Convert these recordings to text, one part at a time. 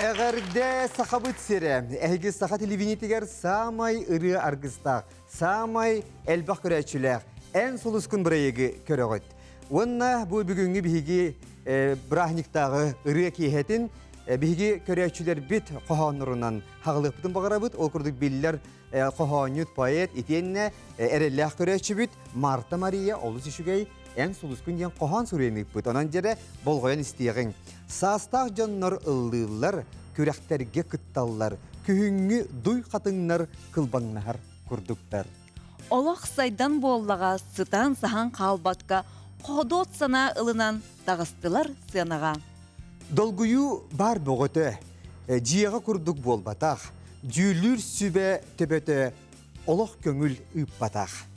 Эҕэрдэ Сахабыт сирэ! Эһиги саха телевидениетигэр саамай ырыа аргыстаах, саамай элбэх көрөөччүлээх Эн сулускун бырайыагы көрөҕүт. Уонна бу бүгүҥҥү биһиги бырааһынньыктааҕы ырыа киэһэтин биһиги көрөөччүлэрбит хоһооннорунан хаҕылыахпытын баҕарабыт. Ол курдук биллэр хоһоонньут поэт итиэннэ эрэллээх көрөөччүбүт Марта Мария олус үчүгэй Эн сулускун диэн хоһоон суруйан ыыппыт. Онон дьэрэ болҕойон истиэҕиҥ. Саастаах дьоннор ыллыыллар, күрэхтэргэ кытталлар, күһүҥҥү дуй хатыҥнар кылбаҥнаһар курдуктар. Олох сайдан буоллаҕа сытан-саһан хаалбакка, хоодуот санаа ылынан таҕыстылар сыанаҕа. Долгуйуу баар бөҕөтө, дьиэҕэ курдук буолбатах, дьүүллүүр сүбэ төбөтө олох көҥүл ыыппатах.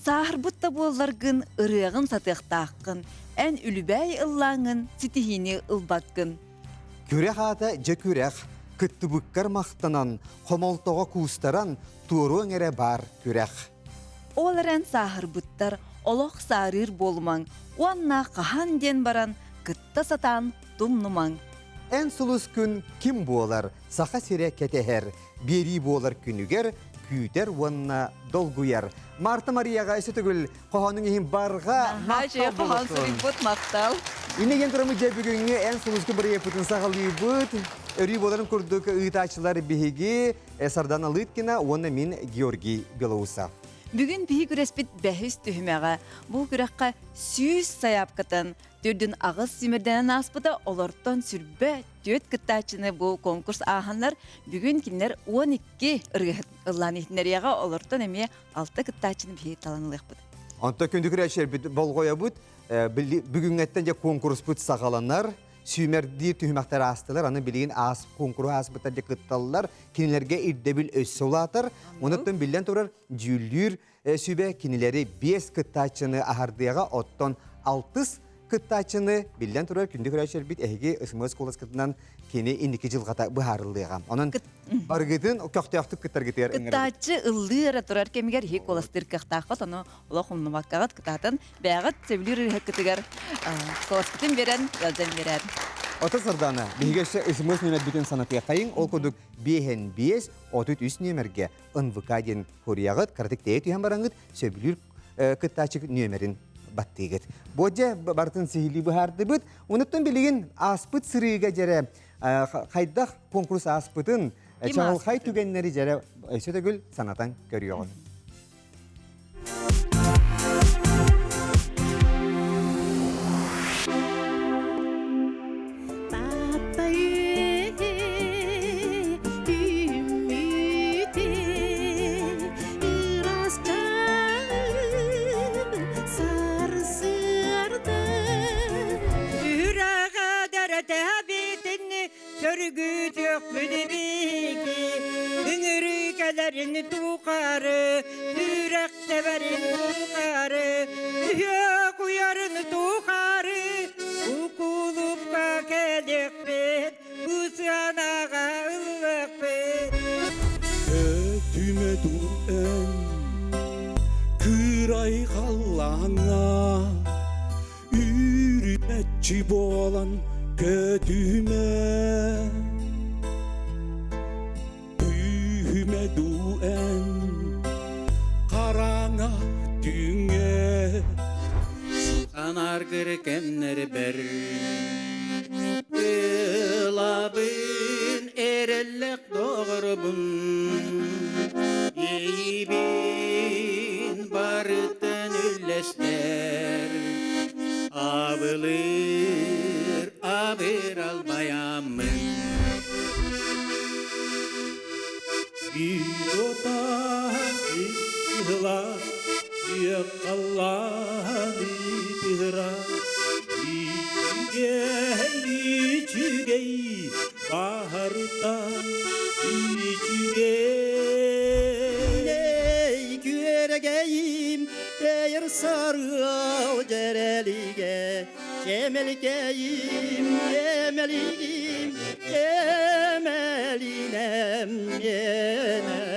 Сааһырбыт да буолларгын, ырыаҕын сатыахтааххын, эн үлүбээй ыллааҥҥын ситиһиини ылбаккын. Күрэх аата дьэ күрэх, кыттыбыккар махтанан, хомолтоҕо куустаран, туоруоҥ эрэ баар күрэх. Ол эрэн сааһырбыттар олох саарыыр буолумаҥ уонна хаһан диэн баран кытта сатаан тумнумаҥ. Эн сулус күн ким буолар, Саха сирэ кэтэһэр, биэрии буолар күнүгэр күүтэр уонна долгуйар. Марта Марияҕа өссө төгүл хоһоонуҥ иһин барҕа махтал хоһоон суруйбут махтал. Иннэ диэн тураммыт дьэ бүгүҥҥү эн сулуска бырайыакпытын саҕалыыбыт. Өрүү буоларын курдук ыытааччылар биһиги Сардана Лыткина уонна мин Георгий Белоусов. Бүгүн биһи күрэспит бэһис түһүмэҕэ. Бу күрэххэ 100 сайаапкатан төрдүн аҕыс симирдэнэн ааспыта олортон сүрбэ түөрт кыттааччыны бу конкурс ааһаннар бүгүн кинилэр 12 ырыаһыт ыллаан иһитиннэриэҕэ олортон эмиэ алта кыттааччыны биһиги талан ылыахпыт. Онто күндү көрөөччүлэрбит болҕойобут бүгүҥҥэттэн дьэ куонкуруспут саҕаланар сүүмэрдиир түһүмэхтэр аастылар аны билигин аас куонкуру ааспыттар дьэ кытталлар кинилэргэ ирдэбил өссө улаатар онуттан биллэн турар дьүүллүүр сүбэ кинилэри биэс кыттааччыны аһардыаҕа, оттон алтыс кыттааччыны биллэн турар күндү көрөөччүлэрбит эһиги СМС куоласкытынан кини инники дьылҕата быһаарыллыаҕа. Онон барыгытын көхтөөхтүк кыттаргытыгар ыҥырабыт. Кыттааччы ыллыы эрэ турар кэмигэр иһи куоластыыр кыахтааххыт, ону олох умнубаккаҕыт кытаатан бэйэҕит сөбүлүүр ырыаһыккытыгар куоласкытын биэрэн ыалдьан биэрээр. Ото Сардана, биһиги өссө СМС нүөмэрбитин санатыаххайыҥ. Ол курдук биэһэн биэс, 33 нүөмэргэ НВК диэн Кореяҕыт кыратык тэйэ түһэн бараҥҥыт сөбүлүүр кыттааччы нүөмэрин баттыыгыт. Бу дьэ барытын сиһилии быһаардыбыт. Онуттан билигин ааспыт сырыыга дьэрэ хайдах конкурс ааспытын, чаҕылхай түгэннэри дьэрэ өссө төгүл санатан көрүөҕүн. Үҥүрүкэлэрин тухары, сүрэх тэбэрин тухары, үһүө куйарын тухары, Укулупка кэлиэхпит, бу сыанаҕа ыллыахпыт. Өтүмэ эн кыырай халлааҥҥа Үүрүмэччи буолан көтүмэ Күүһүмэ дуу эн хараҥа түҥҥэ Санааргыр кэмнэрбэр Ылабын эрэллэх доҕорбун Иэйиибин барытын үллэстэр Абылыыр абыр албайаммын Биир ыла Иэххаллаан Үчүгэй, үчүгэй, баһарта үчүгэй. Күөрэгэйим, тэйэр сарыал дьэрэлигэ, Чэмэликэйим, чэмэлигим, чэмэлинэм, иэнэм.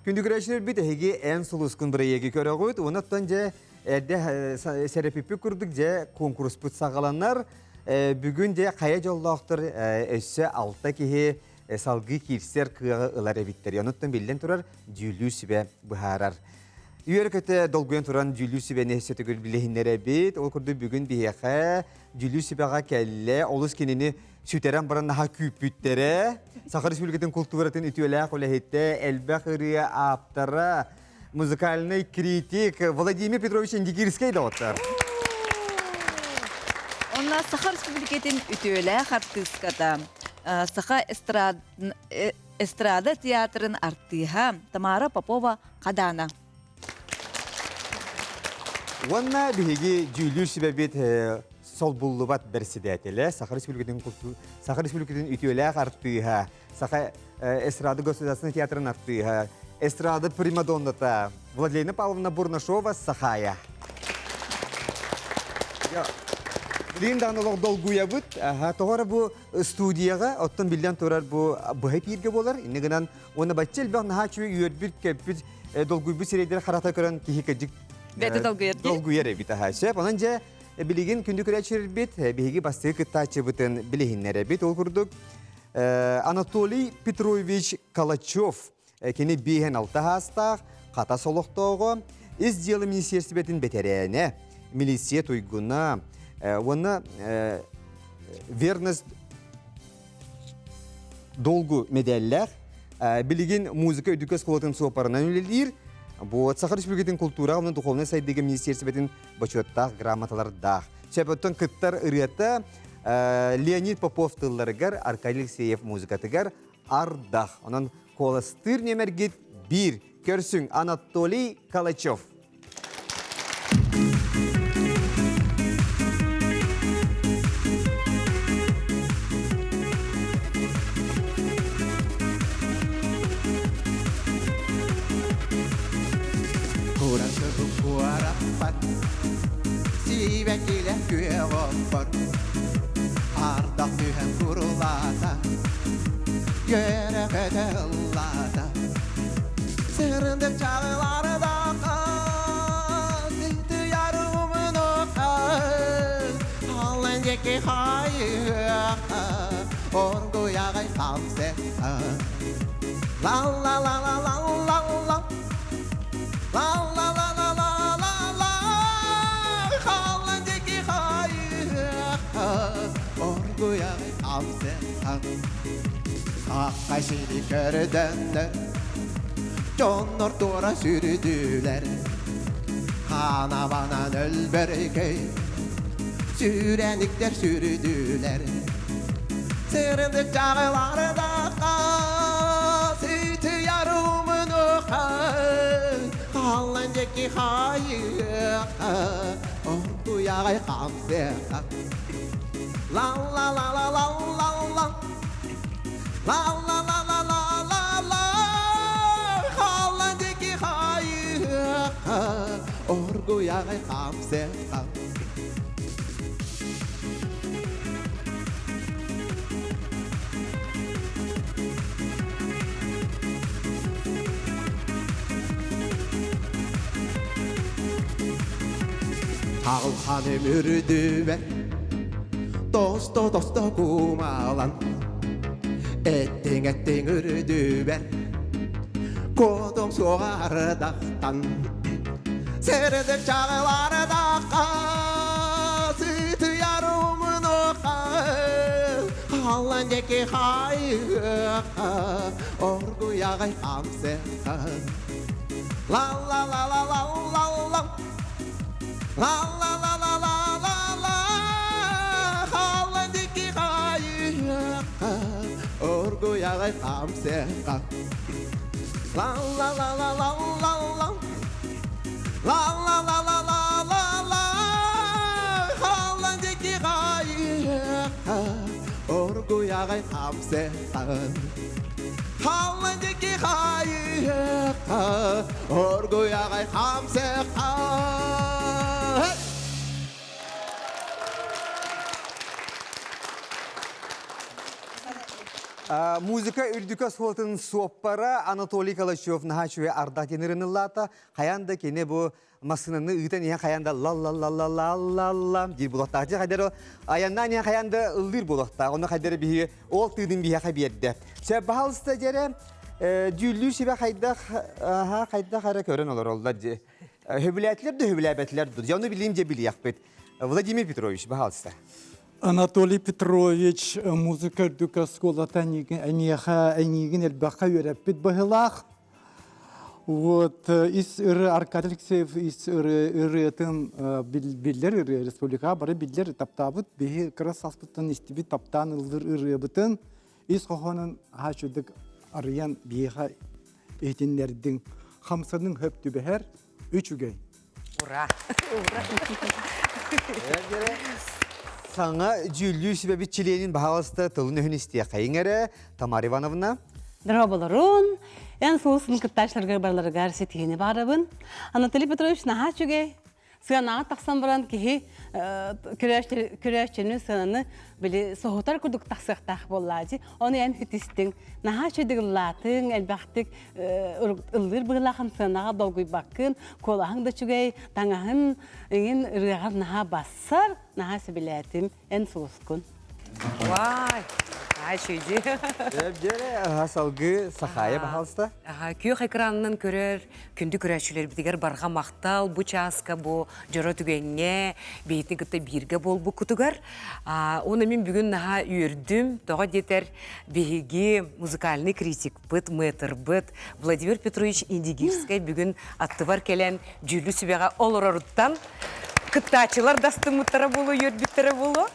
Күндү көрөөччүлэрбит эһиги Эн сулускун бырайыагы көрөҕүт. Онон дьэ эрдэ сэрэпиппит курдук дьэ куонкуруспут саҕаланар. Бүгүн дьэ хайа дьоллоохтор өссө алта киһи салгыы киирсэр кыаҕы ылар эбиттэр. Онуттан биллэн турар дьүүллүүр сүбэ быһаарар. Үөр-көтө долгуйан туран дьүүллүүр сүбэни өссө төгүл билиһиннэрэбит. Ол курдук бүгүн биһиэхэ дьүүллүүр сүбэҕэ кэллэ. Олус кинини сүтэрэн баран наһаа күүппүттэрэ. Саха Республикатын култууратын үтүөлээх үлэһитэ, элбэх ырыа ааптара, музыкальный критик Владимир Петрович Индигирскэй доҕоттор. Онно Саха Республикатын үтүөлээх артыыската, Саха эстрада театрын артыыһа Тамара Попова Хадаана. Уонна биһиги дьүүллүүр сүбэбит солбуллубат бэрэссэдээтэлэ, Саха Республикатын Саха Республикатын үтүөлээх артыыһа, Саха эстрада государственный театрын артыыһа, эстрада примадонната Владлена Павловна Бурнашова Сахая. Билигин даҕаны олох долгуйабыт. Тоҕо эрэ бу студияҕа, оттон биллэн турар бу быһа эпииргэ буолар. Инньэ гынан уонна бачча элбэх наһаа үчүгэй үөрбүт-көппүт долгуйбут сирэйдэр харата көрөн киһи кырдьык бэйэтэ долгуйар долгуйар эбит аха сөп онон дьэ билигин күндү көрөөччүлэрбит биһиги бастакы кыттааччыбытын билиһиннэрэбит ол курдук Анатолий Петрович Калачев кини биэһэн алта саастаах Хатас олохтооҕо ис дьыала министиэристибэтин бэтэрээнэ милиция туйгуна уонна верность долгу мэдээллээх. Билигин музыка үрдүкү оскуолатын суоппарынан үлэлиир. Бу Саха Республикатын култуураҕа уонна духовнай сайдыыга министиэристибэтин бочуоттаах грамоталардаах. Сөп кыттар ырыата Леонид Попов тылларыгар, Аркадий Алексеев музыкатыгар Ардах. Онон куоластыыр нүөмэргит биир. Көрсүҥ Анатолий Калачев. Куораппат сиибэкилэ күөх оппор ардах түһэн курулаата үөрэ-көтө ыллаата Сырдык чаҕылардаахха сытыйарымын Халлан диэки хайыахха оргуйаҕай хамсыахха ла ла ла ла ла ла ла ла ла ла ла ла ла ла Халлан диэки хайыахха оргуйаҕай хамсыахха Сахха сири көрдөннөр, дьоннор туора сүрдүлэр. Хаанабанан өлбөркөй, сүүрэниктэр сүрдүлэр. Сырдык чаҕылардахха, сытыйарымын халлан диэки хайыахха, оргуйаҕай хамсыахха. Ла ла ла ла ла ла ла La la la la la la la Халлан диэки хайыахха оргуйаҕай хамсыахха Хаалханым үрдүбэр Тосто-тосто кумалан Эттиҥ-эттиҥ үрдүбэр Куотуҥ суоҕа ардахтан Сырдык чаҕылардахха Сытыйар умнуохха Халлан диэки хайыахха Оргуйаҕай хамсыахха Ла-ла-ла-ла-ла-ла-ла La la la la la la la Халлан диэки хайыахха оргуйаҕай хамсыахха La la la la la la la La la la la la la la Халлан диэки хайыахха оргуйаҕай хамсыахха Халлан диэки хайыахха Оргуй аҕай хамсыахха Музыка үрдүкэ суотун суоппара Анатолий Калачев наһаа үчүгэй ардах диэн ырыныллаата. Хайаан да кини бу массыынаны ыытан иһэн хайаан да ла-ла-ла-ла-ла-ла-ла диир буолуохтаах. Дьэ хайдары айаннаан иһэн хайаан да ыллыыр буолуохтаах. Онно хайдары биһиги ол тыынын биһиэхэ биэрдэ. Сөп, баһаалыста дьэрэ дьүүллүүр сүбэ хайдах аха хайдах эрэ көрөн олороллор дьи. Хөбүлээтилэр да хөбүлээбэтилэр да. Дьэ ону билиим дьэ билиэхпит. Владимир Петрович, баһаалыста. Анатолий Петрович музыка үрдүк оскуолата эйиэхэ эйиигин элбэххэ үөрэппит быһыылаах. Вот ис ыры Аркадий Алексеев ис ыры ырыатын биллэр ырыа республикаҕа бары биллэр таптаабыт биһи кыра сааспыттан истибит таптаан ыллыр ырыабытын ис хоһоонун аһааччыдык арыйан биһиэхэ иһитиннэрдиҥ. Хамсаныҥ хөп түбэһэр үчүгэй. Ура! Саҥа дьүүллүүр сүбэбит чилиэнин баһаалыста тылын-өһүн истиэхэйиҥ эрэ, Тамара Ивановна. Дорооболорун, эн сулусын кыттааччыларгар барыларыгар ситиһиини баҕарабын. Анатолий Петрович наһаа үчүгэй. Сыанаҕа тахсан баран киһи көрөөччүнү сыананы били соһутар курдук тахсыахтаах буоллаа дии. Ону эн ситистиҥ. Наһаа үчүгэйдик ыллаатыҥ, элбэхтик ыллыыр быһыылаахын сыанаҕа долгуйбаккын, куолаһыҥ да үчүгэй, таҥаһын иҥин ырыаҕар наһаа бассар, наһаа сөбүлээтим. Эн сулускун. Вай! Ай, шүйди. Дьэ, салгыы Сахая, пожалуйста. Күөх экранынан көрөр күндү көрөөччүлэрбитигэр барҕа махтал бу чааска бу дьоро түгэҥҥэ биһитин кытта бииргэ буолбуккутугар. Уонна мин бүгүн наһаа үөрдүм. Тоҕо диэтэр биһиги музыкальный критикпыт, мэтрбыт Владимир Петрович Индигирскэй бүгүн аттыбар кэлэн дьүүллүү сүбэҕэ олороруттан кыттааччылар да астыммыттара буолуо, үөрбүттэрэ буолуо.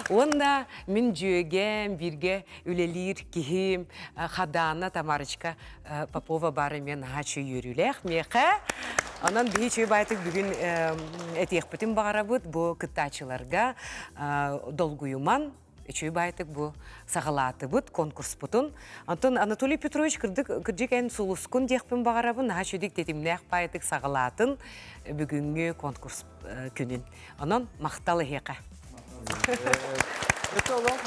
Уонна мин дьүөгэм, бииргэ үлэлиир киһим Хадаана Тамарочка Попова баар эмиэ наһаа үчүгэй үөрүүлээх миэхэ. Онон биһи үчүгэй баайтык бүгүн этиэхпитин баҕарабыт бу кыттааччыларга долгуйуман үчүгэй баайтык бу саҕалаатыбыт конкурспутун. Онтон Анатолий Петрович кырдык кырдьык эн сулускун диэхпин баҕарабын, наһаа үчүгэй тэтимнээх баайтык саҕалаатын бүгүҥҥү конкурс күнүн. Онон махтал эһиэхэ. Это олох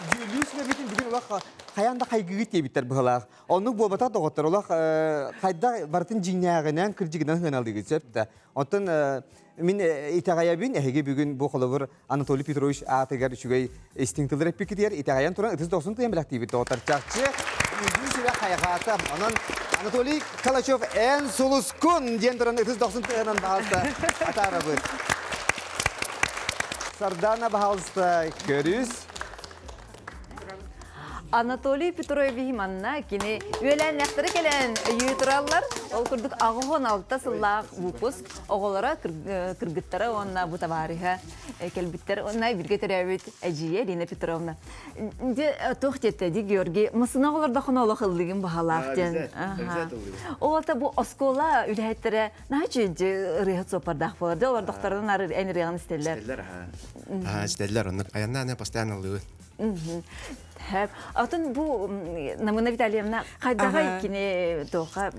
дьүүллүүр сүбэбитин бүгүн олох хайаан да хайгыгыт диэбиттэр быһалаах. Оннук буолбатах доҕоттор олох хайдах барытын дьиҥнээҕинэн, кырдьыгынан сыаналыыгыт сөп да. Оттон мин итэҕэйэбин, эһиги бүгүн бу холобур Анатолий Петрович аатыгар үчүгэй истиҥ тыллар эппиккитигэр итэҕэйэн туран ытыс дохсун тыйан бэлэхтиибит доҕоттор чахчы үгүс сүрэ хайҕаата. Онон Анатолий Калачев эн сулускун диэн туран ытыс дохсун тыаһынан баһаалыста атаарабыт. Сардана баһаалыста көрүс. Анатолий Петрович манна кини үөлээннэхтэрэ кэлэн өйүү тураллар. Ол курдук 86 сыллаах выпуск оҕолоро, кыргыттара уонна бу табаарыһа кэлбиттэр. Уонна бииргэ төрөөбүт эдьиийэ Ирина Петровна. Дьэ, туох диэтэ ди Георгий, масына оҕолордохуна олох ыллыгын баһалаах диэн. Ол бу оскуола үлэһиттэрэ наһаа үчүгэй ырыаһыт суоппардаах буолар. Дьэ, олордохторун эн ырыаҕын истэллэр. Истэллэр, аха. Истэллэр, оннук. Айаннаан постоянно ыллыыбын. Хэп. Атын бу Намына Витальевна хайдаҕай кини туохха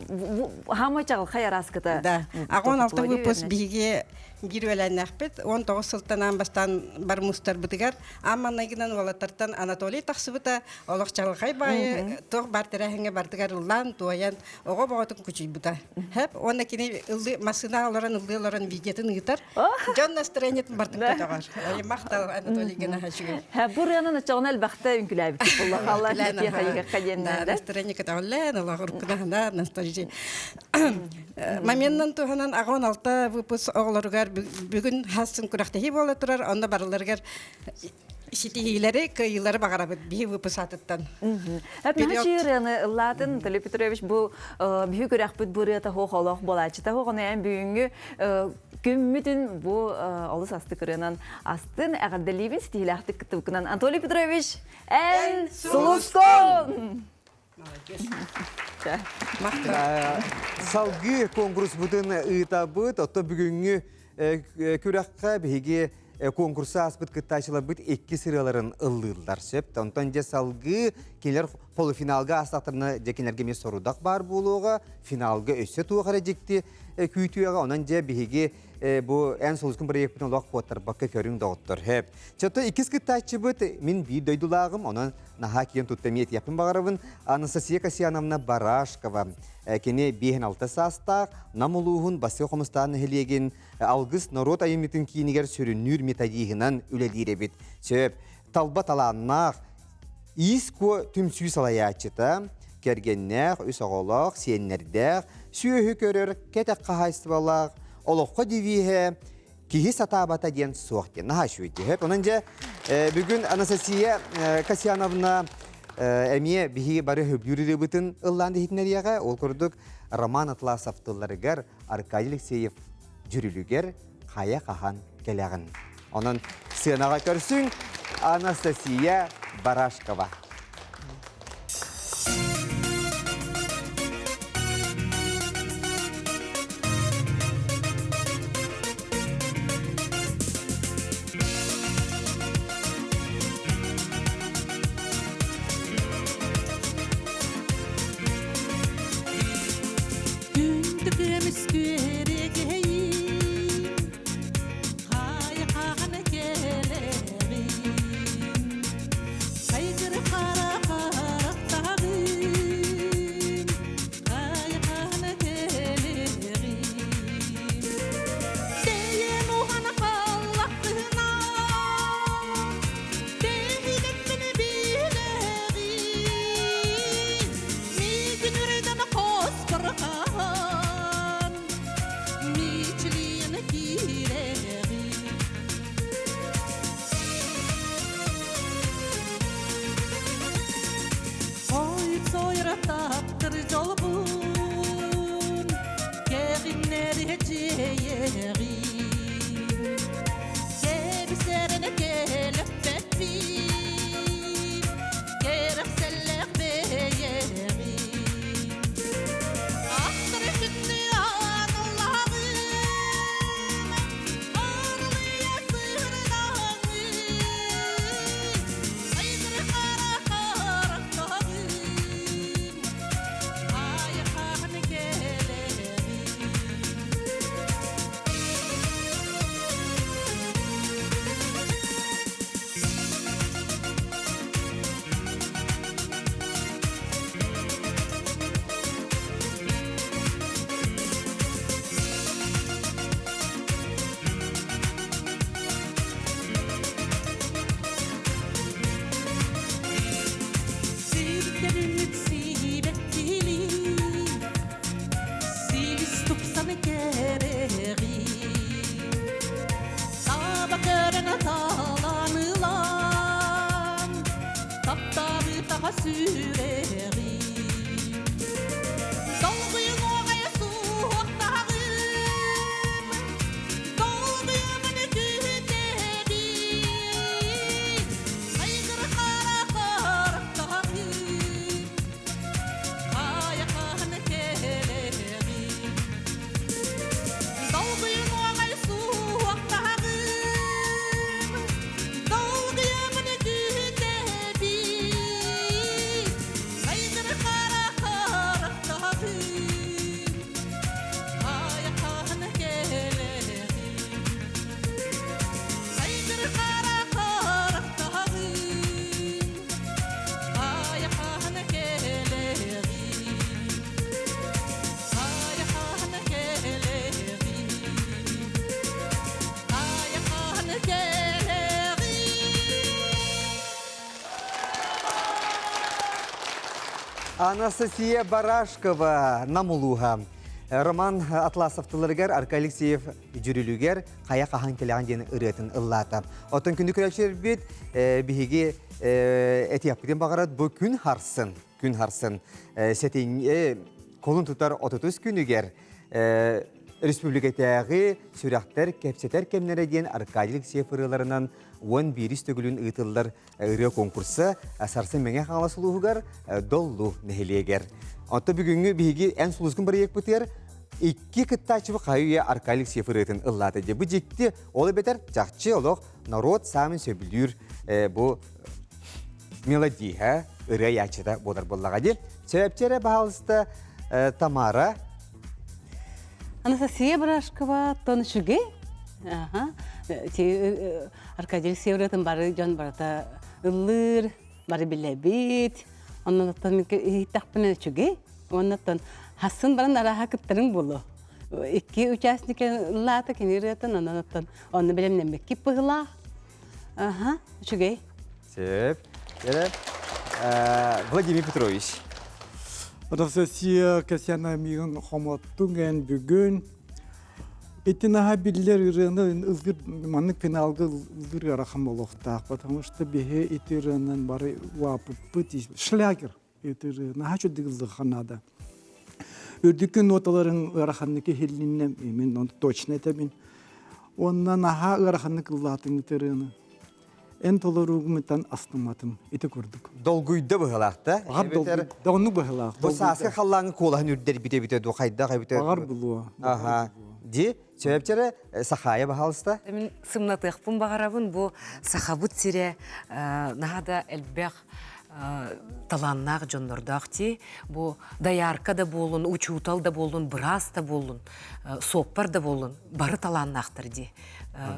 хаамай чаҕылхай араскыта. Да. Аҕон алта выпуск биһиги биир үөлээннээхпит. 19 сылтан аан бастаан бар мустарбытыгар аан маннайгынан уолаттартан Анатолий тахсыбыта. Олох чаҕылхай баайы туох бар тэрээһиҥҥэ бардыгар ыллаан, туойан оҕо боҕотун кучуйбута. Хэп. Уонна кини ыллыы массыына олорон ыллыы олорон видеотын ыытар. Дьон настроениетын бартын көтөҕөр. Махтал Анатолий Геннадьевич. Бу ырыанан оччоҕуна элбэхтэ үҥкүлээбиккит буолла. Настроение көтөҕүллэн, олоҕур кынаһына ностальжи. Моментынан туһанан аҕон алта выпуск оҕолоругар бүгүн хасын күрэхтэһии буола турар, онно барыларыгар ситиһиилэри, кыайыылары баҕарабыт биһи выпуск атыттан. Наһаа ырыаны ыллаатын Анатолий Петрович бу биһи күрэхпит бу ырыата хуох олох буолааччыта хуох ону эн бүгүҥҥү күммүтүн бу олус астык ырыанан астын эҕэрдэлиибин ситиһиилээхтик кыттыбыккынан Анатолий Петрович эн сулускун! Салгыы конкурсбутун ыытабыт. Оттон бүгүҥҥү күрэххэ биһиги конкурса ааспыт кыттааччыларбыт икки сырыаларын ыллыыллар сөп. Онтон дьэ салгыы кинилэр полуфиналга аастахтарына дьэ кинилэргэ эмиэ сорудах баар буолуоҕа. Финалга өссө туох эрэ дьикти. күүтүөҕэ. Онон дьэ биһиги бу эн сулускун бырайыакпытын олох куоттарбакка көрүҥ доҕоттор. Хэп. Чото иккис кыттааччыбыт мин биир дойдулааҕым, онон наһаа киэн тутта эмиэ этиэхпин баҕарабын. Анастасия Касьяновна Барашкова. Кини 56 саастаах, Нам улууһун Бассыы Хомустаан нэһилиэгин Алгыс норуот айымньытын киинигэр сүрүннүүр методиһынан үлэлиир эбит. Сөп. Талба талааннаах, Иис-куо түмсүү салайааччыта, кэргэннээх, үс оҕолоох, сиэннэрдээх, сүөһү көрөр, кэтэх хаһаайыстыбалаах, олоххо девиһэ киһи сатаабата диэн суох диэн наһаа үчүгэй дии. Онон дьэ бүгүн Анастасия Касьяновна эмиэ биһиги бары сөбүлүүр ырыабытын ыллаан иһитиннэриэҕэ. Ол курдук Роман Атласов тылларыгар Аркадий Алексеев дьүрүлүгэр хайа хаһан кэлэҕин. Онон сыанаҕа көрсүҥ Анастасия Барашкова. Күндү көмүс күөрэгэйим, хайа-хаһан кэлэҕин? Хайгыр хара харахтаҕын, хайа-хаһан кэлэҕин? Тэйэн уһана халлаххына, тэһигин билэҕин. Миигин үрдэн хоспорхан, мичилийэн киирэҕин. Хойут сойра таптыр дьолбун, кэҕиннэри дьиэйэҕин. Кэбисэрин кэлэппэппин, кэрэхсэллээх бэйэҕин. Ахтар күннү аналлаҕын, арылыйа сырдаҕын, айгыр хара харахтаҕын, айхаан кэлэҕин. Сирдэрин сиибэттилии, силис тупсан кэрэҕин. Таба көрөн талан ылан, таптаабы таха сүрэҕин. Долгуйун уоҕайа суохтаҕым, долгуйумун күтэбин. Айгыр хара харахтаҕым, хайа-хаһан кэлэҕин. Долгуйун уоҕай суохтаҕым, долгуйамын күтэбин. Айгыр хара харахтаҕым, хайа-хаһан кэлэҕин. Айгыр хара харахтаҕым, хайа-хаһан кэлэҕин. Хайа-хаһан кэлэҕин. Хайа-хаһан кэлэҕин. Анастасия Барашкова Нам улууһа. Роман Атласов тылларыгар Аркадий Алексеев дьүрүлүгэр хайа хаһан кэлэҕин диэн ырыатын ыллаата. Оттон күндү көрөөччүлэрбит биһиги этиэхпитин баҕарат бу күн харсын, күн харсын сэтинньи кулун тутар отутус күнүгэр республикатааҕы сүрэхтэр кэпсэтэр кэмнэрэ диэн Аркадий Алексеев ырыаларынан 11 төгүлүн ыытыллар ырыа конкурса сарсын Мэҥэ Хаҥалас улууһугар Доллу нэһилиэгэр. Онто бүгүҥҥү биһиги эн сулускун бырайыакпытыгар икки кыттааччыбы хайы үйэ Аркадий Алексеев ырыатын ыллаата дии. Бу дьикти, ол эбэтэр чахчы олох норуот саамай сөбүлүүр бу мелодиһа, ырыа айааччыта буолар буоллаҕа дии. Сөпчө эрэ баһаалыста Тамара. Анастасия Барашкова тон үчүгэй. Аха. Аркадий Алексеевратын бары дьон барыта ыллыыр, бары билэбит. Онон оттон иһиттэхпинэ үчүгэй. Оннуттан хассын баран арааһа кыттарыҥ буолуо. Икки участник ыллаата кини ырыатын, онон оттон онно бэлэмнэммиккит быһыылаах. Аха, үчүгэй. Сөп. Владимир Петрович. Анастасия Касьяна миигин хомоттуҥ эн бүгүн. Ити наһаа биллэр ырыаны ылгыр маннык финалга ылгыр ыарахан буолуохтаах, потому что биһи ити ырыанан бары улааппыппыт шлягер ити ырыа наһаа чудик ыллыахха наада. Үрдүкү ноталарын ыараханнык иһиллиннэ мен точно этэбин. Онна наһаа ыараханнык ыллаатыҥ ити ырыаны. Эн толоруугумтан астымматым ити курдук. Долгуйда быһылаах да? Аҕар долгуйда, оннук быһылаах. Бу сааскы халлааҥы куолаһын үрдэрбит эбитэ дуу, хайдах эбитэ? Аҕар булуо. Аха. Ди, сөпчөрө Сахаайа баһаалыста. Мин сымнатыахпын баҕарабын бу сахабыт сирэ наһаа да элбэх талааннаах дьоннордоох дии. Бу доярка да буолун, учуутал да буолун, быраас да буолун, суоппар да буолун, бары талааннаахтар дии.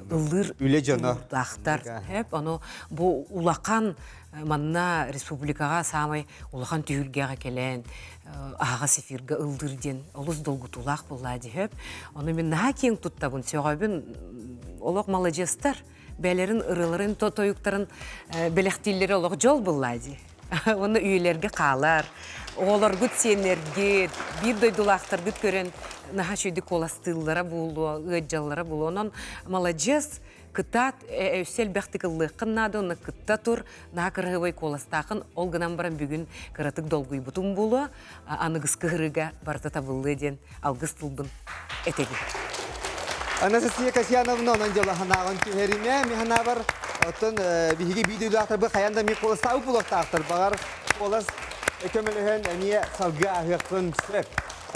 Ыллыыр үлэ дьоно. Хөп, ону бу улахан манна республикаҕа саамай улахан түһүлгэҕэ кэлэн аһаҕас эфиргэ ыллыыр диэн олус долгутуулаах буоллаа дии хөп. Ону мин наһаа киэҥ туттабын, сөҕөбүн, олох маладьыастар. Бээлэрин ырыаларын тойуктарын бэлэхтииллэрэ олох дьол буллаа дии. Уонна үйэлэргэ хаалар. Оҕолоргут сиэннэргит, биир дойдулаахтаргыт көрөн наһаа үчүгэйдик куоластыыллара буолуо, ыаддьаллара буолуо. Онон маладьыас, кытаат, өссө элбэхтик ыллыаххын наада, онно кытта тур, наһаа кыраһыабай куоластаахын, ол гынан баран бүгүн кыратык долгуйбутум буолуо, аныгыскы ыһырыыга барыта табыллыа диэн алгыс тылбын этэбин. Анастасия Касьяновна онон дьалаханааҕын түһэримэ, миханабар оттон биһиги биидүүлаахтарбы хайан да ми куоластаабыт буолуохтаахтар. Баҕар куолас көмөлөһөн эмиэ салгыы ааһыаххын сөп.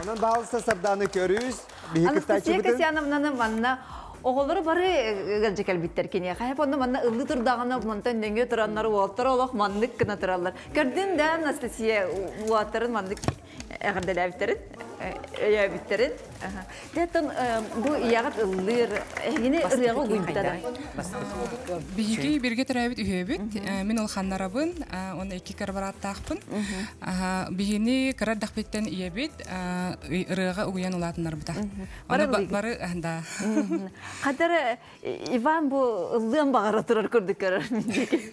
Онон баалыста Сардааны көрүс, биһиги Анастасия Касьяновнаны манна оҕолору бары ыалдьа кэлбиттэр киниэхэ. Хэп онно манна ыллыы турдаҕына мантан нөҥүө тураннар уолтар олох маннык гына тураллар. Көрдүн да Анастасия уолаттарын маннык эҕэрдэлээбиттэрин, өйөөбүттэрин. Дьэ, бу ийэҕит ыллыыр, эһигини ырыаҕа угуйбута да? Биһиги биргэ төрөөбүт үһүөбүт. Мин улаханнарабын, уонна икки кыра бырааттаахпын. Биһини кыра эрдэхпиттэн ийэбит ырыаҕа угуйан улаатыннарбыта. Бары да. Хадара Иван бу ыллыан баҕара турар курдук көрөр мин диэки.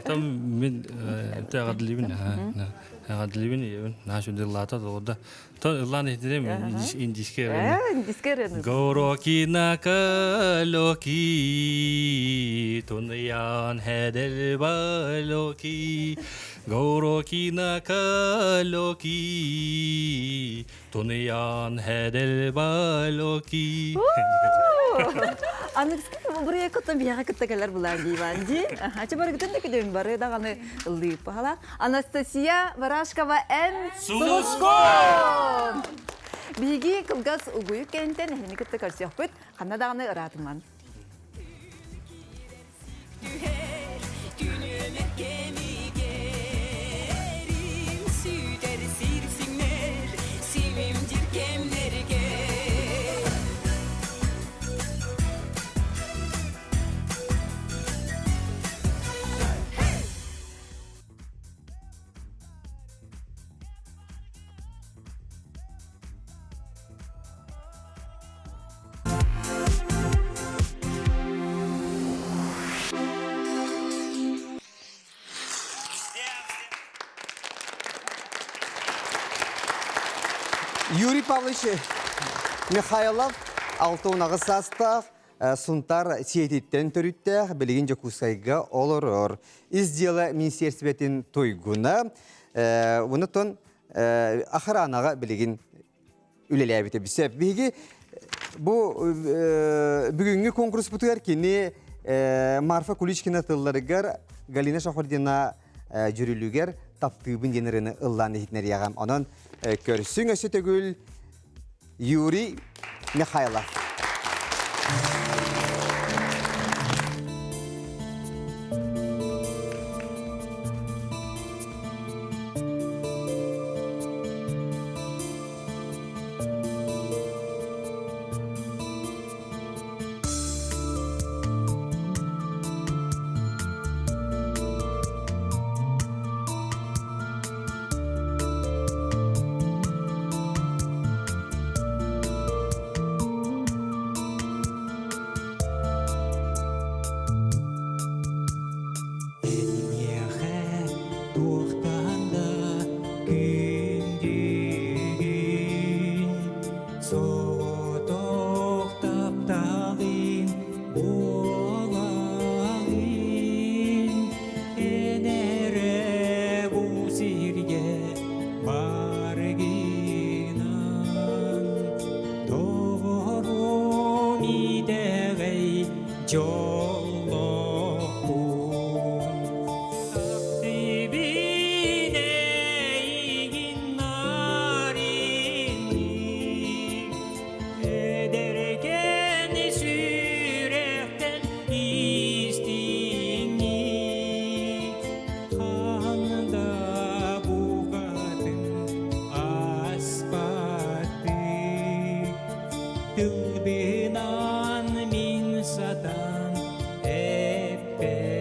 Там мин эҕэрдэлиибин эҕэрдэлиибин ийэбин наһаа үчүгэй ыллаата да то ыллаан иһитирем индийскэй индийскэй ырыаны Горокина калоки тунаян хедел балоки Горокина калоки Тунуян хедел балоки. Аныгыскы бурая кытта биһиэхэ кытта кэлэр булаан диибан дии. Ача барыгытын да күдүн бары даҕаны ыллыып пахала. Анастасия Барашкова эн Сулускун! Биһиги кылгас угуйук кэнтэн эһини кытта көрсүөхпүт. Ханна даҕаны ыраатыман. Юрий Павлович Михайлов 68 саастаах Сунтар сиэтиттэн төрүттээх, билигин Дьокуускайга олорор. Ис дьыала министиэристибэтин туйгуна, онтон охранаҕа билигин үлэлээбитэ бисэ. Биһиги бу бүгүҥҥү конкурспутугар кини Марфа Куличкина тылларыгар Галина Шахурдина дьүрүлүгэр таптыыбын диэн ырыаны ыллаан иһитинэриэҕим. Онон көрсүҥ өссө төгүл Юрий Михайлов. Дьоллоохпун Таптыыбын эйигин нарынныы Эдэркэн сүрэхтэн истиҥник Хаһан да букатын ааспаттыы Тылбынан мин сатаан эппэтим.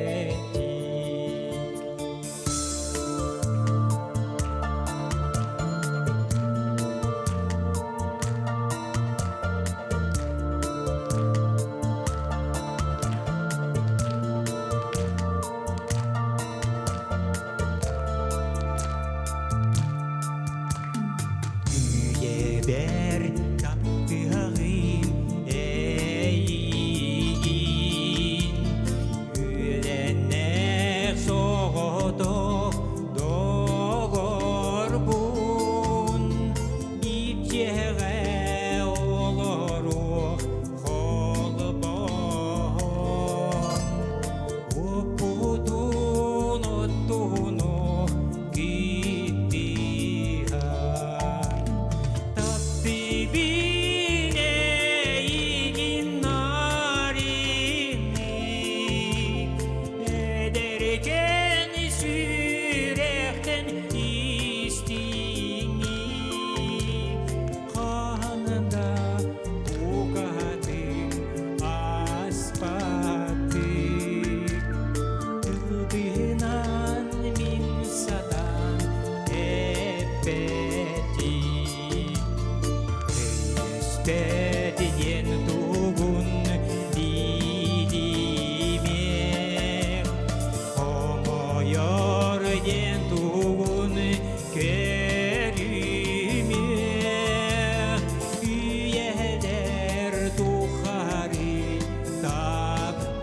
Үйэбэр таптыаҕым эйигин Үөлэннэх соҕотох доҕорбун Иччэҕэ олоруох холбоон Уоппутун оттуну киттиһан Таптыыбын эйигин нарыннык Эдэркэн сүрэхтэн истиҥник Хаһан да букатын ааспаттык Тылбынан мин сатаан эппэтим Өйдөспөт диэн тугун билимиэх Хомойор диэн тугун көрүмүөх Үйэлэр тухары таптаһыах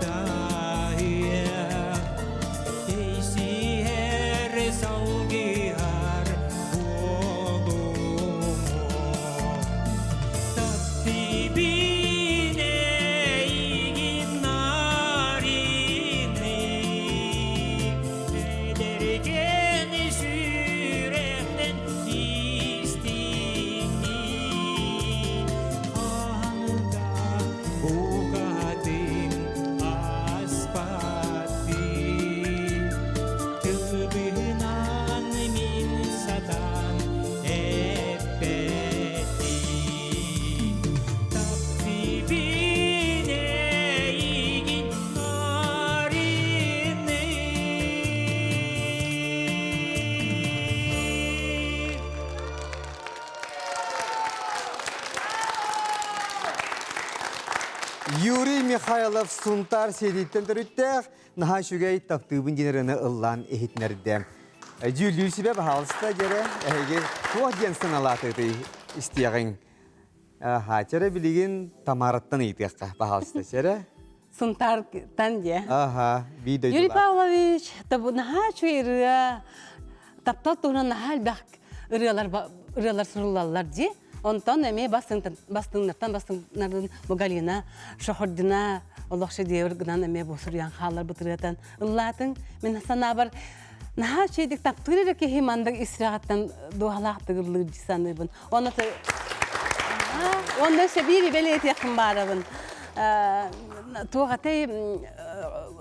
Тэйсиһэр салгыһар буолумуох Таптыыбын эйигин нарыннык Эдэркэн сүрэхтэн истиҥник Хаһан букатын ааспаттыы Тылбынан мин сатаан эппэтим Таптыыбын эйигин нарыннык Юрий Михайлов Сунтаар сиэриттэн төрүттээх наһаа үчүгэй таптыыбын диэн ыллаан иһитинэрдэ. Дьүүллүүр сүбэ баһаалыста дьэрэ эһиги туох диэн сыналаатыгытый истиэҕиҥ. Аха, чэрэ билигин Тамараттан ыйытыахха баһаалыста чэрэ. Сунтаартан дьэ. Аха, биир Юрий дойдулаах. Павлович, наһаа үчүгэй ырыа, таптал туһунан наһаа элбэх ырыалар ырыалар суруллаллар дии. Онтон эмиэ бастыҥнартан бастыҥнарын бу Галина Шохордина олох шедевр гынан эмиэ бу суруйан хаалларбыт ырыатан ыллаатыҥ. Мин санаабар наһаа үчүгэйдик таптыыр эрэ киһи маннык ис сүрэҕиттэн дууһалаахтык ыллыыр дии саныыбын. Онно Онно өссө биир бэлиэтиэхпин баарабын. Туох этэй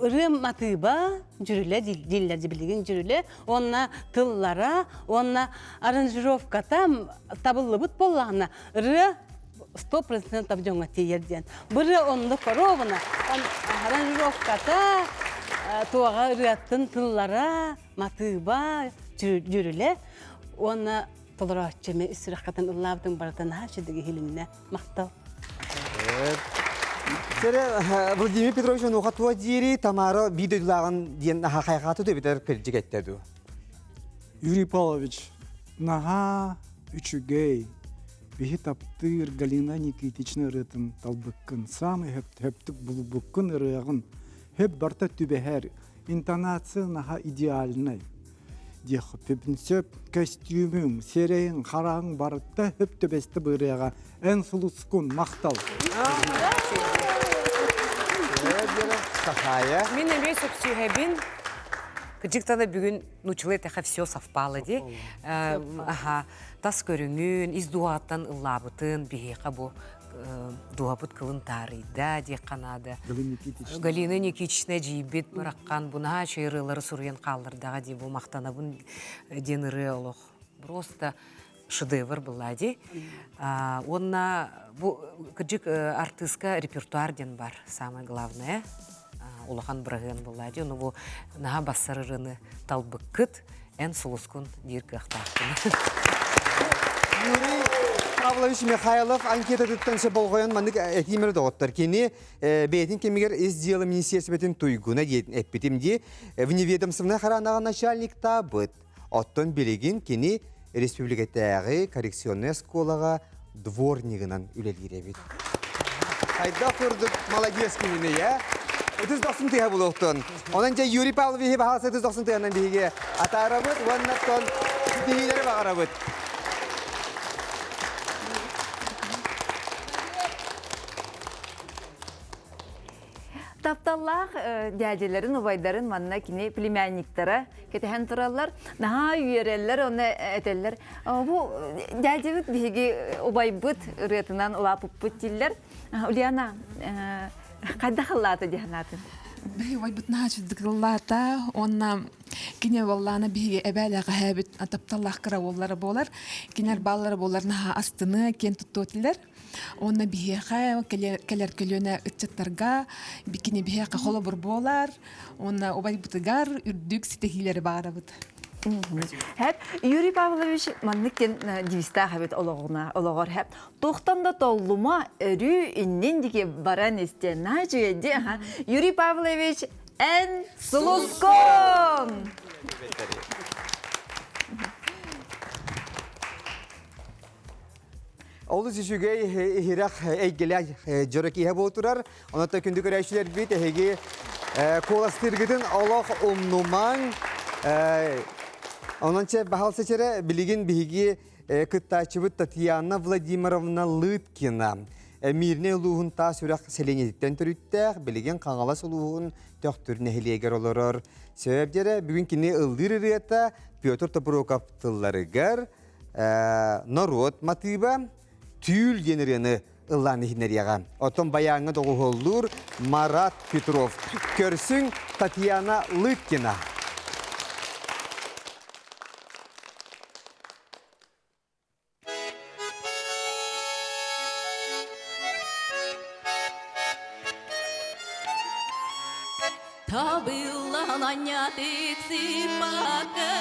ырыа матыыба дьүрүлэ дииллэр билигин дьүрүлэ уонна тыллара уонна аранжировката табыллыбыт буоллаҕына ырыа 100% дьоҥҥо тиийэр диэн. Бу ырыа оннук ровно аранжировката туоҕа ырыатын тыллара матыыба дьүрүлэ уонна толорооччу эмиэ ис сүрэххитин ыллаабытыҥ барыта наһаа үчүгэй иһилиннэ. Махтал. Сэрэ Владимир Петрович онуоха туох диэри Тамара биир дойдулааҕын диэн наһаа хайҕаата дуо эбэтэр кырдьык эттэ дуо? Юрий Павлович, наһаа үчүгэй, биһи таптыыр Галина Никитична ырыатын талбыккын, саамай хөптүк булбуккун ырыаҕын, хөп барта түбэһэр, интонация наһаа идеальнай. Диэхпин сөп көстүүмүҥ, сирэйиҥ, хараҕыҥ барыта хөп түбэстэ бырыаҕа. Эн сулускун, махтал. Сахая. Мин эмиэ сөпсүһэбин. Кыдьыктана бүгүн нучылы этэхэ все совпало ди. Аха, тас көрүҥүн, ис дууһаттан ыллаабытын биһиэхэ бу дууһабыт кылын таарыйда диэххэ наада. Галина Никитична дьиийбит быраххан бунаһа ырыалары суруйан хааллардаҕа дии бу махтанабын диэн ырыа олох просто шедевр была ди. Уонна бу кырдьык артыыска репертуар диэн бар самое главное улахан быраһыан буолла ди. Ону бу наһаа бассар ырыаны талбыккыт эн сулускун диир кыахтаахпын. Юрий Павлович Михайлов анкетатыттан сөп болҕойон маннык этиимэр доҕоттор. Кини бэйэтин кэмигэр ис дьыала министиэрсибэтин туйгуна диэн эппитим дии. Вневедомственнай харанаҕа начальниктаабыт. Оттон билигин кини республикатааҕы коррекционнай оскуолаҕа дворнигынан үлэлиир эбит. Хайдах курдук молодец киһини, э? Ытыс дохсун тыаһа булуохтун. Онон дьэ Юрий Павловиһы баһаалыста ытыс дохсун тыаһынан биһиги атаарабыт уонна оттон ситиһиилэри баҕарабыт. Тапталлаах дядяларын, убайдарын манна кини племянниктара кэтэһэн тураллар. Наһаа үөрэллэр, онно этэллэр. Бу дядябыт биһиги убайбыт ырыатынан улаапыппыт дииллэр. Ульяна, хайдах ыллаата дии санаатын? Биһи убайбыт наһаа үчүгдүк ыллаата. Уонна кини буоллаана биһиги эбээлээх эһээбит тапталлаах кыра уоллара буолар. Кинилэр бааллара буолар наһаа астыны, киэн туттуо этилэр. Уонна биһиэхэ кэлэр көлүөнэ ыччаттарга кини биһиэхэ холобур буолар уонна убайбытыгар үрдүк ситиһиилэри баарабыт. Хэп Юрий Павлович маннык диэн девизтаах эбит олоҕуна олоҕор хэп тухтан да толлума өрүү иннин диги баран исте наажуя Юрий Павлович эн сулускун! Олус үчүгэй иһирэх эйгэлээх дьоро киһи буол турар. Онон күндү көрөөччүлэрбит эһиги куоластыыргытын олох умнумаҥ. Онон чэ баһалса чэрэ билигин биһиги кыттааччыбыт Татьяна Владимировна Лыткина Мирнэй улууһун Таас Үрэх сэлиэнньэтиттэн төрүттээх, билигин Хаҥалас улууһун Төхтүр нэһилиэгэр олорор. Сөп дьэрэ бүгүн кини ыллыыр ырыата Петр Тобуроков тылларыгар норуот матыыба түүл диэн ырыаны ыллаан иһиннэриэҕэ. Оттон байааҥҥа доҕуһуоллуур Марат Петров. Көрсүҥ Татьяна Лыткина. Табыллананньатык сыппакка,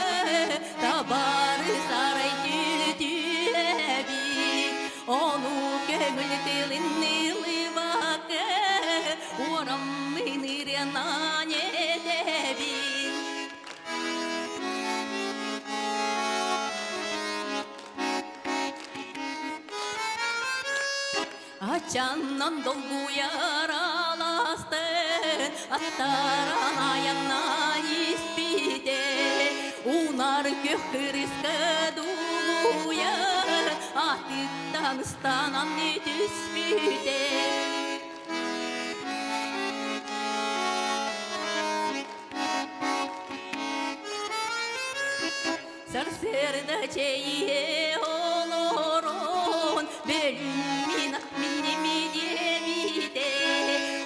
табары сарай түлүтүөбит. Ону көҥүл тылын ылыбакка, уораммын ырыанан этэбин. Ачаннан долгуйар аластын, аттаран айаннан испите, унар көх кырыска дулуйар, атыттан ыстанан түспүтэ. Сарсыарда чэйиэ олорон, бөлүммүн минними диэбитэ,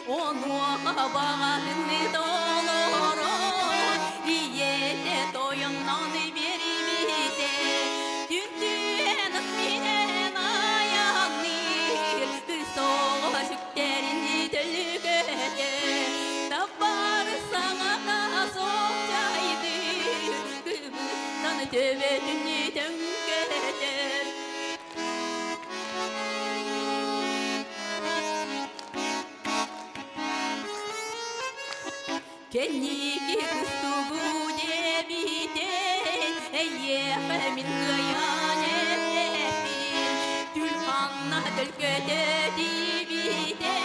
онуоха баҕатын толорон, ийэтэ тойоннон биэрбитэ. Түн-түн минэн айанныыр, кыыс оҕо сүктэрин төлкөтө, Табар саҥата суох чайдыыр, кыбыстан төбөтүн төҥкөтөр. Кэнники кустугу диэбитэ, эйиэхэ мин кыайан эппэппин. Түл ханна төлкөтө тиийбитэ,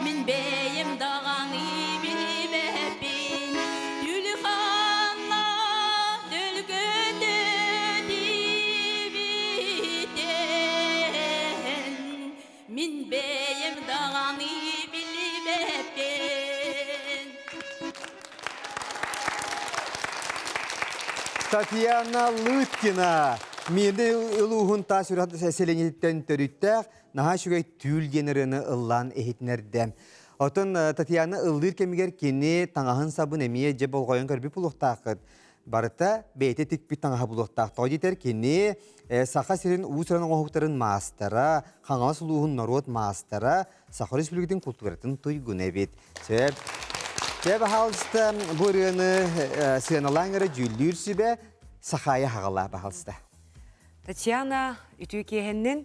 мин бэйэм даҕаны билбэппин. Түл ханна төлкөтө тиийбитэ, мин бэйэм даҕаны билбэппин. Татьяна Лыткина Мирнэй улууһун таас үрэх сэлиэнньэтиттэн төрүттээх наһаа үчүгэй түүл диэн ырыаны ыллаан иһитинэрдэ. Оттон Татьяна ыллыыр кэмигэр кини таҥаһын сабын эмиэ дьэ болҕойон көрбүт буолуохтааххыт. Барыта бэйэтэ тикпит таҥаһа булуохтаах. Тоҕо диэтэр кини Саха сирин уус-уран оҥоһуктарын маастара, Хаҥалас улууһун норуот маастара, Саха Республикатын култууратын туйгуна эбит. Сөп. Дьэ, баһаалыста, бу ырыаны сыаналаан эрэ дьүүллүүр сүбэ Сахаайа хаҕалаа, баһаалыста. Татьяна, үтүө киэһэннин.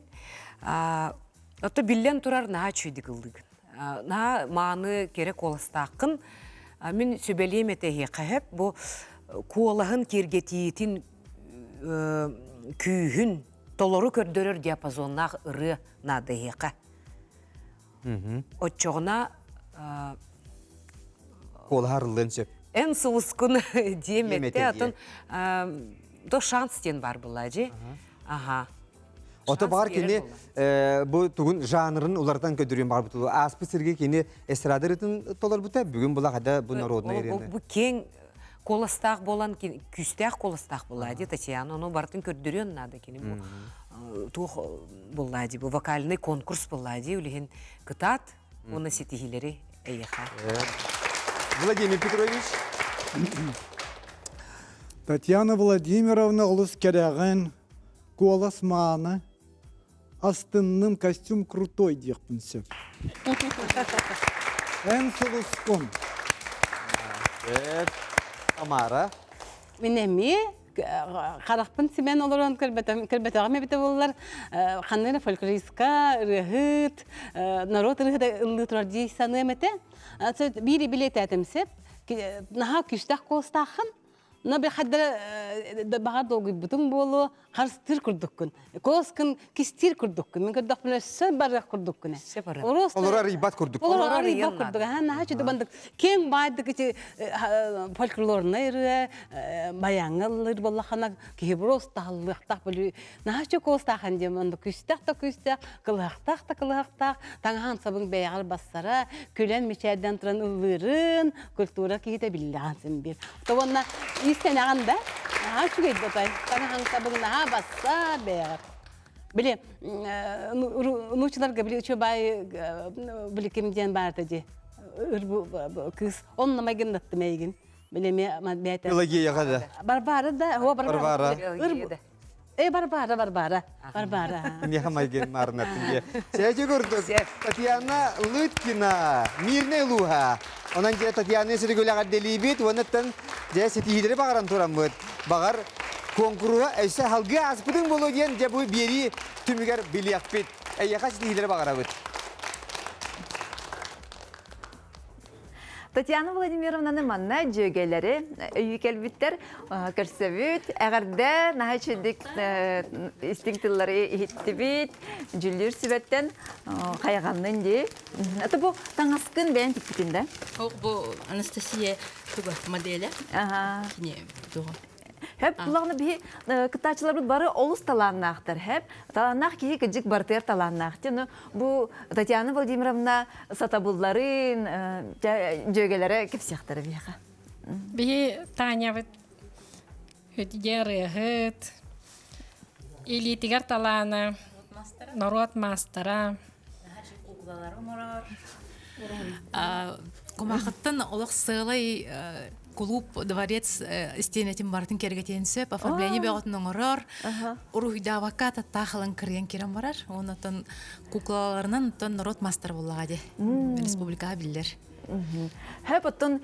Ото биллэн турар наһаа үчүгэйдик ыллыгын. Наһаа мааны кэрэ куоластааххын. Мин сүбэлиэм этэ эһиэхэ сөп. Бу куолаһын киэргэтиитин күүһүн толору көрдөрөр диапазоннаах ырыа наада эһиэхэ. Оччоҕуна Куолаһа арыллыан сөп. Эн сулускун диэм этэ, атын до шанс диэн бар была дьи. Аха. Ото баҕар кини бу тугун жанрын уларытан көдүрүөн баҕар бутулу. Ааспыт сиргэ кини эстрада ырытын толорбута, бүгүн була хада бу народный ырыаны. Бу киэҥ куоластаах буолан күүстээх куоластаах буолла ди Татьяна ону барытын көрдөрүөн наада кини бу туох буолла ди бу вокальный конкурс буолла ди үлэһин кытаат уонна ситиһиилэри эйиэхэ. Владимир Петрович. Татьяна Владимировна олус кэрэҕин, куолас мааны, астынным костюм крутой диэхпин сөп. Эн сулускун. Тамара. Мин эмиэ харахпын симэн олорон көрбөтөҕүм эбитэ буоллар ханна эрэ фольклористка ырыаһыт норуот ырыаһыта ыллыы турар дии саныам этэ. Биири билиэтээтим сөп. Наһаа күүстээх куоластааххын. Но би хаддара баҕар долгуйбутуҥ буолуо, харыстыыр курдуккун. Куоласкын кистиир курдуккун. Мин көрдөхпүнэ өссө барыах курдуккун. Олору арыйбат курдук. Олору арыйбат курдук. Аха наһаа чуду бандык киэҥ баайдык ити фольклорнай ырыа баяҥҥа ыллыыр буоллаххына киһи просто таһыллыахтаах били наһаа чу куоластаахан диэн онно күүстээх да күүстээх, кылыһахтаах да кылыһахтаах, таҥаһын сабыҥ бэйэҕэр бассара, күлэн мичээрдэн туран ыллыырын, культура киһитэ биллэҕин син биир. Уонна иистэнэҕин да, наһаа үчүгэй да отой, таҥаһын сабыҥ наһаа бассар бэйэҕэр. Били нуучаларга били үчүгэй били ким диэн баарта дии кыыс онно майгыннаттым эйигин били эмиэ бэйэтэ Пелагеяҕа да Барбара да о Барбара Э, Барбара, Барбара, Барбара. Миэхэ майгын маарынаттын дии. Сээдьи курдук Татьяна Лыткина, Мирнэй улууһа. Онон дьэ Татьяна сиригүлэҕэр дэлиибит, уоннаттан дьэ ситиһиилэри баҕаран тураммыт. Баҕар куонкуруһа өссө халгыы ааспытыҥ буолуо диэн дьэ бу биэрии түмүгэр билиэхпит. Эйиэхэ ситиһиилэри баҕарабыт. Татьяна Владимировнаны манна дьүөгэлэри өйүү кэлбиттэр көрсөбүт. Эҕэрдэ, наһаа үчүгдүк истиҥ тыллары иһиттибит. Дьүллүүр сүбэттэн хайаҕаннын дии. Это бу таҥаскын бэйэн тикпитин да? Бу Анастасия туга моделя. Ага. Кини туга. Хэп булаҕына биһи кыттааччыларбыт бары олус талааннаахтар. Хэп талааннаах киһи кыдьык барытыгар талааннаах. Ну бу Татьяна Владимировна сатабылларын дьүөгэлэрэ кэпсиэхтэрэ биһиэхэ. Биһи Танябыт үтүгэ ырыаһыт, илиитигэр талаана, норуот маастара. Кумаахыттан олох сыалай кулууп дворец истиэнэтин барытын кэргэтиэн сөп, оформление бөҕөтүн оҥорор, уруһуйдаабакка таттаах ылан кырыйан киирэн барар. Онон куклаларынан оттон норуот маастара буоллаҕа дии. Республикаҕа биллэр. Хөп оттон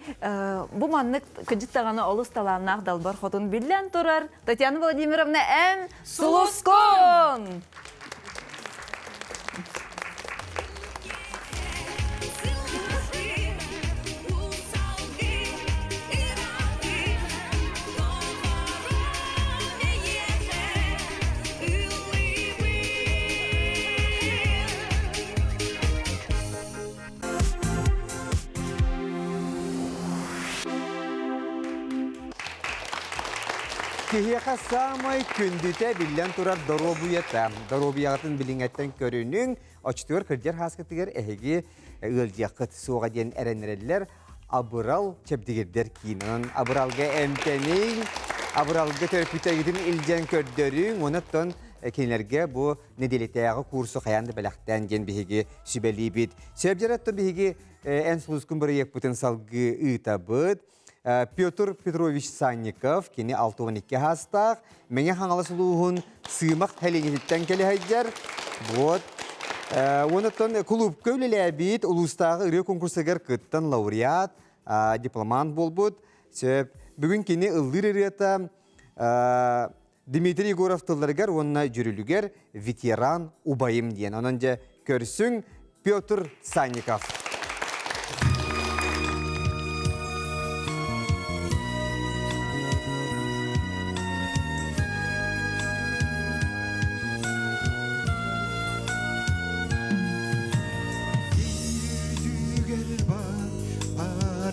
бу маннык кыдьык даҕаны олус талааннаах далбар хотун биллэн турар Татьяна Владимировна эн сулускун! Киһиэхэ саамай күндүтэ биллэн турар доруобуйата. Доруобуйаҕытын билиҥҥэттэн көрүнүҥ, оччотугар кырдьар хааскытыгар эһиги ыалдьыаххыт суоҕа диэн эрэннэрэллэр. Абырал чэбдигирдэр киин. Онон абыралга эмтэниҥ. Абыралга төрөппүттэргитин илдьэн көрдөрүҥ, онон кинилэргэ бу нэдиэлэтээҕи курсу хайаан да бэлэхтээн диэн биһиги сүбэлиибит. Сөбдьэр биһиги эн сулускун бырайыакпытын салгыы ыытабыт. Петр Петрович Санников, кини 62 саастаах, Мэҥэ Хаҥалас улууһун Сыымах сэлиэнньэтиттэн кэлэ сылдьар. Вот. Онтон кулуупка үлэлээбит улуустааҕы ырыа конкурсугар кыттан лауреат, дипломант буолбут. Сөп. Бүгүн кини ыллыыр ырыата Дмитрий Егоров тылларыгар уонна дьүрүлүгэр ветеран убайым диэн. Онон дьэ көрсүҥ Петр Санников.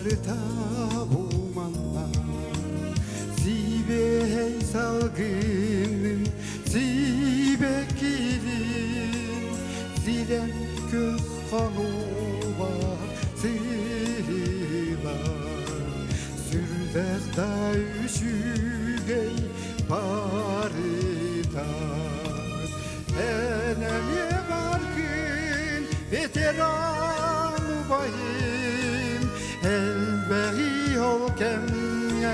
Барыта буманна Сибэһэй салгынын сибэккилин Силэн көс хонууга сыһыылар Сүрдээх да үчүгэй барыта Эн эмиэ баргын ветеран убайым Элбэҕи ол кэмҥэ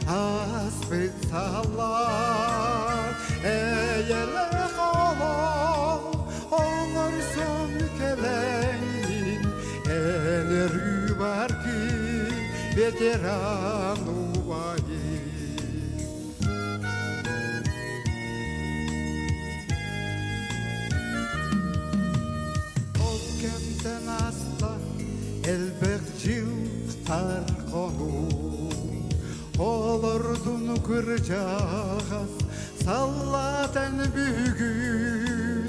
ааспыт саллаат Эйэлээх олох оҥорсон кэлэҥҥин Эн өрүү баргын ветеран убайым Ол кэмтэн аста элбэх дьыл хаар хонуу Олордун кырдьаҕас саллаатан бүгүн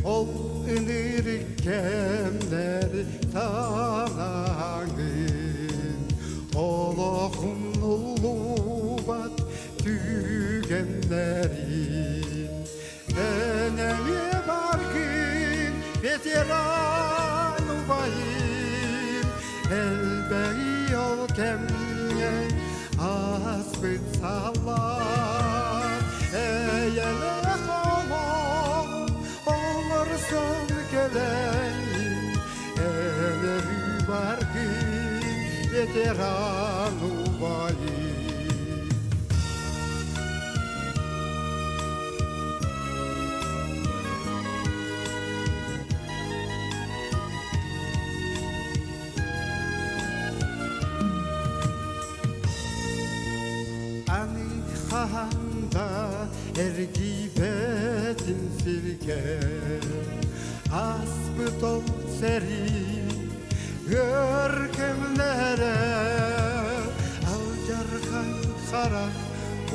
Ол ынырык кэмнэр санааҥын Олохун уллубат түгэннэрин Эн эмиэ баргын ветеран убайым Элбэҕи ол кэмҥэ ааспыт саллаат Эйэлээх олох оҥорсон кэлэҥҥин Эн өрүү баргын ветеран убайым Аны хаһан да эргийбэтин сиргэ Аспыт ол сэрии өр кэмнэрэ Алдьархай харах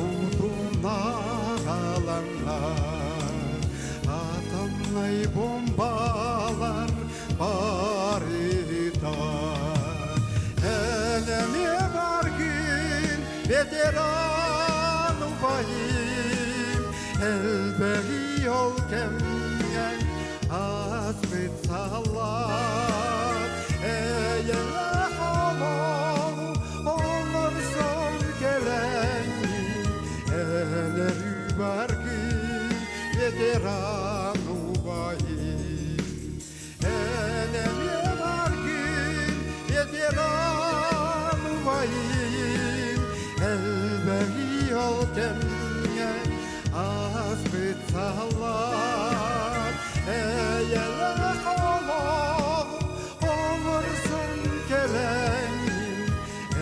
уутунаҕаланнар Атомнай бомбалар барыта Эн эмиэ баргын ветеран убайым Элбэҕи ол кэмҥэ ааспыт саллаат Эйэлээх олоҕу оҥорсон кэлэҥҥин Эн өрүү баргын ветеран убайым Эн эмиэ баргын ветеран убайым Элбэҕи ол кэмҥэ ааспыт саллаат Эйэлээх олох оҥорсон кэлэҥҥин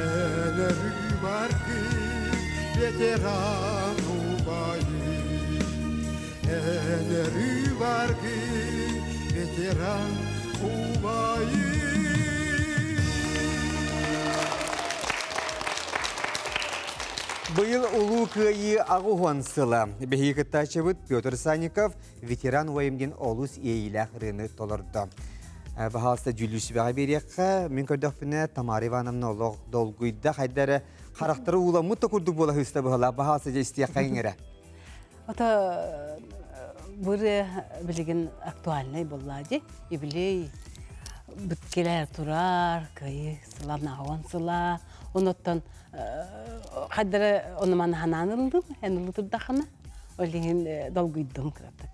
Эн өрүү баргын ветеран убайым Эн өрүү баргын ветеран убайым Быйыл Улуу Кыайыы аҕуһуон сыла. Биһиги кыттааччыбыт Петр Санников ветеран убайым диэн олус иэйиилээх ырыаны толордо. Баһаалыста дьүүллүүр биэриэххэ. Мин көрдөхпүнэ Тамара Ивановна олох долгуйда, хайда эрэ харахтара ууламмыт да курдук буола сыста быһалаах. Баһаалыста дьэ истиэххэ иҥэрэ. Ото бу билигин актуальнай буолла дии. Юбилей бүткелер турар, кыайыы сыла, наҕуон сыла. Оноттон хайдара онуман ханаан ылдым, эн ылы турдахына, ол иһин долгуйдум кыратык.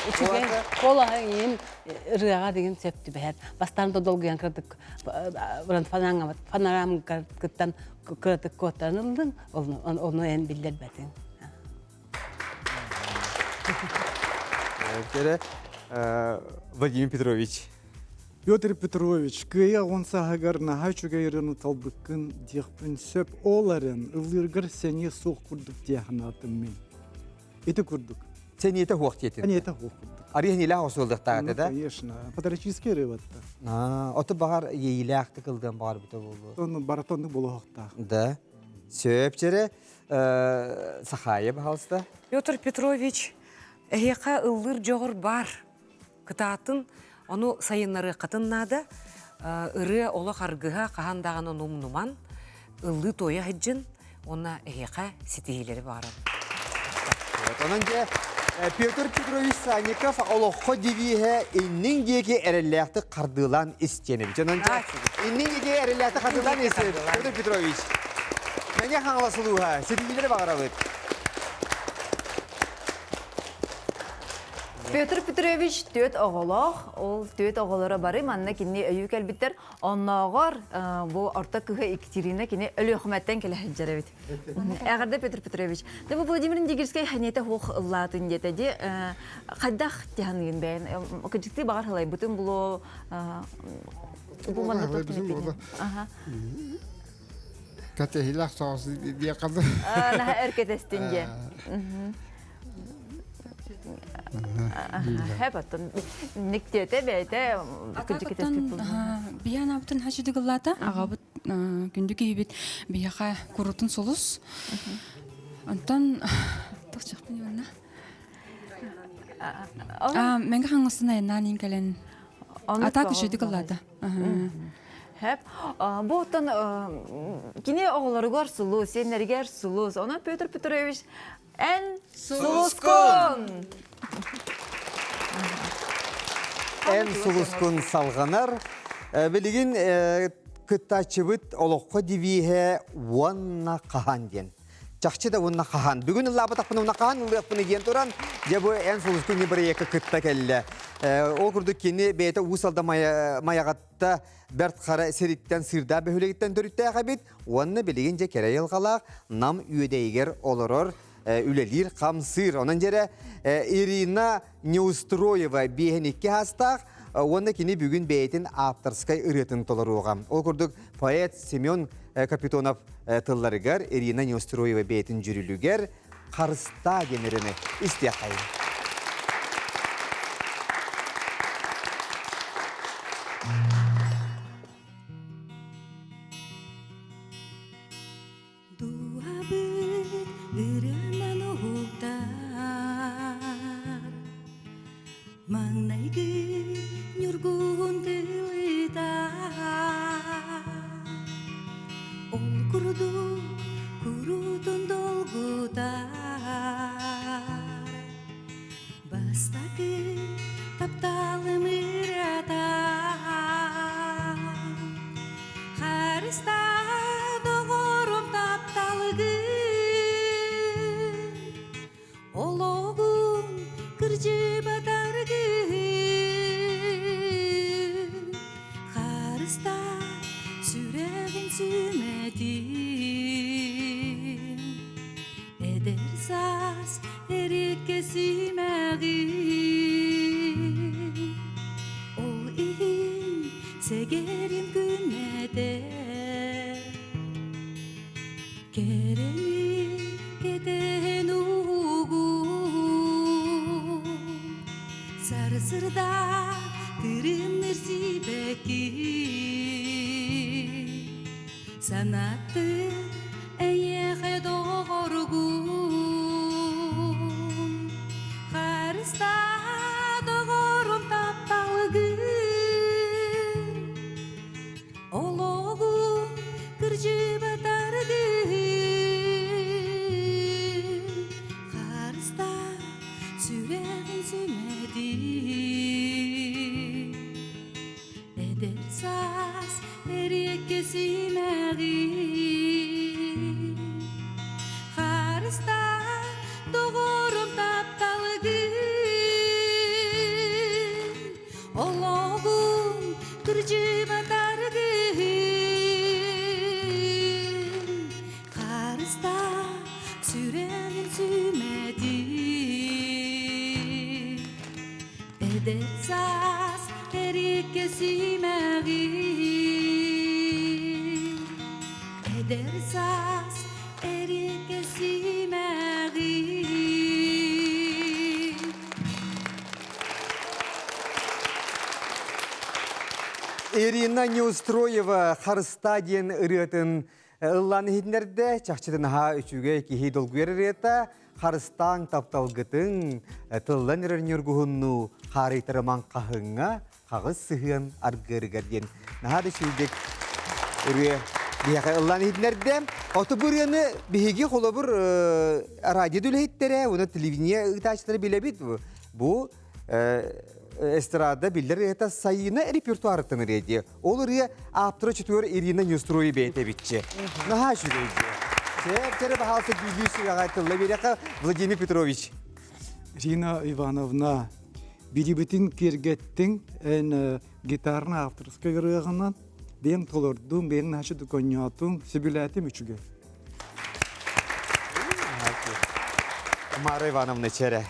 Үчүгэй колаһа иин ырыаҕа деген сөп түбэһэр. Бастаан да долгуйан кыратык фонарам кыттан кыратык куоттаран ылдым, ону эн биллэрбэтиҥ. Кэрэ Владимир Петрович. Петр Петрович, кыайа он саһыгар наһаа үчүгэй ырыаны талбыккын диэхпин сөп. Ол эрэн ыллыыргар сэниэ суох курдук диэханаатым мин. Ити курдук. Сэниэтэ хуох диэтин. Сэниэтэ хуох курдук. Арыйан илээх осуолдахтаата да? Конечно. Патриотический ырыабатта. Оту бағар иэйилээхтик ылдыан бағар бута болу. Тону баратоннук болуохтаах. Да. Сөп чере Сахая, пожалуйста. Петр Петрович, эһиэхэ ыллыыр дьоҕур бар. Кытаатын, ону сайыннарыаххытын наада. Ырыа олох аргыһа хаһан даҕаны умнуман, ыллыы туойа сылдьын, уонна эһиэхэ ситиһиилэри баҕарабын. Онон дьэ Петр Петрович Санников олоххо девиһэ инниҥ диэки эрэллээхтик хардыылаан истиэнэбит. Онон дьэ инниҥ диэки эрэллээхтик хардыылаан ис Петр Петрович. Мэҥэ Хаҥалас улууһа ситиһиилэри баҕарабыт. Петр Петрович түөрт оҕолоох, ол түөрт оҕолоро бары манна кини өйүү кэлбиттэр. Оннооҕор бу орто кыһа Екатерина кини Өлүөхүмэттэн кэлэ сылдьар эбит. Эҕэрдэ Петр Петрович. Дэ бу Владимир Индигирскэй ханета хуох ыллаатын диэтэ ди хайдах тиһаныгын бэйэн кыдьыктыы баҕар хылайбытын було бу манна туох Кэтэһилэх соҕус диэххэ Наһаа өр кэтэстин диэн. Хэп оттон никтиэтэ бэйэтэ кырдьык кэтэспит Биһиэн аабытын хачыдык ыллаата. Аҕабыт күндү киһибит биһиэхэ курутун сулус. Онтон тохчохпун иванна. Мэҥэ Хаҥаластан айаннаан иин кэлэн атаак үчүгэйдик ыллаата. Хэп. Бу оттон кини оҕолоругар сулус, сиэннэригэр сулус. Онон Петр Петрович эн сулускун! Эн сулускун салҕанар. Билигин кыттааччыбыт олоххо девиһэ уонна хаһан диэн. Чахчы да уонна хаһан. Бүгүн ыллаабатахпына уонна хаһан ыллыахпыный диэн туран, дьэ бу эн сулускун бырайыакка кытта кэллэ. Ол курдук кини бэйэтэ Уус Алдан Майаҕатта Бэрт Хара сириттэн Сыырдаах бөһүөлэгиттэн төрүттээх эбит уонна билигин дьэ кэрэ айылҕалаах Нам Үөдэйигэр олорор, үлэлиир, хамсыыр. Онон дьэрэ Ирина Неустроева биэһин икки саастаах уонна кини бүгүн бэйэтин авторскай ырыатын толоруоҕа. Ол курдук поэт Семен Капитонов тылларыгар Ирина Неустроева бэйэтин дьүрүлүгэр «Харыстаа» диэн ырыаны истиэххэйин. Дууһабыт ырыанан уһуктар, Маҥнайгы ньургуһун тылытар. Ол курдук куруутун долгутар, Бастакы тапталым ырыата. Харыстаа доҕорум тапталгын, Олоҕун кырдьыбатаргын. Харыстаа сүрэҕин сүмэтин, Эдэр саас эриккэ симэҕин. Ол иһин Сэгэрим күннэтэ Кэрэни кэтэһэн угун Сарсырда тырымныр сибэки Санаттын эйиэхэ доҕоргун Харыстаа доҕорум тапталгын Олоҕун кырдьыбатаргын Харыстаа сүрэҕин сүмэтин Эдэр саас эрин. олоҕун кырдьыбат аргыһын Харыстаа сүрэҕин сүмэтин Эдэр саас эриккэ симэҕин Эдэр саас эриккэ симэҕин Ирина Неустроева Харыста диэн ырыатын ыллаан иһитиннэрдэ. Чахчытын аһаа үчүгэй киһи долгуйар ырыата. Харыстааҥ тапталгытын тыллан эрэр ньургуһуннуу хаарыйтарымаҥ хаһыҥҥа хаҕыс сыһыан аргыарыгар диэн наһаа да үчүгэйдик ырыа биһиэхэ ыллаан иһитиннэрдэ. Оту бу ырыаны биһиги холобур радио үлэһиттэрэ уонна телевидение ыытааччылара билэбит. Бу эстрада биллэр ырыата Сайыына репертуарыттан ырыа дии. Ол ырыа ааптара чутугар Ирина Неустроева бэйэтэ эбитчи. Наһаа үчүгэй дии. Чэ, баһаалса дьүүллүүр сүрэҕэ тылла биэрэхэ Владимир Петрович. Ирина Ивановна, билибитин киэргэттиҥ, эн гитарна авторскай ырыаҕынан бэйэҥ толордуҥ, бэйэҥ наһаа дуконньоотуҥ, сөбүлээтим үчүгэй. Мара Ивановна чэрэ.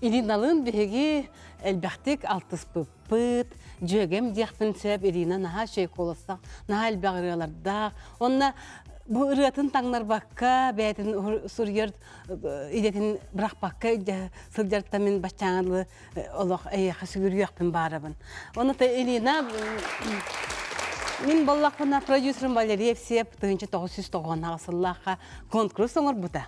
Ириналыын биһиги элбэхтик алтыспыппыт, дьүөгэм диэхпин сөп, Ирина наһаа үчүгэй куоластаах, наһаа элбэх ырыалардаах. Онно бу ырыатын таҥнарбакка, бэйэтин суруйар идэтин бырахпакка сылдьартан мин баччааҥы олох эйиэхэ сүгүрүйүөхпүн баарабын. Онно Ирина мин боллахпына продюсерым Валерий Евсеев 1998 сыллаахха конкурс оҥорбута.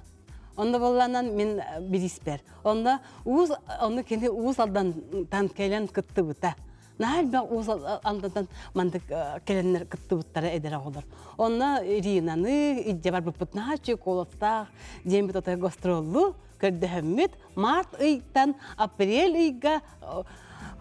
Онно буолланан мин бириспэр. Онно уус онно кини Уус Алдантан кэлэн кыттыбыта. Наһаа элбэх Уус Алдантан мандык кэлэннэр кыттыбыттара эдэр оҕолор. Онно Иринаны илдьэ барбыппыт наһаа үчүгэй куоластаах диэммит отой гастроллу көрдөһөммүт март ыйтан апрель ыйга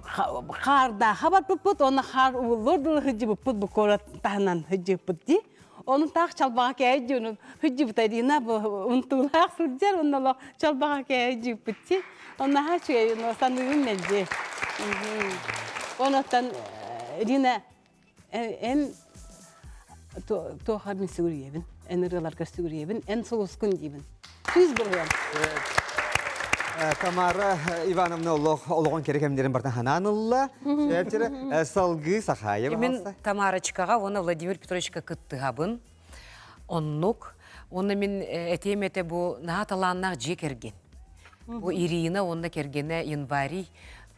хаардааха барбыппыт уонна хаар ууллуор дылы сылдьыбыппыт бу куорат таһынан сылдьыбыппыт дии Оны таах чалбаҕа кээйдьи ону хыдьыбыта Ирина бу унтуулаах сылдьар онно олох чалбаҕа кээйдьиппитти. Онно наһаа үчүгэй ону саныыбын мэлдьи. Онуттан Ирина эн туоха мин сүгүрүйэбин. Эн ырыаларга сүгүрүйэбин. Эн сулускун диибин. Сүүс бырыһыан. Тамара Ивановна олох олоҕун кэрэ кэмнэрин барытын ханаан ылла. Салгыы Сахаева Мин Тамарочкаҕа уонна Владимир Петровичка кыттыһабын. Оннук. Уонна мин этиэм этэ бу наһаа талааннаах дьиэ кэргэн. Бу Ирина уонна кэргэнэ Январий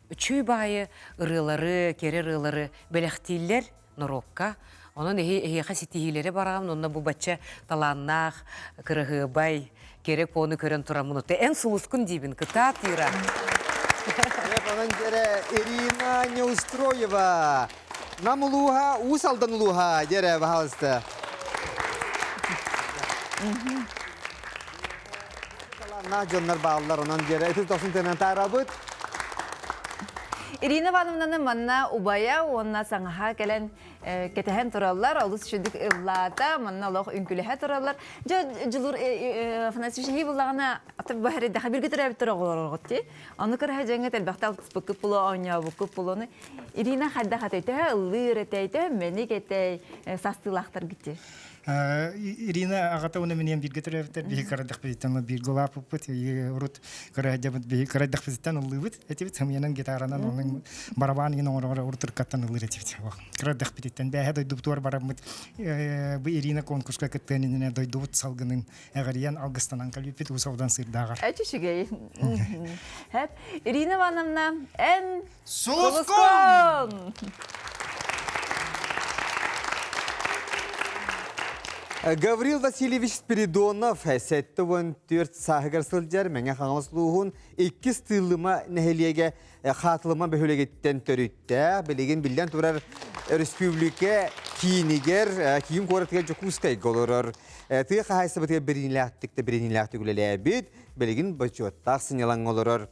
үчүгэй баҕайы ырыалары, кэрэ ырыалары бэлэхтииллэр. норуокка. Онон эһи эһиэхэ ситиһиилэри бараҕын уонна бу бачча талааннаах, кыраһыабай, кэрэ куону көрөн тураммын отто эн сулускун диибин кытаат Ира. Онон дьэрэ Ирина Неустроева. Нам улууһа, Уус Алдан улууһа, дьэрэ, пожалуйста. Талааннаах дьоннор бааллар, онон дьэрэ ытыс дохсун тыынан таарабыт. Ирина Ивановнаны манна убайа уонна саҥаһа кэлэн кэтэһэн тураллар, олус үчүгдүк ыллаата, манна олох үҥкүлэһэ тураллар. Дьэ, Дьулур Афанасьевич буллаҕына баһарыйдаха биргэ төрөөбүттэр оҕолоргут дии. Ону кыраһа дьэҥҥэ элбэхтэ алтыспыккыт буолуо, оонньообуккут буолуону. Ирина хайдах этэй, төһө ыллыыр этэй, төһө мэник этэй, састыылаахтаргыт дии. Ирина аҕата уонна миниэн бииргэ төрөөбүттэр биһи кырадахпытыттан бииргэ улааппыппыт урут кырадьабыт биһи кырадахпытыттан ыллыыбыт этибит сымыйанан гитаранан онон барабан иин оҥороро урут ыркаттан ыллыыр этибит кырадахпытыттан бээһэ дойдубутугар бараммыт бу Ирина конкурска кыттыан иннинэ дойдубут салгынын эҕэрийэн алгыстанан кэлбиппит уус Алдан сыырдааҕар Эчи үчүгэй. Хэп Ирина Ивановна эн Сулускун! Гаврил Васильевич Спиридонов 74 сааһыгар сылдьар Мэҥэ Хаҥалас улууһун иккис Тыыллыма нэһилиэгэ Хаатылыма бөһүөлэгиттэн төрүттээх, билигин биллэн турар өрөспүүбүлүкэ киинигэр, киин куоратыгар Дьокуускайга олорор. Тыа хаһаайыстыбатыгар бэриниилээхтик да бэриниилээхтик үлэлээбит, билигин бочуоттаах сынньалаҥҥа олорор.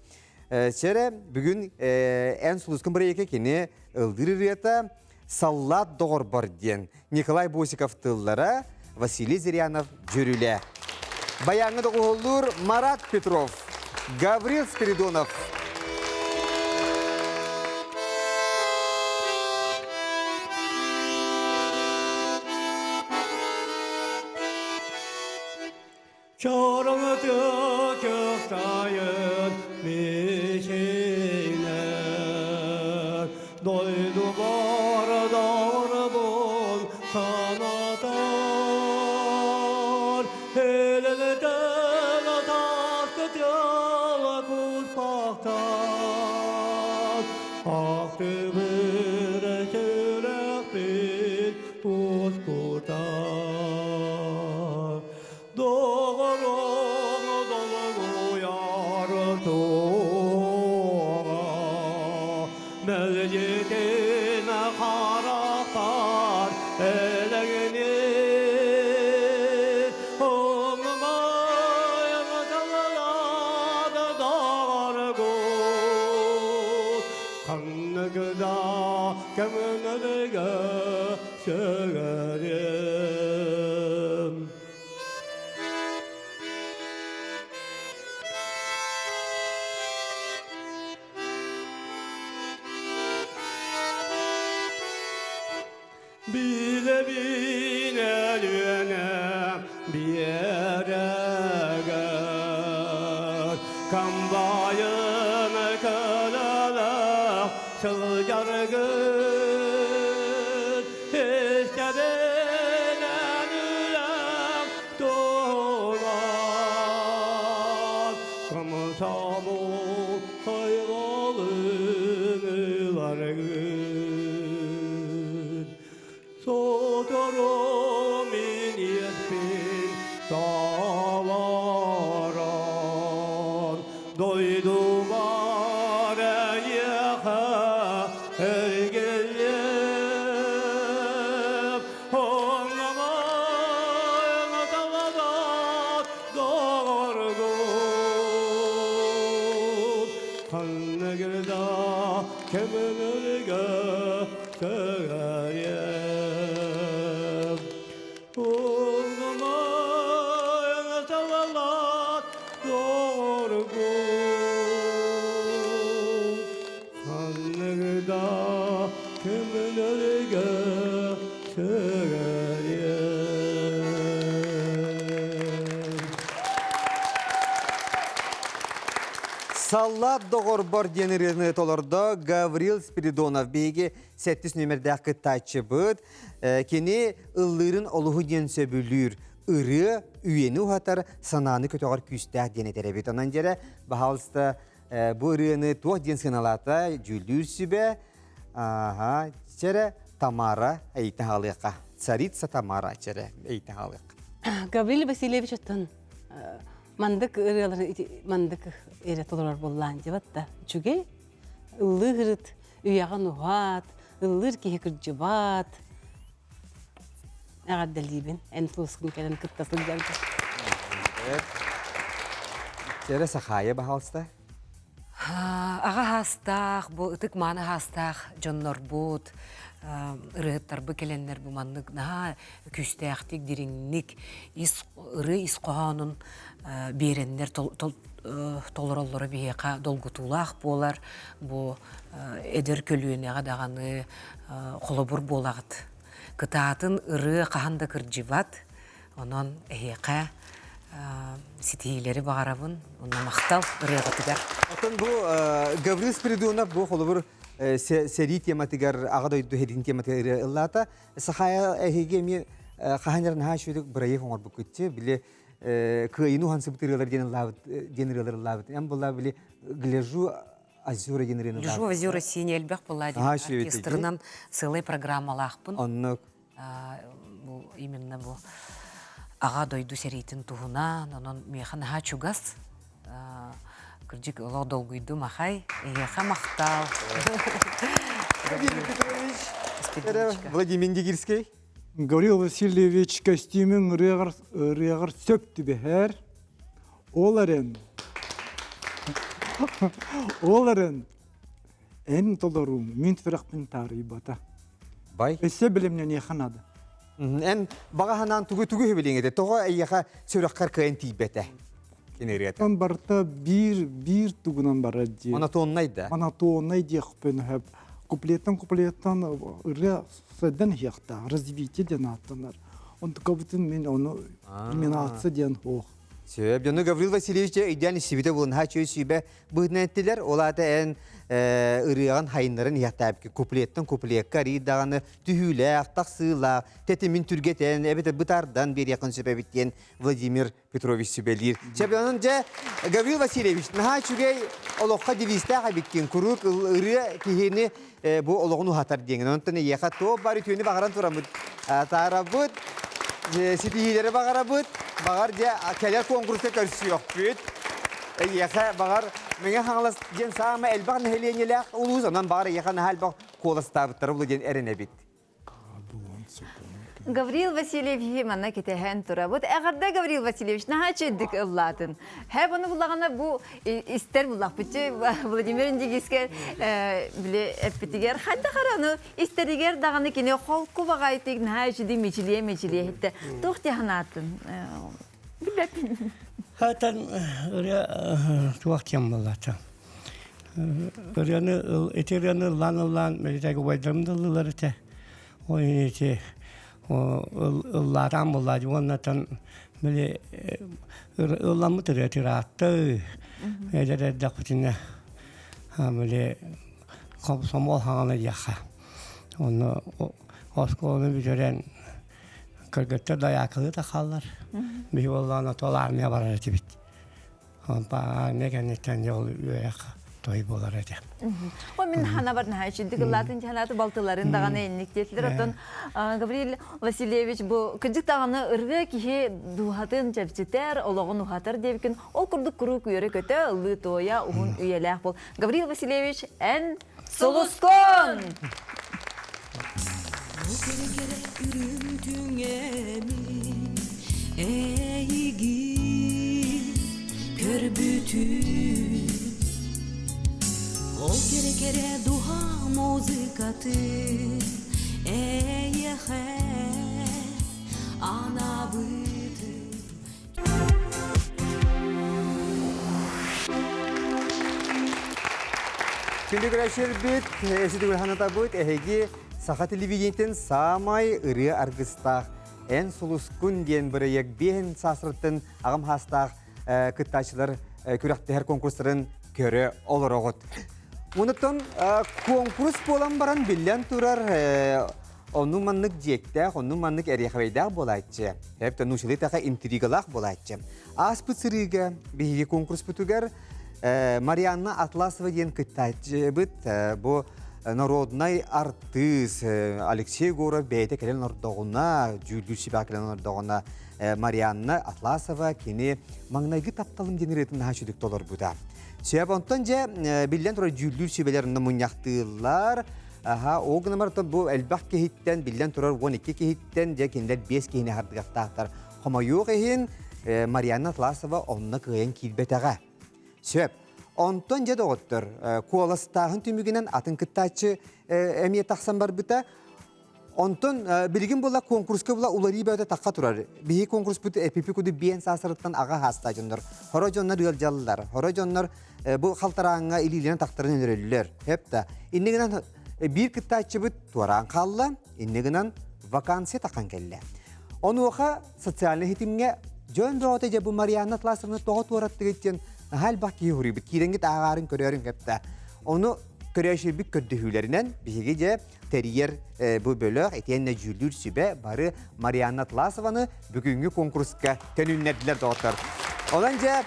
Чэрэ, бүгүн эн сулускун бырайыакка кини ылдыыр ырыата «Саллаат доҕорбор» диэн Николай Босиков тыллара, Василий Зырянов дьүрүлэ. Баяҥҥа доҕуһуоллуур Марат Петров, Гаврил Спиридонов. Чороҥ тыа мичинэ Дойдубар доҕорбун санатар Илинтэн атаскы тыала куспахтар Ахтыбыр сүрэхпин тускутар Доҕоруҥ долгуйар туоҕа, Мэлдьитин харахтар элэҥниир, Умнумайын тыллаат доҕоргут, Ханнык да кэмнэргэ сөҕөрүм. Билэбин Өлүөнэ биэрэгэр Комбайын көлөлөөх сылдьаргын Истэбинэн үлэм туһунан Комсомол хайҕалын ыларгын Сотору мин иэспин таларан Дойдубар эйиэхэ эргиллиэм Онномойн талабат доҕоргун Ханнык да кэмнэргэ сөҕөрүөм Онномойн талабат доҕоргун Ханнык да кэмнэргэ сөҕөрүөм Саллаат доҕорбор диэн ырыаны толордо Гаврил Спиридонов биһиги сэттис нүөмэрдээх кыттааччыбыт. Кини ыллыырын олуһу диэн сөбүлүүр. Ырыа үйэни уһатар, санааны көтөҕөр күүстээх диэн этэр эбит. Онон дьэрэ, баһаалыста бу ырыаны туох диэн сыаналаата дьүүллүүр сүбэ аха чэрэ Тамара эйтэн хаалыахха. Царица Тамара чэрэ эйтэн хаалыахха. Гаврил Васильевич оттон мандык ырыалары мандык эрэ толорор буоллаан дебат да үчүгэй ыллыырыт үйэҕин уһаат ыллыыр киһи кырдьыбат эҕэрдэлиибин эн сулускун кэлэн кытта сылдьарга Чэрэ Сахаайа баһаалыста Аҕа хаастаах, бу ытык мааны хаастаах дьоннорбут, ырыһыттарбыт кэлэннэр бу маннык наһаа күүстээхтик, дириҥник ис ырыа ис хоһоонун биэрэннэр толороллоро биһиэхэ долгутуулаах буолар. Бу эдэр көлүөнэҕэ даҕаны холобур буолаҕыт. Кытаатын ырыа хаһан да кырдьыбат. Онон эһиэхэ ситиһиилэри баҕарабын. Онно махтал ырыаҕытыгар. Оттон бу Гаврил Спиридонов бу холобур сэрии тематыгар, аҕа дойду сэриин тематыгар ырыа ыллаата. Сахая эһиги эмиэ хаһан эрэ наһаа үчүгэй бырайыак оҥорбуккут били кыайыны уһансыбыт ырыалар диэн ыллаабыт диэн ырыалар ыллаабыт. Эн буолла били Гляжу озера диэн ырыаны Гляжу озера синие элбэх буолла диэн оркестрынан сылай программалаахпын. Оннук. Бу именно бу аҕа дойду сэриитин туһунан, онон миэхэ наһаа чугас. Кырдьык олох долгуйдум ахай. Эйиэхэ махтал. Владимир Петрович, Владимир Индигирский. Гаврил Васильевич костюмун ырыаҕар ырыаҕар сөп түбэһэр. Ол эрэн ол эрэн эн толоруум мин сүрэхпин таарыйбата. Бай. Өссө билимнэниэхэ наада. Эн баҕа санаан тугу тугу үһүбүлүҥ этэ? Тоҕо эйиэхэ сүрэххэр кыайан тиийбэтэ? Кинириэт. Он барыта биир биир тугунан барар дии. Монотоннай да. Монотоннай диэхпин сөп. Куплеттан куплеттан ырыа сайдан иһиэхтээх, развитие диэн ааттанар. Онтукабытын мин ону кульминация диэн суох. Сөп, дьону Гаврил Васильевич өйдөөн истибитэ буолан ха чөй сүүбэ быһытынан эттилэр. Ол аата эн ырыаҕын хайыннарын иһэхтээбикки куплеттан куплекка арий даҕаны түһүүлээх, тахсыылаах, тэтимин түргэтэн, эбэтэр бытаардан биэриэххин сөп эбит диэн Владимир Петрович сүбэлиир. Сөп, онон дьэ Гаврил Васильевич наһаа үчүгэй олоххо девизтээх эбиккин. Куруук ырыа киһини бу олоҕун уһатар диэҥин. Онтон эйиэхэ туох бар үтүөнү баҕаран тураммыт таарабыт, ситиһиилэри баҕарабыт. Баҕар дьэ кэлэр конкурска көрсүөхпүт. Эйиэхэ баҕар Мэҥэ Хаҥалас диэн саамай элбэх нэһилиэнньэлээх улуус, онон баҕар эйиэхэ наһаа элбэх куоластаабыттара буолуо диэн эрэнэбит. Гаврил Васильевиһи манна кэтэһэн турабыт. Эҕэрдэ Гаврил Васильевич, наһаа үчүгдүк ыллаатын. Һэ, бұны буллаҕына бу истер буллахпытчы Владимир Индигискэ били эппитигэр хайдах араны истеригер даҕаны кини холку баҕайтык наһаа үчүдүй мичилиэ мичилиэ хитте. Туох тиһанаатын? Билбэппин. Хатан ырыа туох диэн буоллата. Ырыаны ити ырыаны ыллаан ыллаан мэлитээги убайдарым да ыллыылар этэ. Ол иһин ити ыллаатаан буоллаа уоннатан били ылламмыт ырыа ыраатта эдэр эрдэхпитинэ били комсомол хаҥана диэххэ онно оскуоланы бүтэрэн кыргыттар дайаакылыы да хааллар биһи буоллаҕына тол армия барар этибит армия кэнниттэн дьэ ол үөрэх той буолар этэ. О мин ханабар наһаа үчүдүк ыллаатын ханааты балтыларын даҕаны инник диэтилэр. Оттон Гаврил Васильевич бу кырдьык даҕаны ырыа киһи дууһатын чэпчэтэр, олоҕун уһатар диэбикин ол курдук куруук үөрэ-көтө, ыллыы-туойа, уһун үйэлээх бол. Гаврил Васильевич, эн сулускун! Кэрэ-кэрэ үрүҥ түҥэмин эйигин көрбүтүм Ол кэрэ-кэрэ дуһа музыкатын эйиэхэ анаабытым Күндү көрөөччүлэрбит, эситигүл ханатабыт, эһиги саха телевидениетин саамай ырыа аргыстаах Эн сулускун диэн бырайыак биэһин саасырыттан аҕам хаастаах кыттааччылар күрэхтэһэр конкурстарын көрө олороҕут. Онуттан конкурс буолан баран биллэн турар Онну маннык дьиэктээх, онну маннык эриэхэбэйдээх буолааччы. Эптэ нуучалыы таха интригалаах буолааччы. Ааспыт сырыыга биһиги конкурспутугар Марианна Атласова диэн кыттааччыбыт бу народнай артыыс Алексей Егоров бэйэтэ кэлэн олордоҕуна, дьүүллүүр сүбэҕэ кэлэн олордоҕуна Марианна Атласова кини маҥнайгы тапталым диэн ырыатын наһаа үчүгдүк толорбута. Сөп, онтон дьэ биллэн турар дьүүллүүр сүбэлэр онно мунньахтыыллар. Аха, ол гынан баран бу элбэх киһиттэн, биллэн турар 12 киһиттэн, дьэ кинилэр 5 киһини хардыгастаахтар. Хомойуох иһин, Марианна Атласова онно кыайан киирбэтэҕэ. Сөп. Онтон дьэ доҕоттор, куоластааһын түмүгүнэн атын кыттааччы эмиэ тахсан барбыта. Онтон билигин була конкурска була уларыы бөтө тахха турар. Биһи конкурспут эпипи куду биэн саасарыттан аҕа хааста дьоннор. Хоро дьоннор ыалдьаллар. Хоро дьоннор бу халтарааҥҥа илиилэрин тахтарын өлөрөллөр. Хөп да. Инне гынан биир кыттааччыбыт туораан хаалла. Инне гынан вакансия тахан кэллэ. Онуоха социальный хитимҥэ дьон бөҕөтө дьэ бу Марианна Атласовна тоҕо туораттыгыт диэн наһаа элбэх киһи хуруйбут. Киирэҥҥит ааҕаарын көрөөрүн кэптэ. Ону көрөөччүбүт көрдөһүүлэринэн биһиги дьэ тэрийэр бу бөлөх итиэннэ дьүүллүүр сүбэ бары Марианна Атласованы бүгүҥҥү куонкуруска төнүннэрдилэр доҕоттор. Онон дьэ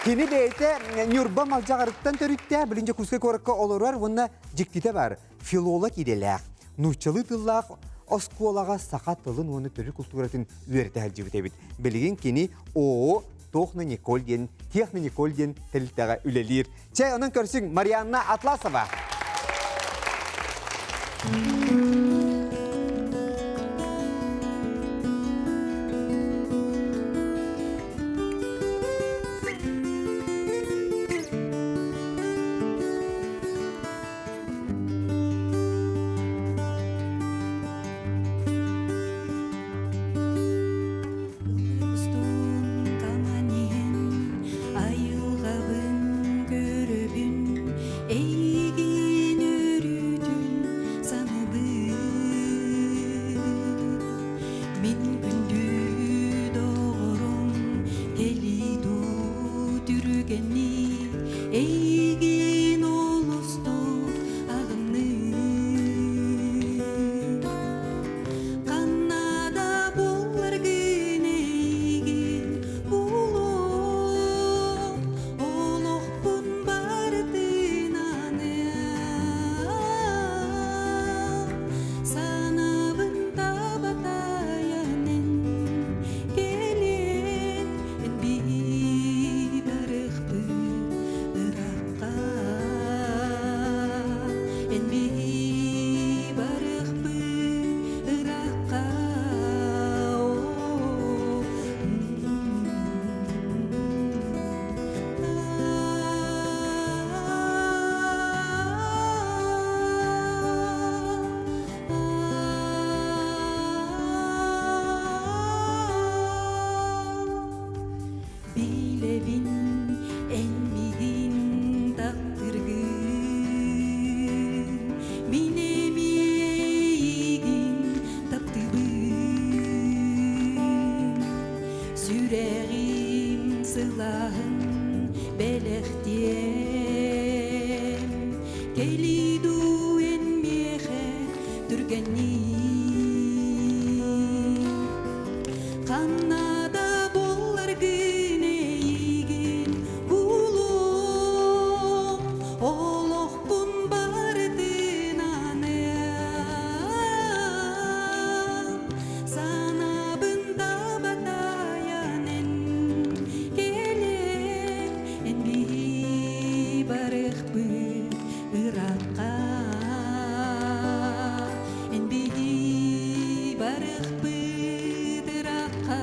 кини бэйэтэ Ньурба Малдьаҕарыттан төрүттээх, билин Дьокуускай куоракка олорор уонна дьиктитэ бар филолог идэлээх, нууччалыы тыллаах оскуолаҕа саха тылын уонна төрүт култууратын үөрэтэ сылдьыбыт эбит. Билигин кини ООО Тохна Николь диэн Техно Николь диэн тэрилтэҕэ үлэлиир. Чэ, онон көрсүҥ Марианна Атласова. Айылҕабын көрөбүн, эйигин өрүүтүн саныбын. түргэнник Ханна да булларгын эйигин булуом Олохпун барытын аныам Санаабын табатайан эн кэлэн Эн биһи барыахпыт ыраахха Эн биһи барыахпыт ыраахха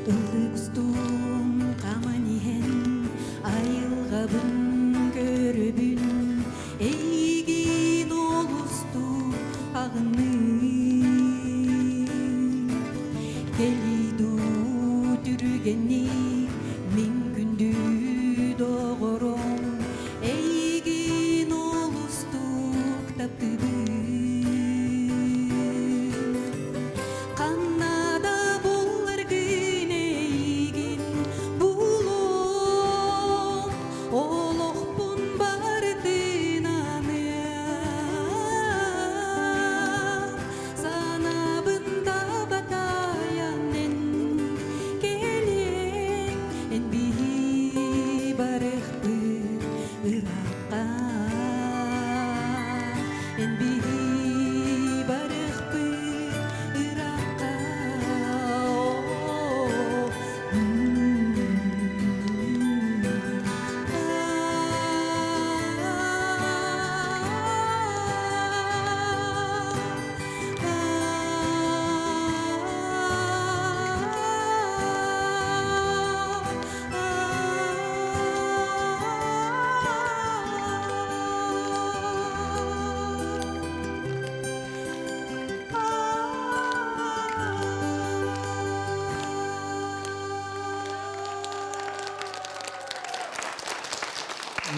Ыллык устун хааман иһэн айылҕабын көрөбүн Эйигин олустук аҕынным Кэлий дуу түргэнник мин күндү доҕорум Эйигин олустук таптыыбын Ханна да булларгын эйигин булуом Олохпун барытын аныам Санаабын табатайан эн кэлиэҥ Эн биһи барыахпыт ыраахха Эн биһи барыахпыт ыраахха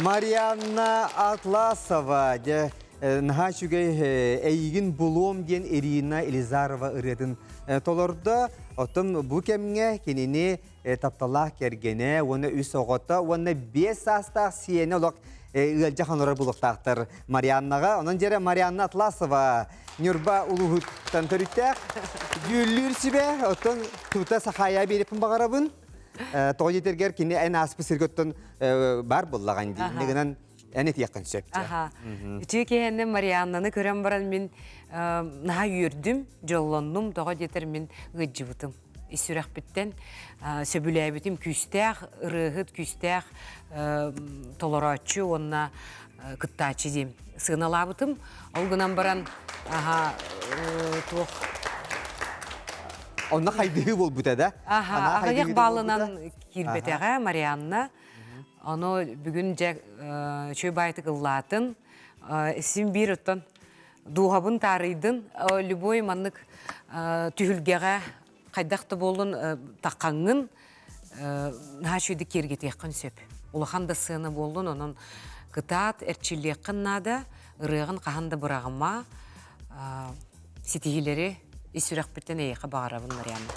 Марианна Атласова дьэ наһаа үчүгэй эйигин булуом диэн Ирина Елизарова ырыатын толордо. Оттон бу кэмҥэ кинини тапталаах кэргэнэ уонна үс оҕото уонна 5 саастаах сиэнэ олох ыалдьа хонорор булуохтаахтар Марианнаҕа. Онон дьэрэ Марианна Атласова Ньурба улууһуттан төрүттээх дьүүллүүр сүбэ. Оттон тута Сахаайа биэриэхпин баҕарабын. Тоҕо диэтэргэр кини эн ааспыт сиргэ оттон бар буоллаҕын дии. Инньэ гынан эн этиэххин сөп. Аха. Үтүө киһинэн Марианнаны көрөн баран мин наһаа үөрдүм, дьоллоннум, тоҕо диэтэр мин ыаддьыбытым. Ис сүрэхпиттэн сөбүлээбитим күүстээх ырыаһыт, күүстээх толорооччу уонна кыттааччы диим. Сыаналаабытым. Ол гынан баран аха туох Онно хайдыһыы буолбута да? Аха, аҕыйах баалынан киирбэтэҕэ Марианна. Ону бүгүн дьэ үчүгэй баайтык ыллаатын. Син биир оттон дууһабын таарыйдын. Любой маннык түһүлгэҕэ хайдах да буоллун таххаҥҥын наһаа үчүгэйдик киэргэтиэххин сөп. Улахан да сыана буоллун, онон кытаат, эрчиллиэххин наада, ырыаҕын хаһан да быраҕыма, ситиһиилэри ис сүрэхпиттэн эйиэхэ баҕарабын, Марианна.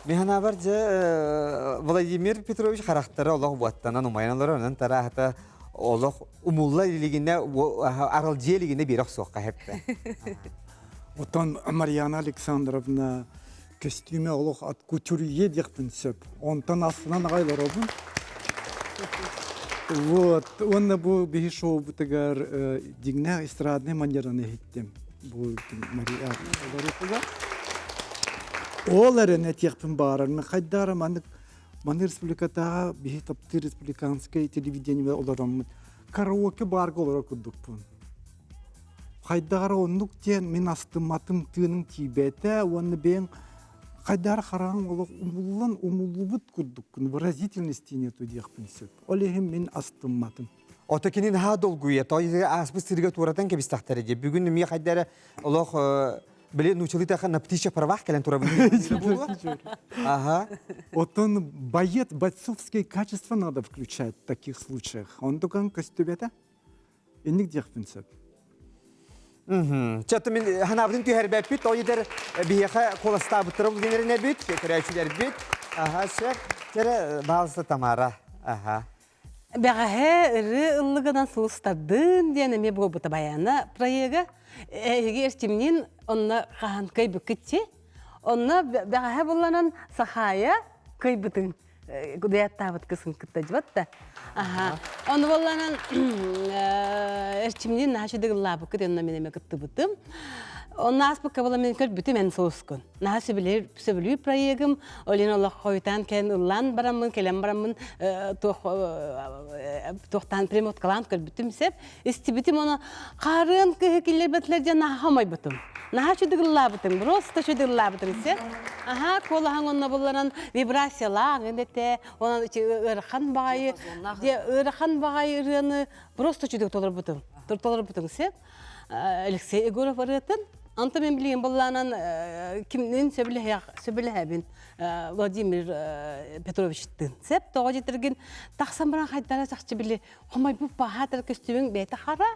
Мин санаабар дьэ Владимир Петрович харахтара олох буаттанан умайан олорор, онон тарааһыта олох умулла илигинэ аралдьыйа илигинэ биэрэ охсуохха хэппэ. Оттон Марьяна Александровна көстүүмэ олох от кутюрье диэхпин сөп. Онтон астынан аҕай олоробун. Вот. Уонна бу биһи шоубутугар дьиҥнээх эстрадный манераны иһиттим. Бу Мария олорутугар. Ол эрэн этиэхпин баҕарар. Мен хайдара маннык Маны республикатааҕы биһи таптыыр республиканскай телевидениеҕа олороммут караоке барга олорор курдукпун. Хайдах эрэ оннук диэн мин астымматым тыыным тиийбэтэ уонна бэйэҥ Хайдары хараҕыҥ олох умуллан умуллубут курдуккун, выразительности нету диэхпин сөп. Ол иһин мин астымматым. Ото кини наһаа долгуйа, той ааспыт сиргэ туоратан кэбистэхтэрэ дии. Бүгүн эмиэ хайда эрэ олох били нуучалыы на птичьих правах кэлэн турабын. Ага. Оттон боец, бойцовские качества надо включать в таких случаях. Он только көстүбэтэ. Инник диэхпин сөп. Чэ, мин ханаабытын түһэрбэппит, ол иһигэр биһиэхэ куоластаабыттара булгенеринэбит, көрөөччүлэрбит. Аха, сөп. Чэрэ, баалыста Тамара. Аха. Бэҕэһээ ырыа ыллыгынан сулустардын диэн эмиэ буолбута баяна проега. Эһиги эрчимниин онно хаһан кыайбыккытчи. Онно бэҕэһээ булланан Сахаайа кыайбытын дуэттаабыт кысын кытта дьыбат да. Аха. Ону болланан эрчимниин наһаа үчүгэй ыллаабыккыт онно мин эмэ кыттыбытым. Онно ааспыкка була мин көрбүтүм эн соускун. Наһаа сөбүлүүр, сөбүлүүр проегым. Олин олох хойутаан кэлэн ыллаан бараммын, кэлэн бараммын туох туохтаан перемоткалаан көрбүтүм сеп. Истибитим оны хаарыан кыһы киллэрбэтилэр диэн наһаа хомойбутум. Наһаа чудыгыллаабытым, просто чудыгыллаабытым сеп. Аха, куолаһаҥ онно булларан вибрациялааҥ этэ, онон ыарахан баҕайы, ыарахан баҕайы ырыаны просто чудук толорбутум. Толорбутум сеп. Алексей Егоров ырыатын. Онтон мен билигин буллаанан кимнин сөбүлэһэбин Владимир Петровичтыын. Сеп тоҕо дьитиргин тахсан баран хайдара чахчы били хомойбут баһаатар көстүүмүҥ бэйэтэ хара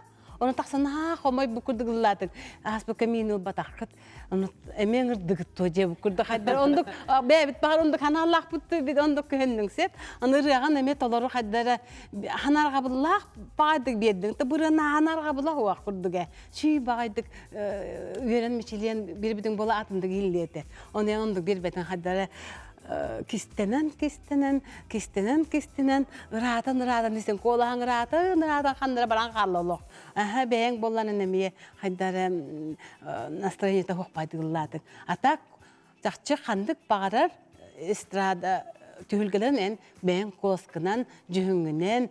Ону тахсан аа хомой бу курдук ыллаатыҥ ааспыкка миин ылбатаххыт ону эмиэ ыҥырдыгыт туо дьиэ бу курдук хайдар ондук бэйэбит баҕар ондук ханаалаахпыт бит ондук көһөннүҥ сеп аны ырыаҕын эмиэ толору хайдара ханарҕабыллаах баҕайдык биэрдиҥ та бырыана ханарҕабыла уох курдук ээ сүй баҕайдык үөрэн мичилиэн биэрбитиҥ буола атындык иһиллиэтэ ону ондук биэрбэтин хайдара кистэнэн кистэнэн кистэнэн кистэнэн ыраатан ыраатан истэн куолаһаҥ ыраатан ыраатан ханнара баран хаалла олох аха бэйэҥ буолланан эмиэ хайдара настроениета хуохпайдыгыллаатыҥ а так чахчы ханнык баҕарар эстрада түһүлгэлэрин эн бэйэҥ куоскынан дьүһүҥҥүнэн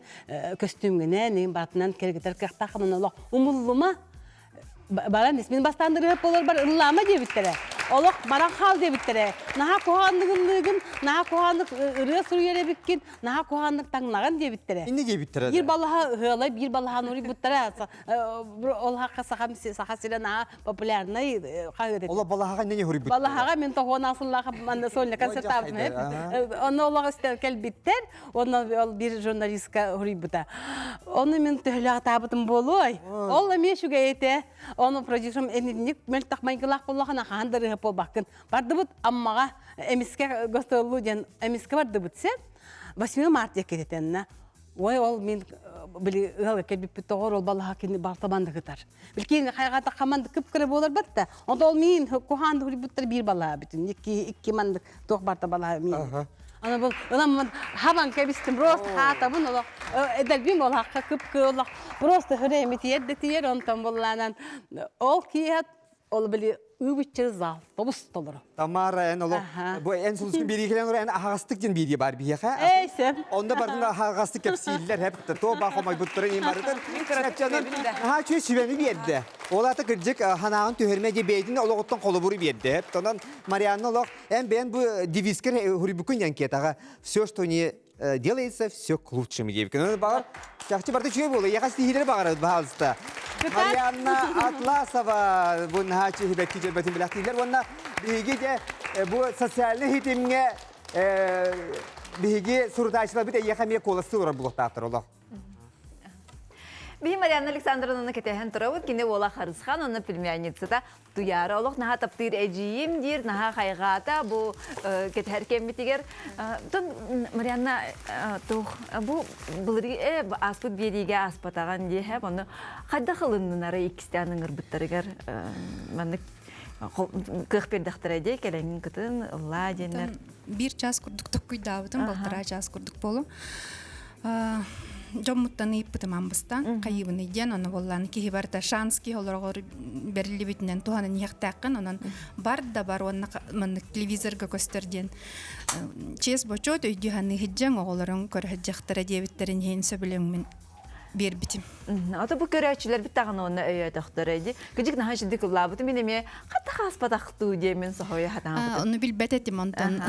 көстүүмҥүнэн иҥ барытынан кэргитэр кыахтааххын олох умуллума баран ис мин бастаан ырыһыт буоларбар ыллаама диэбиттэрэ олох баран хаал диэбиттэрэ наһаа куһаҕаннык ыллыыгын наһаа куһаҕаннык ырыа суруйар эбиккин наһаа куһаҕаннык таҥнаҕын диэбиттэрэ инни диэбиттэрэ биир балаһа ыһыалай биир балаһа нуруйбуттара ол хакка саха саха сирэ наһаа популярнай хаһыат Ола балаһаҕа не хуруйбут балаһаҕа мен тоҕуон асыллаах манна сольна концертаабытым онно олох истэр кэлбиттэр Онно ол биир журналистка хуруйбута. Ону мин төһөлөөх буолуой. Ол эмиэ үчүгэй этэ. Ону продюсерым энинник мөлтөх майгылаах буоллахына хаһан да ырыа буолбаккын. Бардыбыт Аммаҕа эмискэ гостоллу диэн эмискэ бардыбыт сеп. 8 март диэки Ой, ол мин били ыалга кэлбиппит тоҕор ол балаһа кини бартабанды кытар. Билкин хайҕата хаманды кып-кыра буолар батта. Онто ол мин кухаанды хуруйбуттар биир балаһа бүтүн. Икки икки мандык туох барта балаһа мин. Аны бұл ылам хабан кэбистим просто хаатабын олох эдэрбин олахха кып-кы олох просто хөрэ тиер да тиер онтон булланан ол киэт ол били ыбыччыр зал тобус толору. Тамара эн олох бу эн сулускун биэриэхилэн эн аһаҕастык диэн биэрии бар биһиэхэ. Эй сөп. Онно бардын аһаҕастык кэпсииллэр хэп то ба хомойбуттарын им барытын. Наһаа үчүгэй сүбэни биэрдэ. Ол аата кырдьык ханаҕын түһэрмэ дии бэйэтин олоҕуттан холобуру биэрдэ. Онон Марианна олох эн бэйэн бу девизкер хурибукун янкетаҕа все что не делается, все к лучшему диэбиккин. Оны баҕар, чахчы барыта үчүгэй буолуо. Яхас тиһилери баҕарабыт, баһаалыста. Марианна Атласова бу наһааччы хибэкки дьөрбөтүн билэхтииллэр. Уонна биһиги де бу социальный хитимҥэ биһиги сурутааччыларбыт эйиэхэ эмиэ куоластыы олорор булуохтаахтар олох. Биһи Марианна Александровнаны кэтэһэн турабыт. Кини уола Харысхан, онно племянницата Туйаара олох наһаа таптыыр эдьиийим диир, наһаа хайҕаата бу кэтэһэр кэммитигэр. Тон Марианна туох бу былырыы ааспыт биэриигэ ааспатаҕын диэһэ, ону хайдах ылыннынары иккистээн ыҥырбыттарыгар маннык кыах биэрдэхтэрэ дии кэлэҥҥин кытын ыллаа диэннэр. Биир час курдук токкуйдаабытым, балтараа час курдук буолу. Дьоммуттан ыйыппытым амбыстан хайыыбыный диэн ону буоллаан киһи барыта шанс киһи олорогор бэриллибитинэн туһанан иһиэхтээххин онон бар да бар уонна маннык телевизорга көстөр диэн чиэс бочуот өйдүү саныы сылдьаҥ оҕолорун көрө сылдьахтара диэбиттэрин иһин сөбүлэҥмин. Биэрбитим. Ото бу көрөөччүлэрбит даҕаны онно өйөөтөхтөрө дии. Кыдьык наһаа үчүгдүк ыллаабытым мин эмиэ хата хааспатахтуу диэммин соһуйа хатаабытым. Ону билбэт этим онтон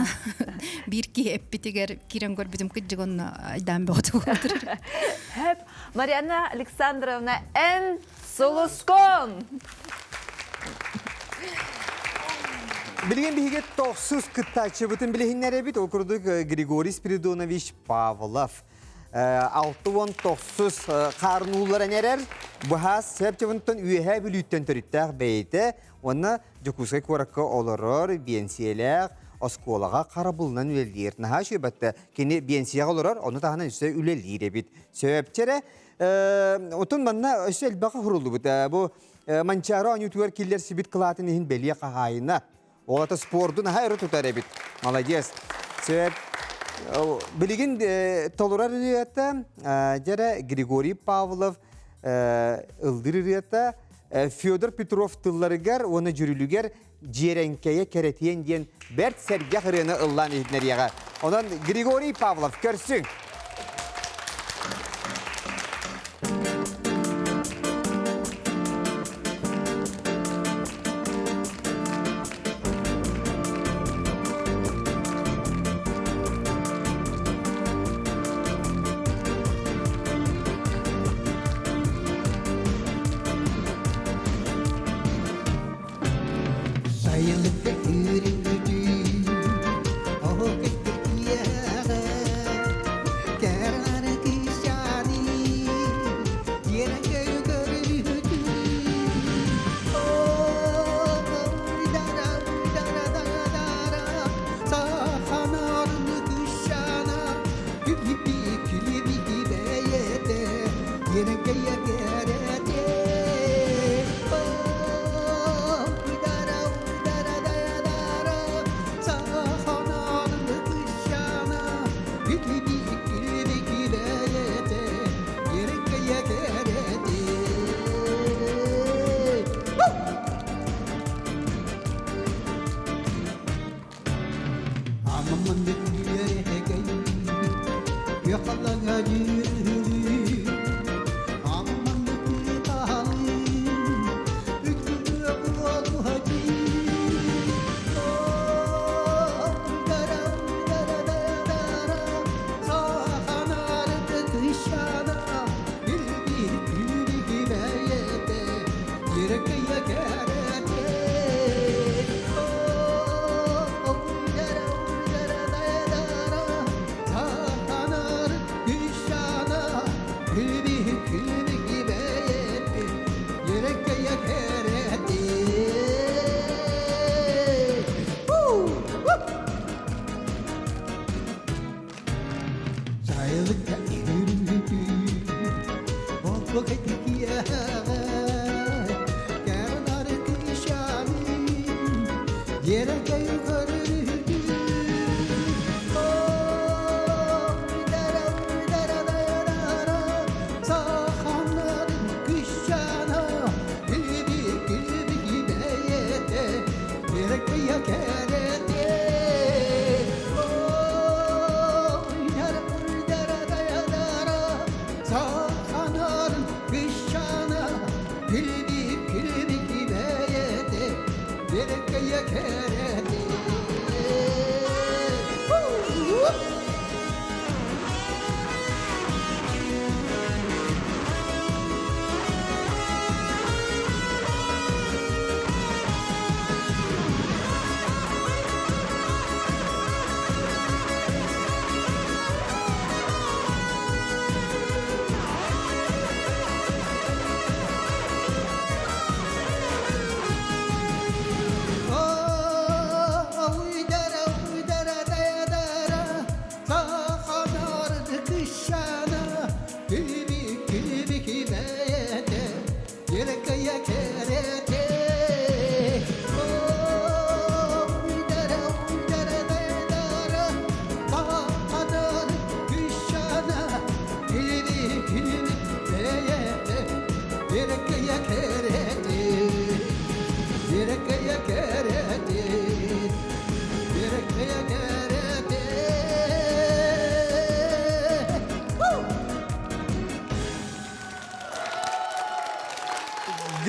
биир киһи эппитигэр киирэн көрбүтүм кыдьык онно айдаан бөҕөтө буолтур. Хөп Марианна Александровна эн сулускун! Билигин биһиги тохсус кыттааччыбытын билиһиннэрэбит. Ол курдук Григорий Спиридонович Павлов 69 хаарнуулларан эрэр быһаас Септивынтон Үөһээ Бүлүүттэн төрүттээх бэйэтэ уонна Дьокуускай куоракка олорор биэнсийэлээх оскуолаҕа харабылынан үлэлиир. Наһаа үчүгэй кини биэнсийэҕэ олорор, ону таһынан өссө үлэлиир эбит. Сөпчэрэ отун манна өссө элбэҕи хуруллубут. Бу Манчаары оонньуутугар киллэрсибит кылаатын иһин бэлиэ хаһаайына. Ол ата спорду наһаа өрө тутар эбит. Молодец. Сөп. Билигин толорор ырыата дьэрэ Григорий Павлов ылдыр ырыата Федор Петров тылларыгар уонна дьүрүлүгэр Дьиэрэҥкэйэ кэрэтиэн диэн бэрт сэргэх ырыаны ыллаан иһитинэриэҕэ. Онон Григорий Павлов көрсүҥ! Сайылыкка күүрүгүтүү, оһох киэҕэ, кэрэ кыысчааны, дьиэрэн көрүгүтүү. Саханарын кыысчаана, күлүбү бэйэтэ, дьиэрэн кэйэ кэрэтэ.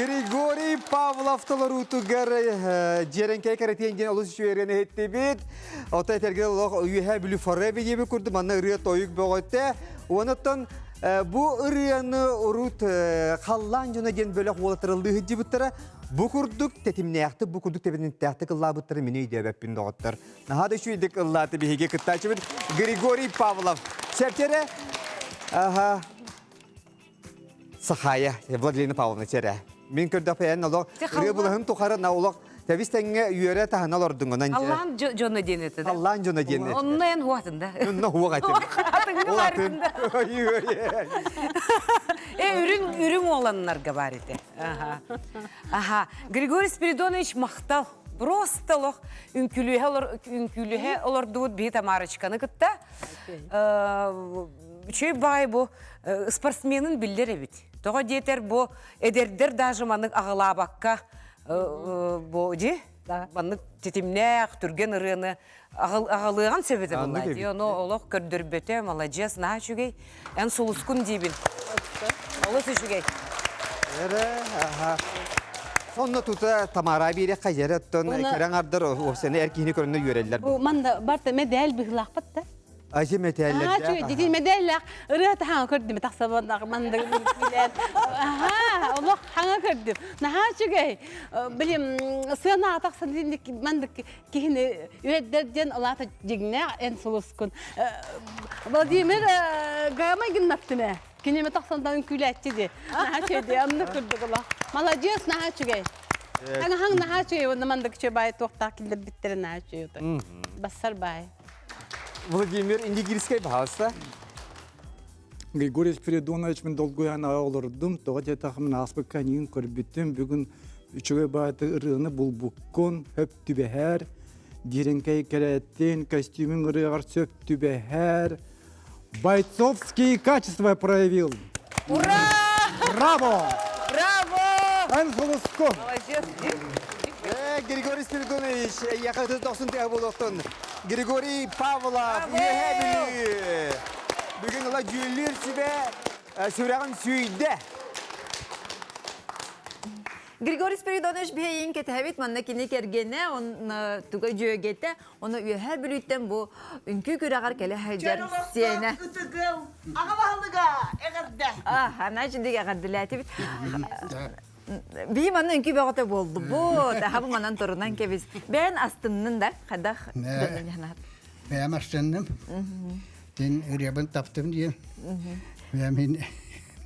Григорий Павлов толоруутугар дьиэрэнкэй кэрэтиэн диэн олус үчүгэй иһиттибит. Отой этэргэ олох үөһэ бүлүү фореби диэби курдук манна ырыа тойук бөҕөтө. Онуттан бу ырыаны урут халлаан дьоно диэн бөлөх уолаттарылыы сылдьыбыттара. Бу курдук тэтимнээхтик, бу курдук тэбиннээхтик ыллаабыттары мин өйдөөбөппүн доҕоттор. Наһаа да үчүгэйдик ыллааты биһиги кыттааччыбыт Григорий Павлов. Сэртэрэ, аха, Сахая, Владилена Павловна сэрэ. Мин көрдөхпө эн олох ырыа булаһын тухары на олох тэбис тэҥҥэ үөрэ таһына олордуҥ онон. Аллаан дьоно диэн этэ. Аллаан дьоно диэн этэ. Онно эн хуатын да. Онно хуох этим. Атыҥҥа бар Э үрүҥ үрүҥ уоланнарга бар этэ. Аха. Аха. Григорий Спиридонович махтал. Просто олох үҥкүлүһэ олор үҥкүлүһэ олордубут биһи Тамарочканы кытта. Үчүгэй баҕайы бу спортсменын биллэр эбит. Тоҕо диэтэр бу эдэрдэр даже маннык аҕылаабакка бу дьи маннык титимнээх түргэн ырыаны аҕалыаҕын сөп этэ буолла дии. Ону олох көрдөрбөтө, маладьыас, наһаа үчүгэй. Эн сулускун диибин. Олус үчүгэй. Эрэ, аха. Сонно тута Тамара биэриэххэ дьэрэ оттон кэрэ аҥардар уопсайынан эр киһини көрөннөр үөрэллэр. Бу манна барта медаль быһыылаахпыт да. Ажи мэтээллэрдээх. Дьити медаллаах ырыа таһаҥа көрдүм тахсабанах маннык билэн. Аха, олох хаҥа көрдүм. Наһаа үчүгэй. Билим сыана тахсан маннык киһини үөрдэр диэн олаата дьиҥнээх эн сулускун. Владимир Гамай гыннаттым ээ. Киниме тахсандан үҥкүүлээччи ди. Наһаа үчүгэй ди, оннук курдук олох. Маладьыас, наһаа үчүгэй. Хаҥаһаҥ наһаа үчүгэй, уонна маннык үчүгэй баай туохтаах киллэрбиттэрэ наһаа үчүгэй. Бассар баай. Владимир Индигирскэй баһаалыста. Григорий Спиридонович мин долгуйан аҕа олордум. Тоҕо диэтэххэ мин ааспыкка эйигин көрбүтүм. Бүгүн үчүгэй баайты ырыаны булбуккун, хөп түбэһэр. Дириҥкэй кэрэттин, костюмүҥ ырыаҕар сөп түбэһэр. Бойцовские качества проявил. Ура! Браво! Браво! Эн сулуску! Молодец! Э, Григорий Спиридонович, эйиэхэ ытыс дохсун тыаһа буолуохтун. Григорий Павлов, Үөһээ Бүлүү. Бүгүн ыла дьүүллүүр сүбэ сүрэҕин сүүйдэ. Григорий Спиридонович биһиэйин кэтэһэбит, манна кини кэргэнэ, он туга дьүөгэтэ, Ону Үөһээ Бүлүүттэн бу үҥкүү күрэҕэр кэлэ сылдьар сиэнэ. Ытыгыл, аҕа баһылыга эҕэрдэ. Ана дьиндик эҕэрдэлээтибит. Бии манна үҥкүү бөҕөтө буолдубут. Аха бу манан турунан кэбис. Бэйэн астыннын да хайдах Бэйэм астынным. Тин ырыабын таптым диэн. Бэйэм мин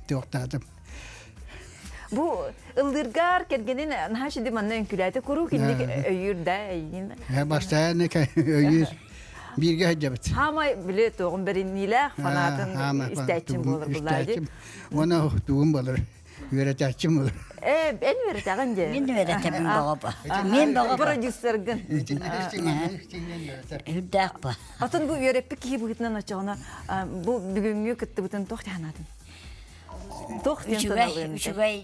туохтаатым. Бу ыллыыргар кэргэнин наһаа шиди манна үҥкүүлээтэ куруук инник өйүүр да эйигин. Бастаан өйүүр бииргэ сылдьабыт. Хаамай били туоҕун бэриниилээх фанатын истээччим буолар буллаа ди. Уона тугум болар үөрэтээччим болар. Э, эн үөрэтэҕин дии. Мин үөрэтэбин боҕобо. Мин боҕобо. Продюсергын. Үрдээх ба. Атын бу үөрэппит киһи быһыытынан оччоҕуна бу бүгүҥҥү кыттыбытын туох санаатын? Туох диэн Үчүгэй, үчүгэй,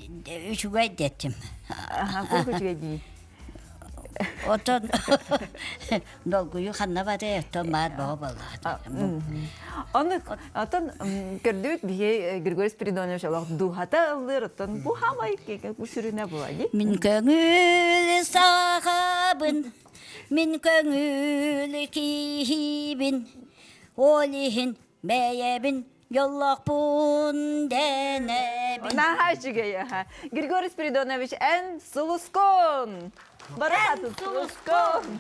үчүгэй диэттим. Туох үчүгэй дии? Отон долгуйу ханна барыай, оттон баар бөҕө буоллаҕа. Ону отон көрдүбүт биһи Григорий Спиридонович олох дууһата ыллыыр, оттон бу хамай бу сүрүнэ була дии. Мин көҥүл сахабын, мин көҥүл киһибин, ол иһин бэйэбин Дьоллоохпун дэнэбин. Наһаа үчүгэй аха. Григорий Спиридонович, эн сулускун! Бараатын сулускун!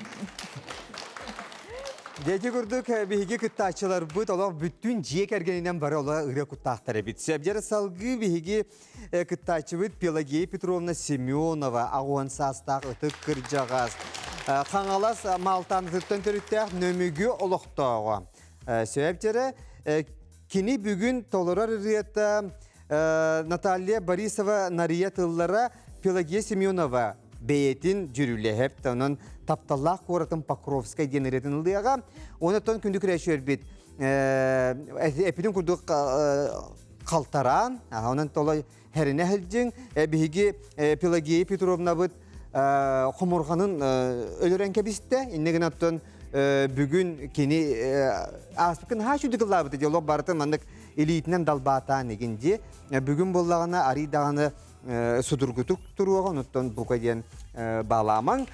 Дети курдук биһиги кыттааччыларбыт олох бүттүүн дьиэ кэргэнинэн бары ола ырыа куттаахтар эбит. Сөбдер салгыы биһиги кыттааччыбыт Пелагея Петровна Семенова аҕуон саастаах ытык кырдьаҕас Хаҥалас Маалтаанытыттан төрүттээх Нөмүгү олохтооҕо. Сөбдерэ кини бүгүн толорор ырыата Наталья Борисова Нария тыллара Пелагея Семенова бэйэтин дьүрүлэһэп онон тапталлаах куоратын Покровскай диэн ырыатын ылыаҕа. Онтон күндү күрээчүөрбүт эпитин курдук халтараан, онон толой хэринэ сылдьыҥ. Биһиги Пелагея Петровнабыт хомурҕанын өлөрөн кэбистэ. Инне гынан оттон бүгүн кини ааспыккын хаачу чүдүк ыллаабыт диолог барытын маннык илиитинэн далбаатаан игин дии. Бүгүн буоллаҕына арый даҕаны судургутук туруоҕа, онуттан бука диэн баалаамаҥ.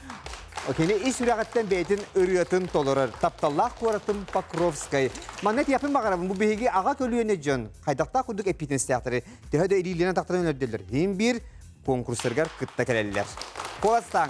Кини ис сүрэҕиттэн бэйэтин ырыатын толорор тапталлаах куоратым Покровскай. Манна этиэхпин баҕарабын, бу биһиги аҕа көлүөнэ дьон хайдахтаах курдук эппиэтинэстээхтэри төһө да илиилэрин атахтарын өлөрдөллөр. Иһин биир конкурстарыгар кытта кэлэллэр. Куоластааҥ!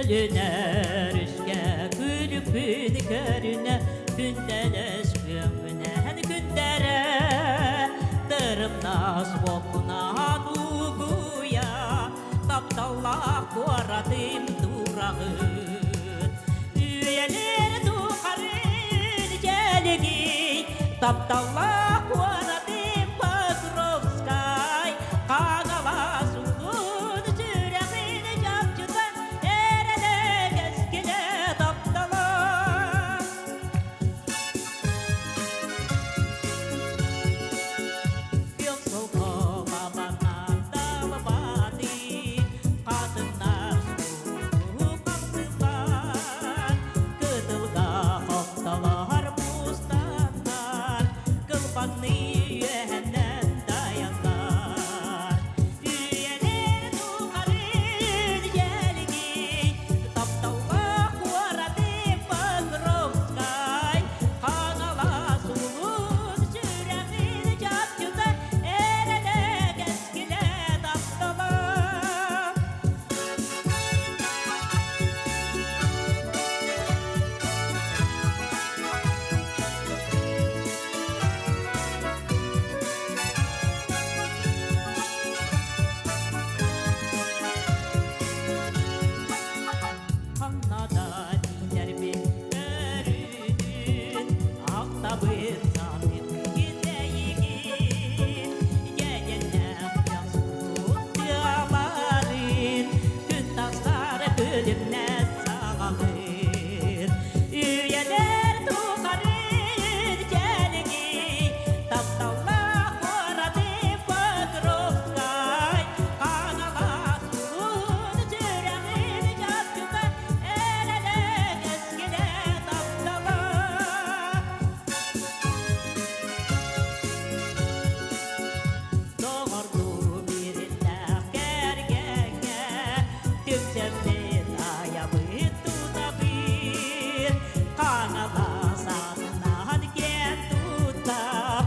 Өлүнэр үскэ күлүкпүн көрүнэ күндэлэс күөҥҥүнэн күндэрэ тырымнас уоппунаан угуйа тапталлаах куоратым тураҕын үйэлэр тухарын дьэлигий тапталлаах куоратым Покровскай Хаҥалас улуун сүрэҕин чапчыта эрэлэ кэскилэ таптала Күөх солко лабанан далбаты хатыннар сулуу хапсыллар кытылга хоптолор мустаннар кылбанныы үөһэннэн дайаннар үйэлэр тухары дьэлигий тапталлаах куораты Покровскай Хаҥалас улуун сүрэҕин чапчыта эрэлэ кэскилэ таптала. Ханна да тиийдэрбин өрүүтүн ахтабын саныыр китэйигин дьэдьэннээх дьахсуун тыаларын күн тахсар күлүмнэс саҕалыыр үйэлэр тухары дьэлигий тапталлаах куораты Покровскай Хаҥалас улуун сүрэҕин чапчыта эрэлэ кэскилэ таптала. Доҕордуу биириннээх кэргэҥҥэ түмсэммит айабыт тутабыт Хаҥалас атынан киэн туттап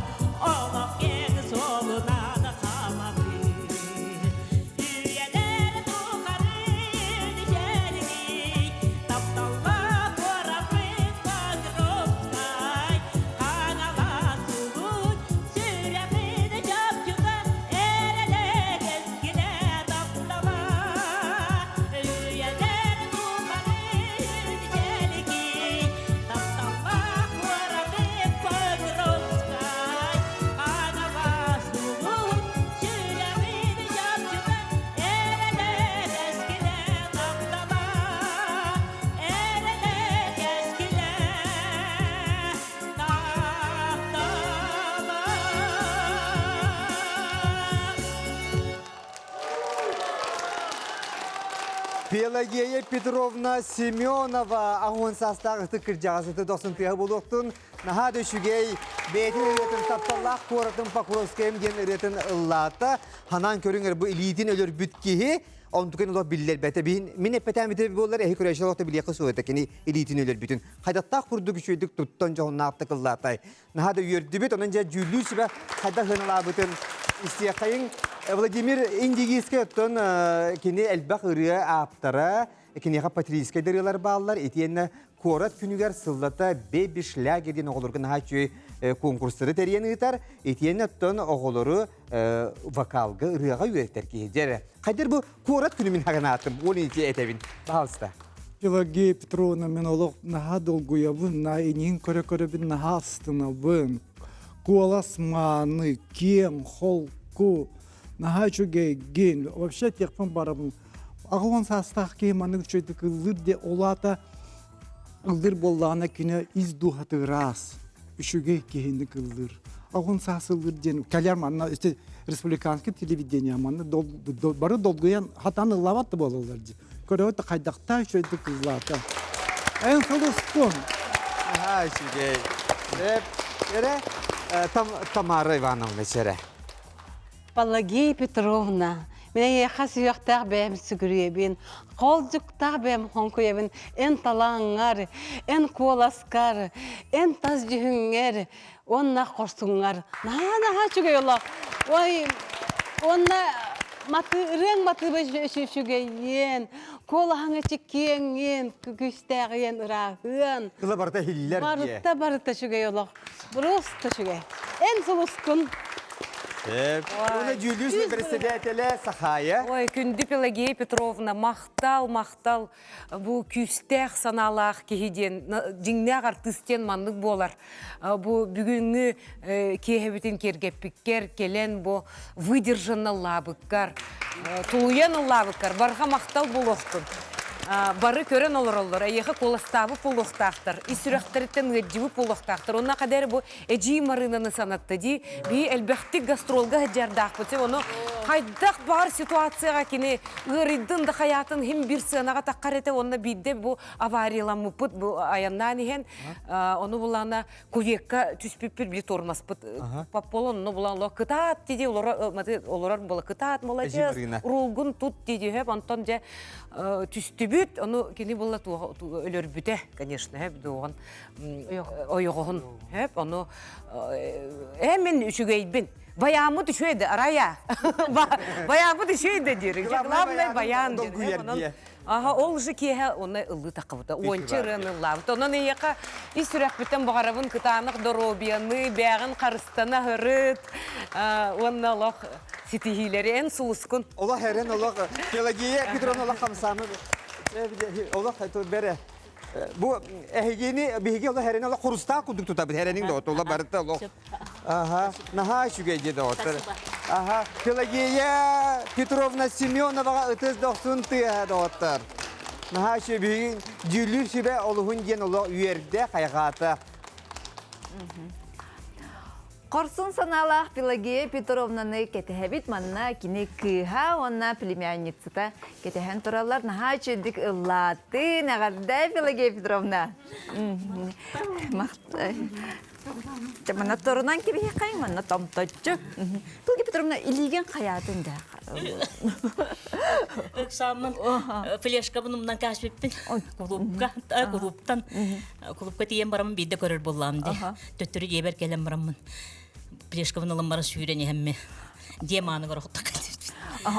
олох киэҥ суолунан хаамабыт Үйэлэр тухары дьэлигий тапталлаах куораппыт Покровскай Хаҥалас улуун сүрэҕин чопчута эрэлэ кэскилэ таптала Үйэлэр тухары дьэлигий тапталлаах куораппыт Покровскай Хаҥалас улуун сүрэҕин чопчута эрэлэ кэскилэ таптала эрэлэ кэскилэ таптала. Пелагея Петровна Семенова аҕыс саастаах ытык кырдьаҕас дохсун тыаһа буолуохтун наһаа да үчүгэй бэйэтин ырыатын тапталлаах куоратын Покровскайым диэн ырыатын ыллаата. Ханаан көрүҥ бу илиитин өлөрбүт киһи онтукун олох биллэрбэтэ. Биһин мин эппэтээн битэ буоллар эһи көрөөччү олохто билиэххэ суох этэ кини илиитин өлөрбүтүн. Хайдахтаах курдук үчүгэйдик туттан дьоһуннаахтык ыллаатай. Наһаа да үөрдүбүт, онон дьэ дьүүллүүр сүбэ хайдах сыаналаабытын истиэххэйиҥ. Владимир Индигиискэ оттон кини элбэх ырыа ааптара, киниэхэ патриотическай да ырыалар бааллар, итиэннэ куорат күнүгэр сыллата Бэби Шлягер диэн оҕолорго наһаа үчүгэй конкурстары тэрийэн ыытар, итиэннэ оттон оҕолору вокалга ырыаҕа үөрэтэр киһи. Дьэ, хайдар бу куорат күнү мин хаганаатым, ол ити этэбин. Пожалуйста. Пелагея Петровна мен олох наһаа долгуйабын, наһаа иниин көрө-көрөбүн наһаа астынабын. Куолас мааны, киэҥ, холку, наһаа үчүгэйгин. Вообще тиэхпин барабын. 80 саастаах киһи маннык үчүгэйдик ыллыыр диye ол аата ыллыыр буоллаҕына кини ис дууһата ыраас. үчүгэй киһини кыллыыр. Оҕун саасыллыыр диэн кэлэр манна ити республиканский телевидение манна бары долгуйан хатан ыллабат да буолаллар дии. Көрөбүт хайдахтаах үчүгэйдик ыллаата. Эн сулускун. Аха, үчүгэй. Эрэ Тамара Ивановна чэрэ. Пелагея Петровна, мин эйиэхэ сүһүөхтээх бэйэм сүгүрүйэбин, холдьуктаах бэйэм хоҥкуйабын, эн талааҥҥар, эн куоласкар, эн тас дьүһүҥҥэр уонна хорсуҥҥар. Наһаа-наһаа үчүгэй олох. Ой, уонна маты ырыаҥ матыыба үчүгэйиэн, куолаһаҥ эчиккиэҥиэн, күүстээҕиэн, ырааһыан. Тыла барыта иһиллэр дии. Барыта барыта үчүгэй олох. Просто үчүгэй. Эн сулускун. Уонна дьүүллүүр председателэ Сахая. Ой, күндү Пелагея Петровна, махтал, махтал. Бу күүстээх санаалаах киһи диэн, дьиҥнээх артыыс диэн маннык буолар. Бу бүгүҥҥү киэһэбитин киэргэппиккэр, кэлэн бу выдержанно ыллаабыккар, тулуйан ыллаабыккар барҕа махтал буолуохтун. Бары көрөн олороллор, эйиэхэ куоластаабыт буолуохтаахтар, ис сүрэхтэриттэн ыаддьыбыт буолуохтаахтар. Онно хадэр бу эдьиий Марынаны санатта дии. Биһи элбэхтик гастролга сылдьардаахпыт. Ону хайдах баар ситуацияҕа кини ыарыйдын да хайаатын хим бир сыанаҕа таххар этэ онно биирдэ бу аварияламмыппыт бу айаннаан иһэн ону булана кувекка түспүппүт били тормозпыт папполон онно булан олох кытаат диди олорор була кытаат молодец рулгун тут диди хөп онтон дьэ түстүбүт ону кини була өлөрбүтэ конечно хөп дуоҕун ойоҕоһун хөп ону э мен үчүгэйбин баяаммыт үчүгэй да арая баяаммыт үчүгэй да диир главное баян диир Аха, ол же киэһэ онно ыллыы таххыбыта. Уонча ырыаны ыллаабыт. Онон эйиэхэ ис сүрэхпиттэн баҕарабын кытаанах доруобуйаны, бээҕин харыстана сырыт, уонна олох ситиһиилэри эн сулускун. Олох эрэн олох Пелагея Петровна олох хамсааны олох бэрэ бу эһигини биһиги олох эрэн олох хурустаах курдук тутабыт эрэниҥ да олох барыта олох Ага, наһаа үчүгэй дии доҕоттор. Ага, Пелагея Петровна Семеноваҕа ытыс дохсун тыаһа доҕоттор. Наһаа үчүгэй бүгүн дьүүллүүр сүбэ олуһун диэн олох үөрдэ, хайҕаата. Хорсун санаалаах Пелагея Петровнаны кэтэһэбит. Манна кини кыыһа уонна племянницата кэтэһэн тураллар. Наһаа үчүгүйдик ыллаатын. Эҕэрдэ, Пелагея Петровна. Манна торунан кибиһиэххэй, манна томточчу. Пылги Петровна илиигин хайаатын да. Ыксааммын флешкабын умнан кээспиппин. Кулуупка, кулууптан кулуупка тиийэн бараммын биирдэ көрөр буоллаам дии. Төттөрү дьиэбэр кэлэн бараммын флешкабын ылан баран сүүрэн иһэмми дьиэ мааныгар охток.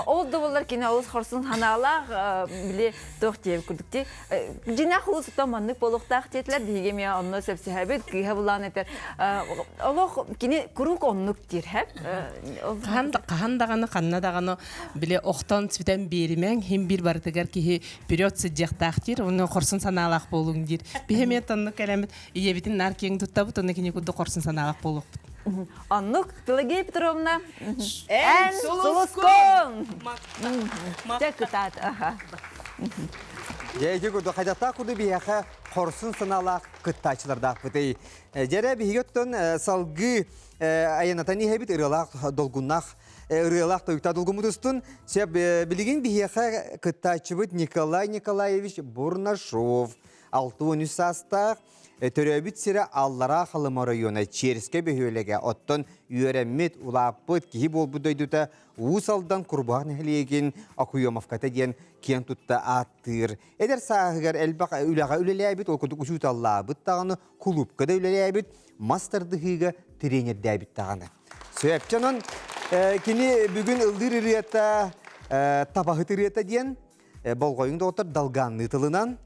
Ол да буоллар кини олус хорсун ханаалаах били туох диэбит курдук ти дьинэх улуустан маннык буолуохтаах диэтилэр биһиги эмиэ онно сөпсөһөбүт кыыһа булаан этэр олох кини куруук оннук диир һэ хаһан даҕаны ханна даҕаны били охтон сүтэн биэримэҥ хим бир барытыгар киһи вперед сылдьыахтаах диир уонна хорсун санаалаах буолуҥ диир биһи эмиэ оннук кэлэммит ийэбитин наар киэҥ туттабыт уонна кини курдук хорсун санаалаах буолуохпут Оннук Пелагея Петровна эн сулускун Дьэ кытаат Дьэ ити курдук хайдахтаах курдук биһиэхэ хорсун санаалаах кыттааччылардаахпытый. Дьэрэ биһиги оттон салгыы айанатан иһэбит ырыалаах долгуннаах ырыалаах тойуктаах долгуммут устун сөп билигин биһиэхэ кыттааччыбыт Николай Николаевич Бурнашов 63 саастаах Төрөөбүт сирэ Аллараа Халыма оройуона Черскэй бөһүөлэгэ, оттон үөрэммит, улааппыт, киһи буолбут дойдута Уус Алдан Курбуһах нэһилиэгин Окуемовката диэн киэн тутта ааттыыр. Эдэр сааһыгар элбэх үлэҕэ үлэлээбит, ол курдук учууталлаабыт даҕаны, кулуупка да үлэлээбит, мас тардыһыыга тренердээбит даҕаны. Сөп. Онон кини бүгүн ыллыыр ырыата табаһыт ырыата диэн болҕойуҥ доҕоттор долганныы тылынан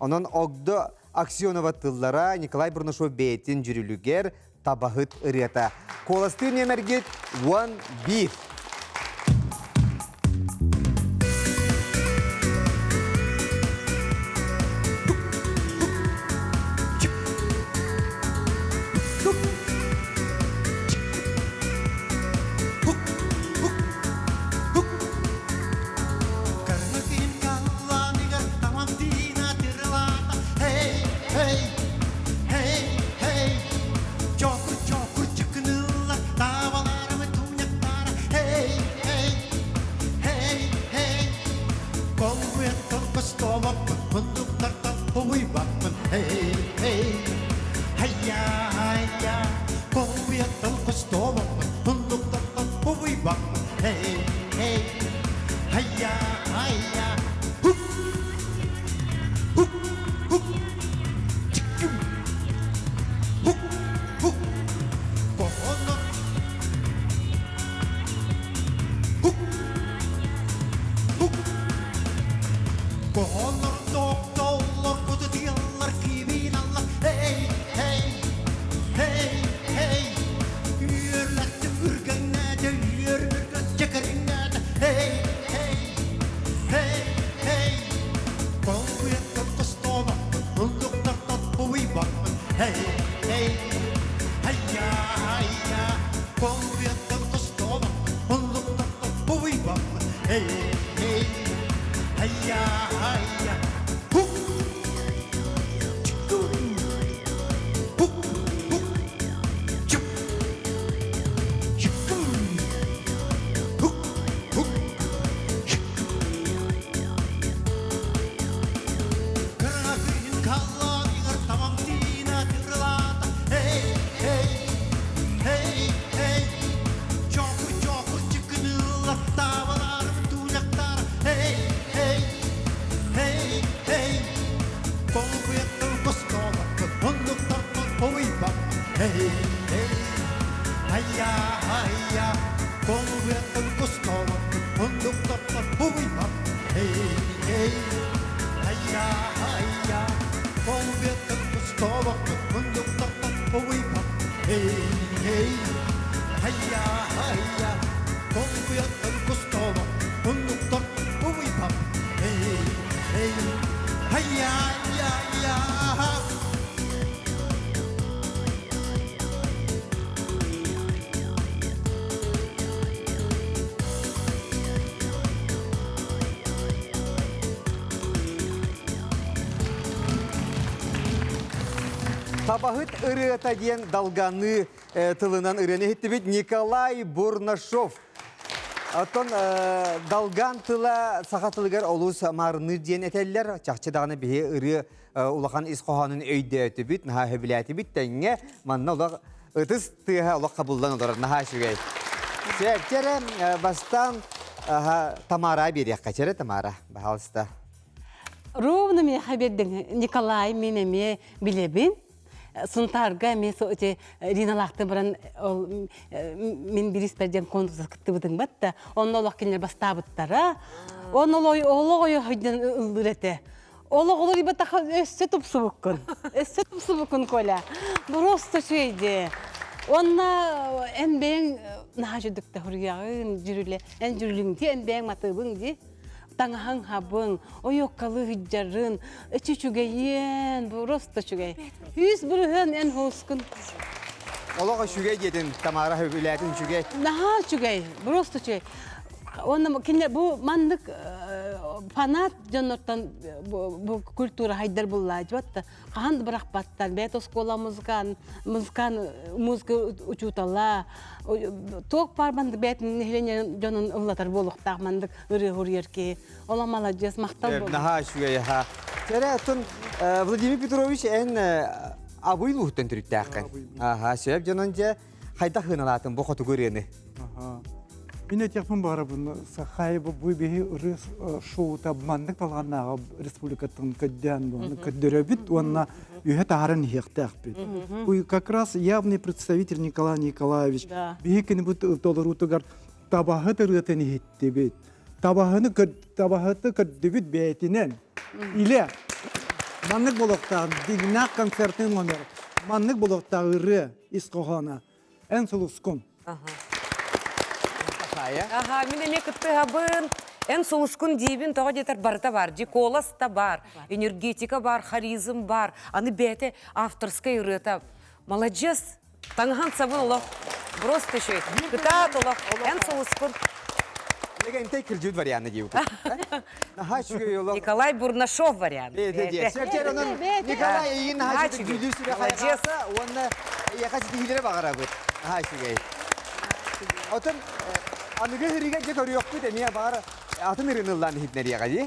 Онон Огдо Аксенова тыллара Николай Бурнашов бэйэтин дьүрүлүгэр табаһыт ырыата. Куоластыыр нүөмэргит 11. Hey, hey, hayya, hayya, Kolbiyattan kostova, onluktan puiva. Hey, hey, hayya, hayya, huk, chikum, huk, huk, chup, chikum, huk, huk, Кыракыйын калланыгар тамам тиина тырылаата. Hey, hey, hey, hey. Чоку чоку чыкынылар табаларым туунактар. Hey, hey, hey, hey. Колбуяттан костолаппын, оннуктартан повыйбам. Hey, hey, хайя, хайя. Колбуяттан костолаппын, оннуктартан повыйбам. Hey, hey, хайя, хайя. Колбуяттан костолаппын, оннуктартан повыйбам. Hey, hey, хайя, хайя. Колбуяттан костолаппын, оннуктартан повыйбам. Hey, hey, хайя, я, я. Табаһыт ырыата диэн далганыы тылынан ырыаны иһиттибит Николай Бурнашов. Оттон далган тыла саха тылыгар олус маарынныыр диэн этэллэр. Чахчы даҕаны биһи ырыа улахан ис хоһоонун өйдөөтүбүт, наһаа сөбүлээтибит тэҥҥэ манна олох ытыс тыаһа олох хабыллан олорор наһаа үчүгэй. Чэрэ бастаан Тамара биэриэххэ. Чэрэ Тамара, баһаалыста. Ровно миэхэ биэрдиҥ Николай мин эмиэ билэбин. Сунтаарга эмиэ ити Риналаахтан баран ол мин бириспэр диэн конкурска кыттыбытыҥ батта. Онно олох кинилэр бастаабыттара. Онно олох ойо хойдон ыллыр этэ. Олох олор ибатаха өссө тупсубуккун. Өссө тупсубуккун, Коля. Просто үчүгэйди. Онна эн бэйэҥ наһаа үчүгдүк хуруйаҕын дьүрүлэ. Эн дьүрүлүҥ ди, эн бэйэҥ матыыбыҥ ди. Таҥаһыҥ хабыҥ, ойуоккалыы сылдьарын, эчи үчүгэйиэн, просто үчүгэй. 100% эн хоускун. Олох үчүгэй диэтин Тамара үлээтин үчүгэй. Наһаа үчүгэй, просто үчүгэй. Онно кинилэр бу маннык фанат дьоннортон бу культура хайдар буллаажыбатта. Хаһан да бырахпаттар. Бэйт оскуола музыкан, музыкан, музыка учуутала, туох бар мандык бэйт нэһилиэнньэ дьонун ыллатар буолуохтаах мандык ырыа хуруйар киһи. Ола маладьыас, махтал буолун. Наһаа үчүгэй аха. Чэрэ, оттон Владимир Петрович эн абый лууһуттан төрүттээххин. Аха, сөп дьонон дьэ хайдах ыналаатын бу хотугу ырыаны? Мин этиэхпин баҕарабын, Сахай бу биһи ырыа шоута маннык талааннааҕы республикаттан көддөөн көрдөрөбүт уонна үһэ таһааран иһиэхтээхпит. Бу как раз явный представитель Николай Николаевич биһи кини бу толоруутугар табаһыт ырыатын иһиттибит. Табаһыны табаһыты көрдүбүт бэйэтинэн. Илэ маннык болохтаах дигнах концертын номер маннык болохтаах ырыа ис хоһооно эн сулускун. Аха, мин эмиэ кыттыһабын. Эн сулускун диибин тоҕо диэтэр барыта бар. Диколас та бар, энергетика бар, харизм бар. Аны бэйэтэ авторскай ырыата. Маладьыас, таҥаһан сабын олох. Просто еще кытаат олох. Эн сулускун. Легентэй кырдьыбыт варианты диэбит. Наһаа үчүгэй олох. Николай Бурнашов вариант. Сэрчэр онон Николай эйигин наһаа үчүгэй дьүүллүүр сүбэ хайҕаата уонна эйиэхэ ситиһиилэри баҕарабыт. Наһаа үчүгэй. Отон аныгы ырыга дьэ көрүөхпүт эмиэ баар атын ырыныллан иһитинэриэҕэ дии.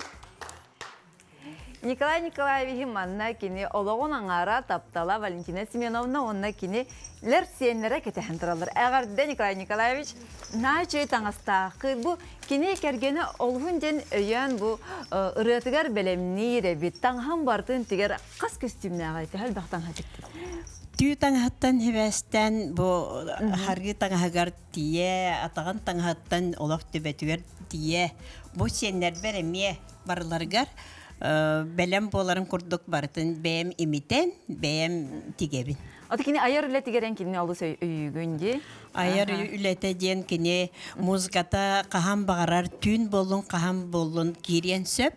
Николай Николаевиһы манна кини олоҕун аҥаара таптала Валентина Семеновна уонна кинилэр сиэннэрэ кэтэһэн тураллар. Эҕэрдэ Николай Николаевич, наһаа үчүгэй таҥастааххыт. Бу кини кэргэнэ олуһун диэн өйөөн бу ырыатыгар бэлэмниир эбит. Таҥаһын барытын тигэр хас көстүүмнээҕий? Төһө элбэх таҥаһа тиктин? Түү таҥаһыттан хибээстээн бу харгы таҥаһыгар тиийэ, атаҕын таҥаһыттан олох төбөтүгэр тиийэ. Бу сиэннэрбэр эмиэ барыларыгар бэлэм буоларын курдук барытын бэйэм имитэн, бэйэм тигэбин. Аты кини айар үлэтигэр эн кинини олус өйүүгүн дии. Айар үлэтэ диэн кини музыката хаһан баҕарар түүн буоллун хаһан буоллун киириэн сөп.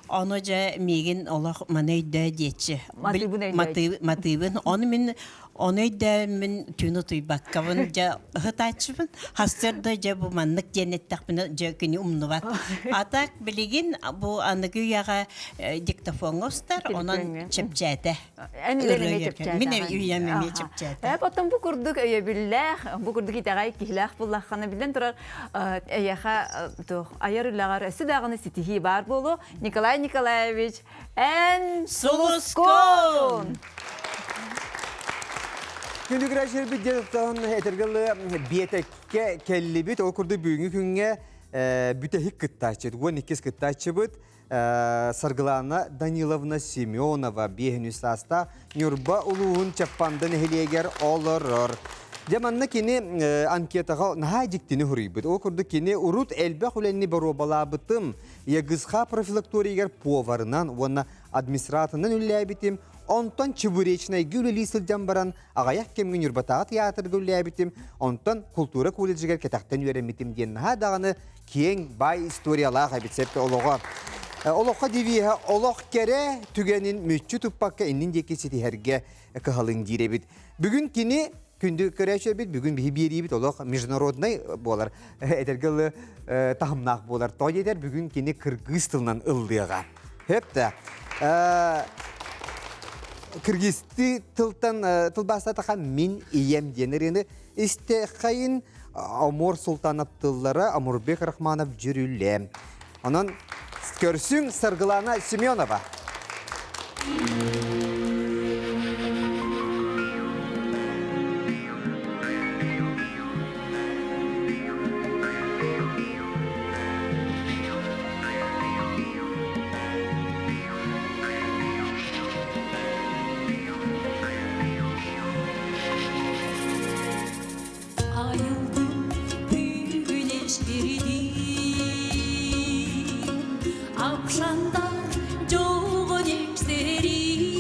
Ону дьэ миигин олох маны өйдөө диэччи. Матыыбын өйдөө. Матыыбын. Ону мин ону өйдөөммүн түүн утуйбаккабын дьэ ыһытааччыбын. Хастыр да дьэ бу маннык диэн эттэхпинэ дьэ кини умнубат. А так билигин бу аныгы үйэҕэ диктофоҥҥа устар, онон чэпчээтэ. Эн үлэн эмиэ чэпчээтэ. Мин үйэм эмиэ чэпчээтэ. Оттон бу курдук өйөбүллээх, бу курдук итэҕэй киһилээх буллаххына биллэн турар эйиэхэ айар үлэҕэр өссө даҕаны ситиһии баар буолуо. Николай Николаевич, эн сулускун! Күндү көрөөччүлэрбит дьэ этэргэ биэтэккэ кэллибит. Ол курдук бүгүҥҥү күҥҥэ бүтэһик кыттааччыт, 12 кыттааччыбыт Саргылана Даниловна Семенова биэһин саастаах Ньурба улууһун Чаппанда нэһилиэгэр олорор. Дьэ манна кини анкетаҕа наһаа дьиктини суруйбут. Ол курдук кини урут элбэх үлэни боруобалаабытым, ЯГСХ профилакторийыгар поварынан уонна администраторынан үлэлээбитим, онтон Чебуречнайга үлэлии сылдьан баран аҕыйах кэмҥэ Ньурбатааҕы театрга үлэлээбитим, онтон култуура колледжыгар кэтэхтэн үөрэммитим диэн наһаа даҕаны киэҥ баай историялаах эбит сөп олоҕо. Олоххо девиһэ олох кэрэ түгэнин мүччү туппакка иннин диэки ситиһэргэ кыһалын диир эбит. Бүгүн кини күндү көрөөччү эбит, бүгүн биһи биэриибит олох международный буолар, этэргэ ылы таһымнаах буолар. Тоҕо диэтэр бүгүн кини кыргыз тылынан ыллыаҕа. Хөп да. Кыргызты тылтан тылбаастатаха мин ийэм диэн ырыаны истэххайын Амур Султанов тыллара Амурбек Рахманов дьүрүлэ. Онон көрсүҥ Саргылана Семенова. Ayıldı güneşlerdi Akşamdan çoğun ekseri.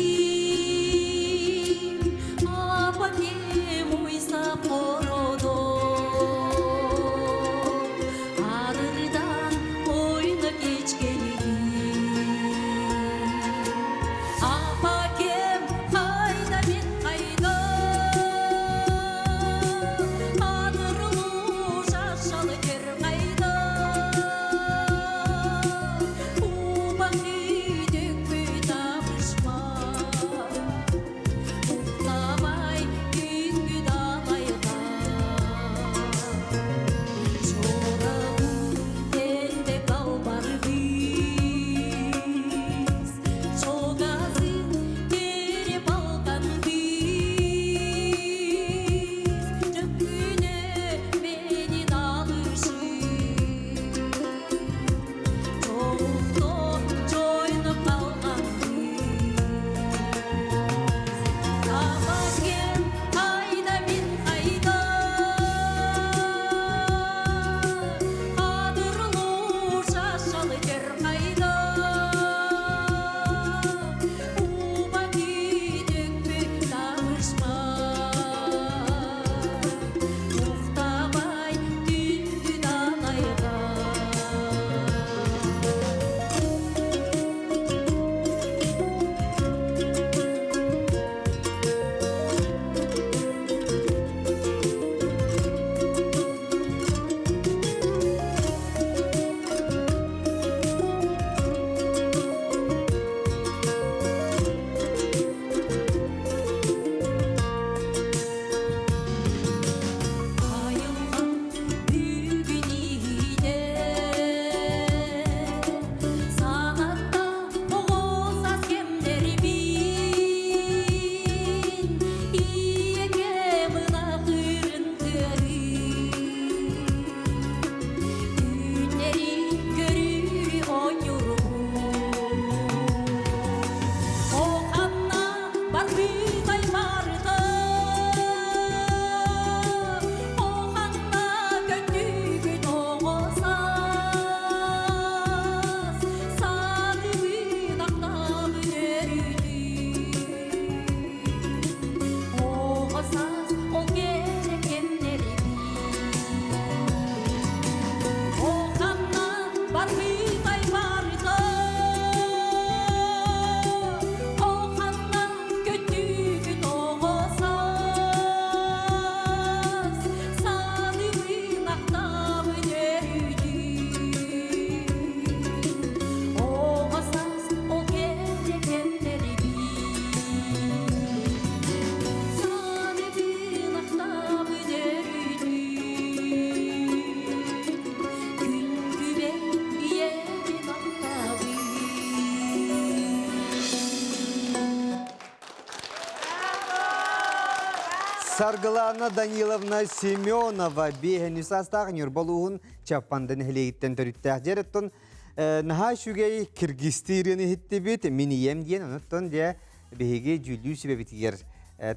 Саргылана Даниловна Семенова биэһэнни саастаах Ньурба улууһун Чаппанда нэһилиэгиттэн төрүттээх дьэр оттон наһаа үчүгэй киргизтии ырыаны иһиттибит мин ийэм диэн онуттан дьэ биһиги дьүүллүүр сүбэбитигэр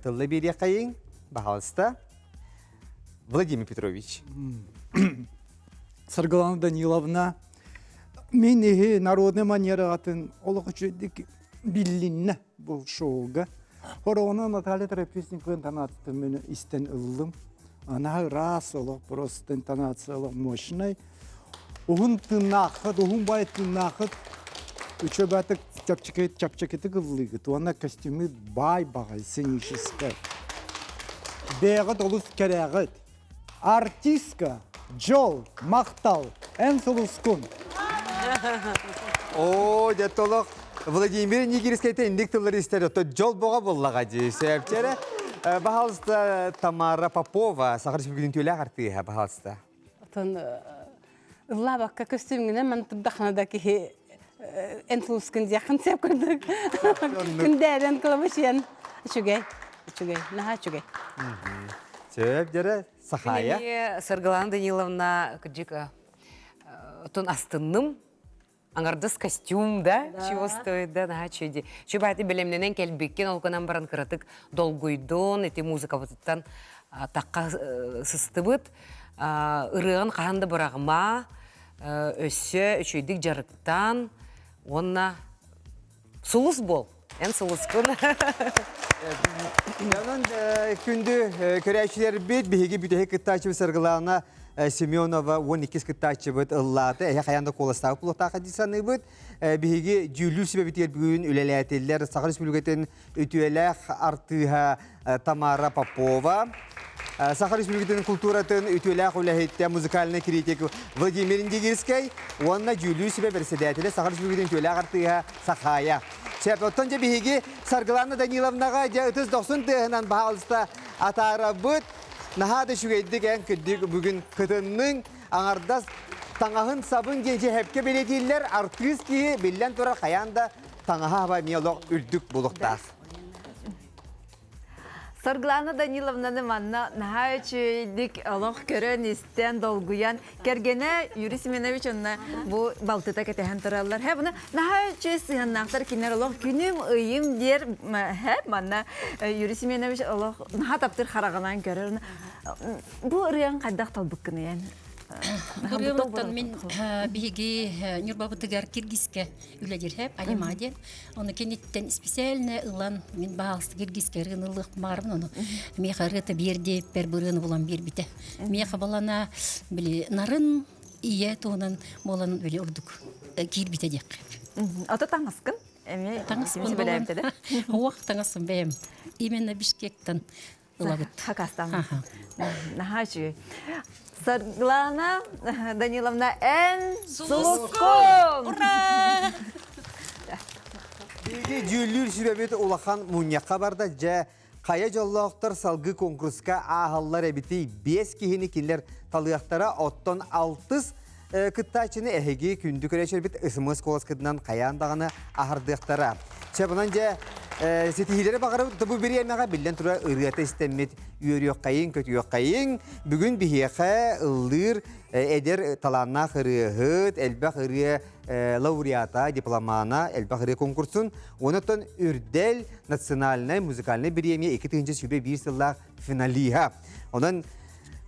тылла биэриэххэйиҥ баһаалыста Владимир Петрович. Саргылана Даниловна мин иһи народный манератын олох үчүгдик биллиннэ бу шоуга. Хороону Наталья Трапезникова интонациятын мен истэн ыллым. Она ыраас олох просто интонация олох мощный. Уһун тыыннааххыт, уһун бай тыыннааххыт үчүгэтик чэпчэки чэпчэкитик ыллыыгыт уонна костюмы баай баҕай сценическай. Бэйэҕит олус кэрээҕит. Артистка Дьол, махтал, эн сулускун. Оо, дьэ толох Владимир Нигирскэйтэ инник тыллары истэр, ото дьол боҕо буллаҕа дии. Сөпчэрэ. Баһалыста Тамара Попова, Саха Республикатын түүлээх артыыһа, баһалыста. Отон ыллаабакка көстүүмҥүнэн ман турдахына да киһи эн сулускун диэххин сөп курдук. Күндээрэн кылабычыйан үчүгэй, үчүгэй, наһаа үчүгэй. Сөп дьэрэ Сахая. Мин Саргылана Даниловна кырдьык отон астынным. Аңардас костюм да, чего стоит да, наһаа үчүгэй. Чубааты бэлэмнэнэн кэлбиккин, ол гынан баран кыратык долгуйдун, ити музыкабытыттан тахха сыстыбыт. Ырыаҕын хаһан да быраҕыма, өссө үчүгэйдик дьарыктан уонна сулус буол. Эн сулускун. Онон күндү көрөөччүлэрбит биһиги бүтэһик кыттааччыбыт Саргылаана Семенова 12 кыттааччыбыт ыллаата. Эһэ хайаан да куоластаах кулуктаах дии саныыбыт. Биһиги дьүүллүүр сүбэбитигэр бүгүн үлэлээтиллэр Саха Республикатын үтүөлээх артыыһа Тамара Попова, Саха Республикатын культуратын үтүөлээх үлэһиттэ музыкальный критик Владимир Индигирскэй уонна дьүүллүүр сүбэ бэрэссэдээтэлэ Саха Республикатын үтүөлээх артыыһа Сахая. Сөп, оттон дьэ биһиги Саргылана Даниловнаҕа дьэ ытыс дохсун тыаһынан баһаалыста атаарабыт. Наһаа да үчүгэйдик эн күндү бүгүн кытынныҥ, аҥардас таҥаһын сабын диэн дьэһэпкэ бэлиэтииллэр артыыс киһи биллэн турар хайаан да таҥаһа аба эмиэ олох үрдүк булуктаах. Саргылана Даниловнаны манна наһаа үчүгэйдик олох көрөн, истэн, долгуйан, кэргэнэ Юрий Семенович онно бу балтыта кэтэһэн тураллар. Хэ, буну наһаа үчүгэй сыһыаннаахтар кинилэр олох күнүм, ыйым диэр хэ, манна Юрий Семенович олох наһаа таптыыр хараҕынан көрөр. Бу ырыаҥ хайдах талбыккыный эн? Ырыабыттан мин биһиги Ньурбабытыгар Киргизкэ үлэлиир Алима диэн. Ону киниттэн специально ылан мин баалысты Киргизкэ ырыаны ылыахмаарбын ону миэхэ ырыата биэр диэппэр бу ырыаны булан биэрбитэ. Миэхэ балана били нарын ийэ туһунан буолан били ордук киирбитэ диэххэ. Ото таҥаскын? Эмиэ таҥаспын бэлээбитэ да? Уох таҥаспын бэйэм. Именно Бишкектан ылабыт. Хакастан. Наһаа үчүгэй. Саргылана Даниловна эн сулускун! Ура! Биһиги дьүүллүүр сүбэбит улахан мунньахха барда. Дьэ, хайа дьоллоохтор салгыы конкурска ааһаллар эбитий? Биэс киһини кинилэр талыахтара, оттон алтыс кыттааччыны эһиги күндү көрөөччүлэрбит СМС куоласкытынан хайаан даҕаны аһардыахтара. Чэ, bunан дьэ ситиһиилэри баҕарабыт бу бириэмэҕэ биллэн турар ырыата истэммит үөрүөххэйиҥ, көтүөххэйиҥ. Бүгүн биһиэхэ ыллыыр эдэр талааннаах ырыаһыт, элбэх ырыа лауреата, дипломана, элбэх ырыа конкурсун, онтон Үрдэл национальнай музыкальнай бириэмийэ 2021 сыллаах финалиһа. Онон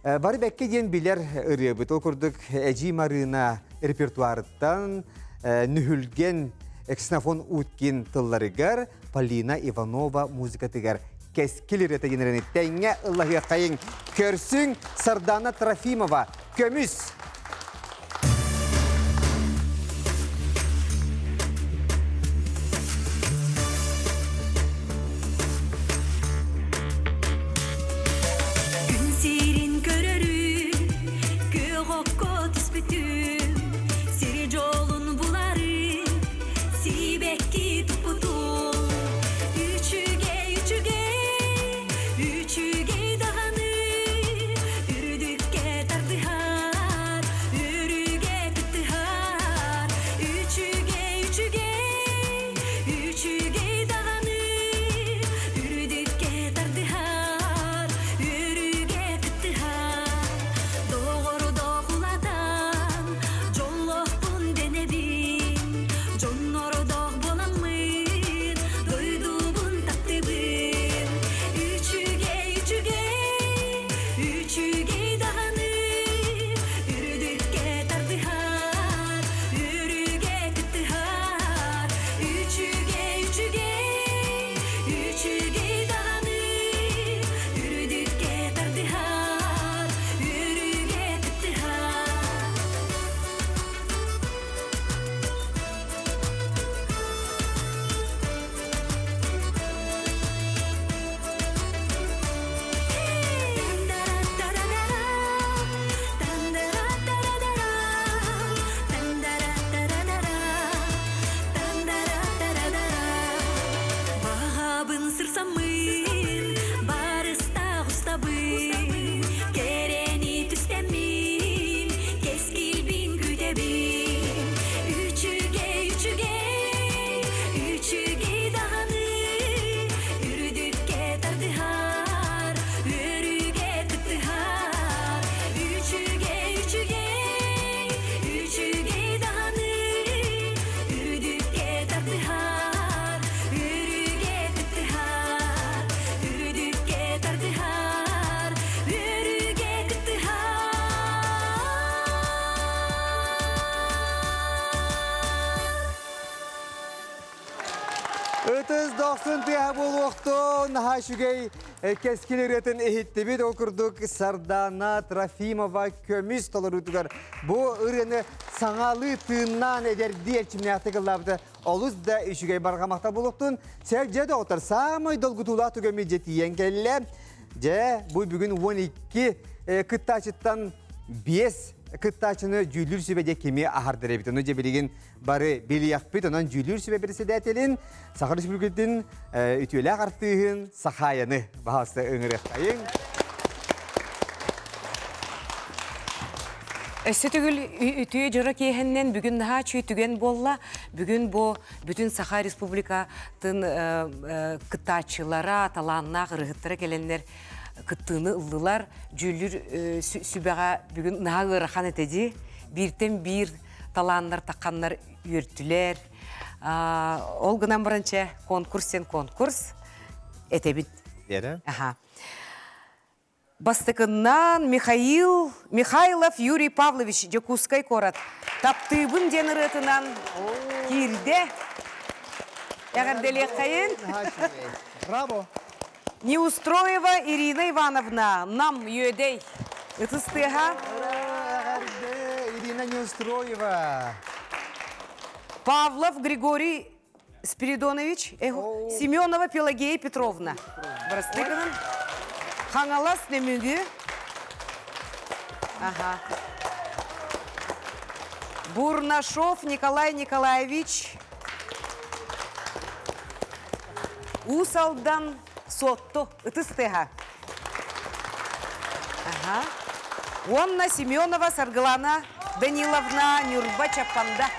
Бары бэккэ диэн билэр ырыабыт. Ол курдук Эдьиий Марыына репертуарыттан Нүһүлгэн Ксенофон Уткин тылларыгар Полина Иванова музыкатыгар Кэскил ырыата диэн ырыаны тэҥҥэ ыллаһыаххайыҥ. Көрсүҥ Сардана Трофимова Көмүс! Күн сирин көрөрүм, күөх окко түспүтүм, сири дьолун буларым, сибэкки туппутум. Үчүгэй, үчүгэй, үчүгэй даҕаны, үрдүккэ тардыһар, өрүгэ кыттыһар. Үчүгэй, үчүгэй, үчүгэй даҕаны, үрдүккэ тардыһар, Дохсун тыаһа буолуохтун, наһаа үчүгэй кэскил ырыатын иһиттибит. Ол курдук Сардана Трофимова көмүс толоруутугар бу ырыаны саҥалыы тыыннаан эдэрдии эрчимнээхтик ыллаабыта олус да үчүгэй барҕа буолуохтун. Сэл дьэ доҕоттор, саамай долгутуулаах түгэммит дьэ тиийэн кэллэ. Дьэ, бу бүгүн 12 кыттааччыттан 5 кыттааччыны дьүүллүүр сүбэ дьэ кими аһардар эбит. Ону дьэ билигин бары билиэхпит. Онон дьүүллүүр сүбэ председателин Саха Республикатын үтүөлээх артыыһын Сахаяны баһаалыста ыҥырыахтайыҥ. Өссө төгүл үтүө дьоро киэһэннэн бүгүн наһаа үчүгэй түгэн буолла. Бүгүн бу бүтүн Саха Республикатын кыттааччылара, талааннаах ырыһыттара кэлэннэр кыттыыны ыллылар. Дьүүллүүр сүбэҕэ бүгүн наһаа ыарахан этэ дии. Бииртэн биир талааннар тахханнар үөртүлэр. Ол гынан баран чэ, конкурс сен конкурс этэбит. Аха. Бастакыннан Михаил Михайлов Юрий Павлович Дьокуускай куорат Таптыыбын диэн ырыатынан киирдэ. Эҕэрдэлиэххэйин. Браво! Неустроева Ирина Ивановна, Нам Үөдэй. Ытыс тыаһа. Эҕэрдэ, Ирина Неустроева. Павлов Григорий Спиридонович, Семенова Пелагея Петровна. Бырастыгынан. Хаҥалас Нөмүгү. Ага. Бурнашов Николай Николаевич. Уус Алдан Суотту ытыс тыаһа. Ага. Уонна Семенова Саргылана Даниловна Нюрба Чаппанда.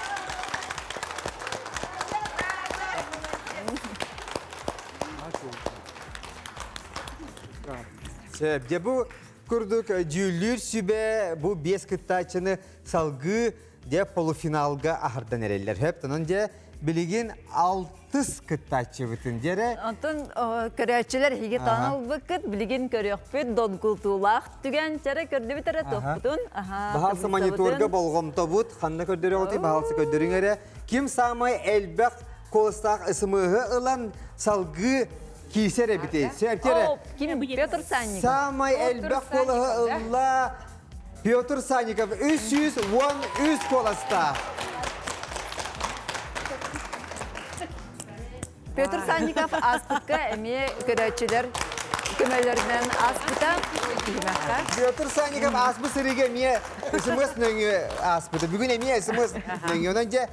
Сөп. Дьэ бу курдук дьүүллүүр сүбэ бу биэс кыттааччыны салгыы дьэ полуфиналга аһардан эрэллэр. Хөп, онон дьэ билигин алтыс кыттааччыбытын дьэрэ. Онтон көрөөччүлэр эһиги таан ылбыккыт, билигин көрүөхпүт долгутуулаах түгэн чэрэ көрдүбүт эрэ туохпутун. Баһаалса мониторга болҕомтобут, ханна көрдөрөҕүтүй, баһаалса көрдөрүҥ эрэ. Ким саамай элбэх куоластаах СМС ылан салгыы киирсэр эбитий? Сөп Ким Петр Санников. Саамай элбэх куолаһы ылла Петр Санников 313 куоластаах. Петр Санников ааспыкка эмиэ көрөөччүлэр көмөлөрүнэн ааспыта киһимэххэ. Петр Санников ааспыт сырыыга эмиэ СМС нөҥүө ааспыта. Бүгүн эмиэ СМС нөҥүө. Онон дьэ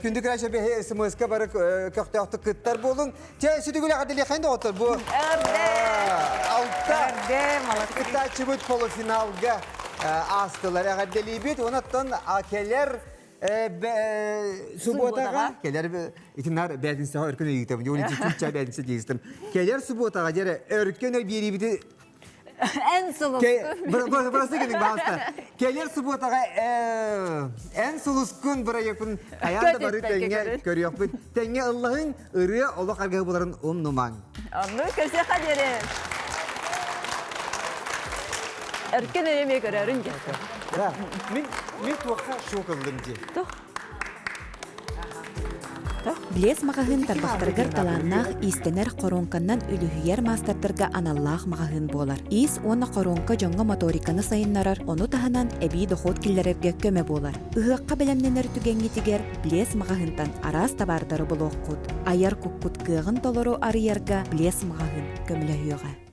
күндү көрөөччү биһи СМС-ка бары көхтөөхтүк кыттар буолуҥ. Чэ, сүтүгүл эҕэрдэлиэххин доҕоттор бу алта кыттааччыбыт полуфиналга аастылар. Эҕэрдэлиибит. Онон кэлэр субуотаҕа кэлэр итиннар бээтинсэҕэ өркөн ыйыытабын. Дьон чучча бээтинсэ диэстим. Кэлэр субуотаҕа дьэрэ өркөн өй биэриибити Эн сулускун. Бырастыы гыныҥ, баҕаста. Кэлэр субуотаҕа эн сулускун бырайыакпын хайаан да бары тэҥҥэ көрүөхпүт. Тэҥҥэ ыллаһыҥ, ырыа олох аргыһы буларын умнумаҥ. Онну көрсүөххэ диэри. Өркөн эмиэ көрөрүн дьэ. Мин мин туохха шок ыллым дии. Тух. Блес маҕаһыын тарбахтарыгар талааннаах иистэнэр хоруоҥканнан үлүһүйэр маастардарга аналлаах маҕаһыын буолар. Иис уонна хоруоҥка дьоҥҥо моториканы сайыннарар, ону таһынан эбии дохуот киллэрэргэ көмө буолар. Ыһыахха бэлэмнэнэр түгэҥҥитигэр Блес маҕаһыынтан араас табаардары булуоххут. Айар куккут кыаҕын толору арыйарга Блес маҕаһыын көмөлөһүөҕэ.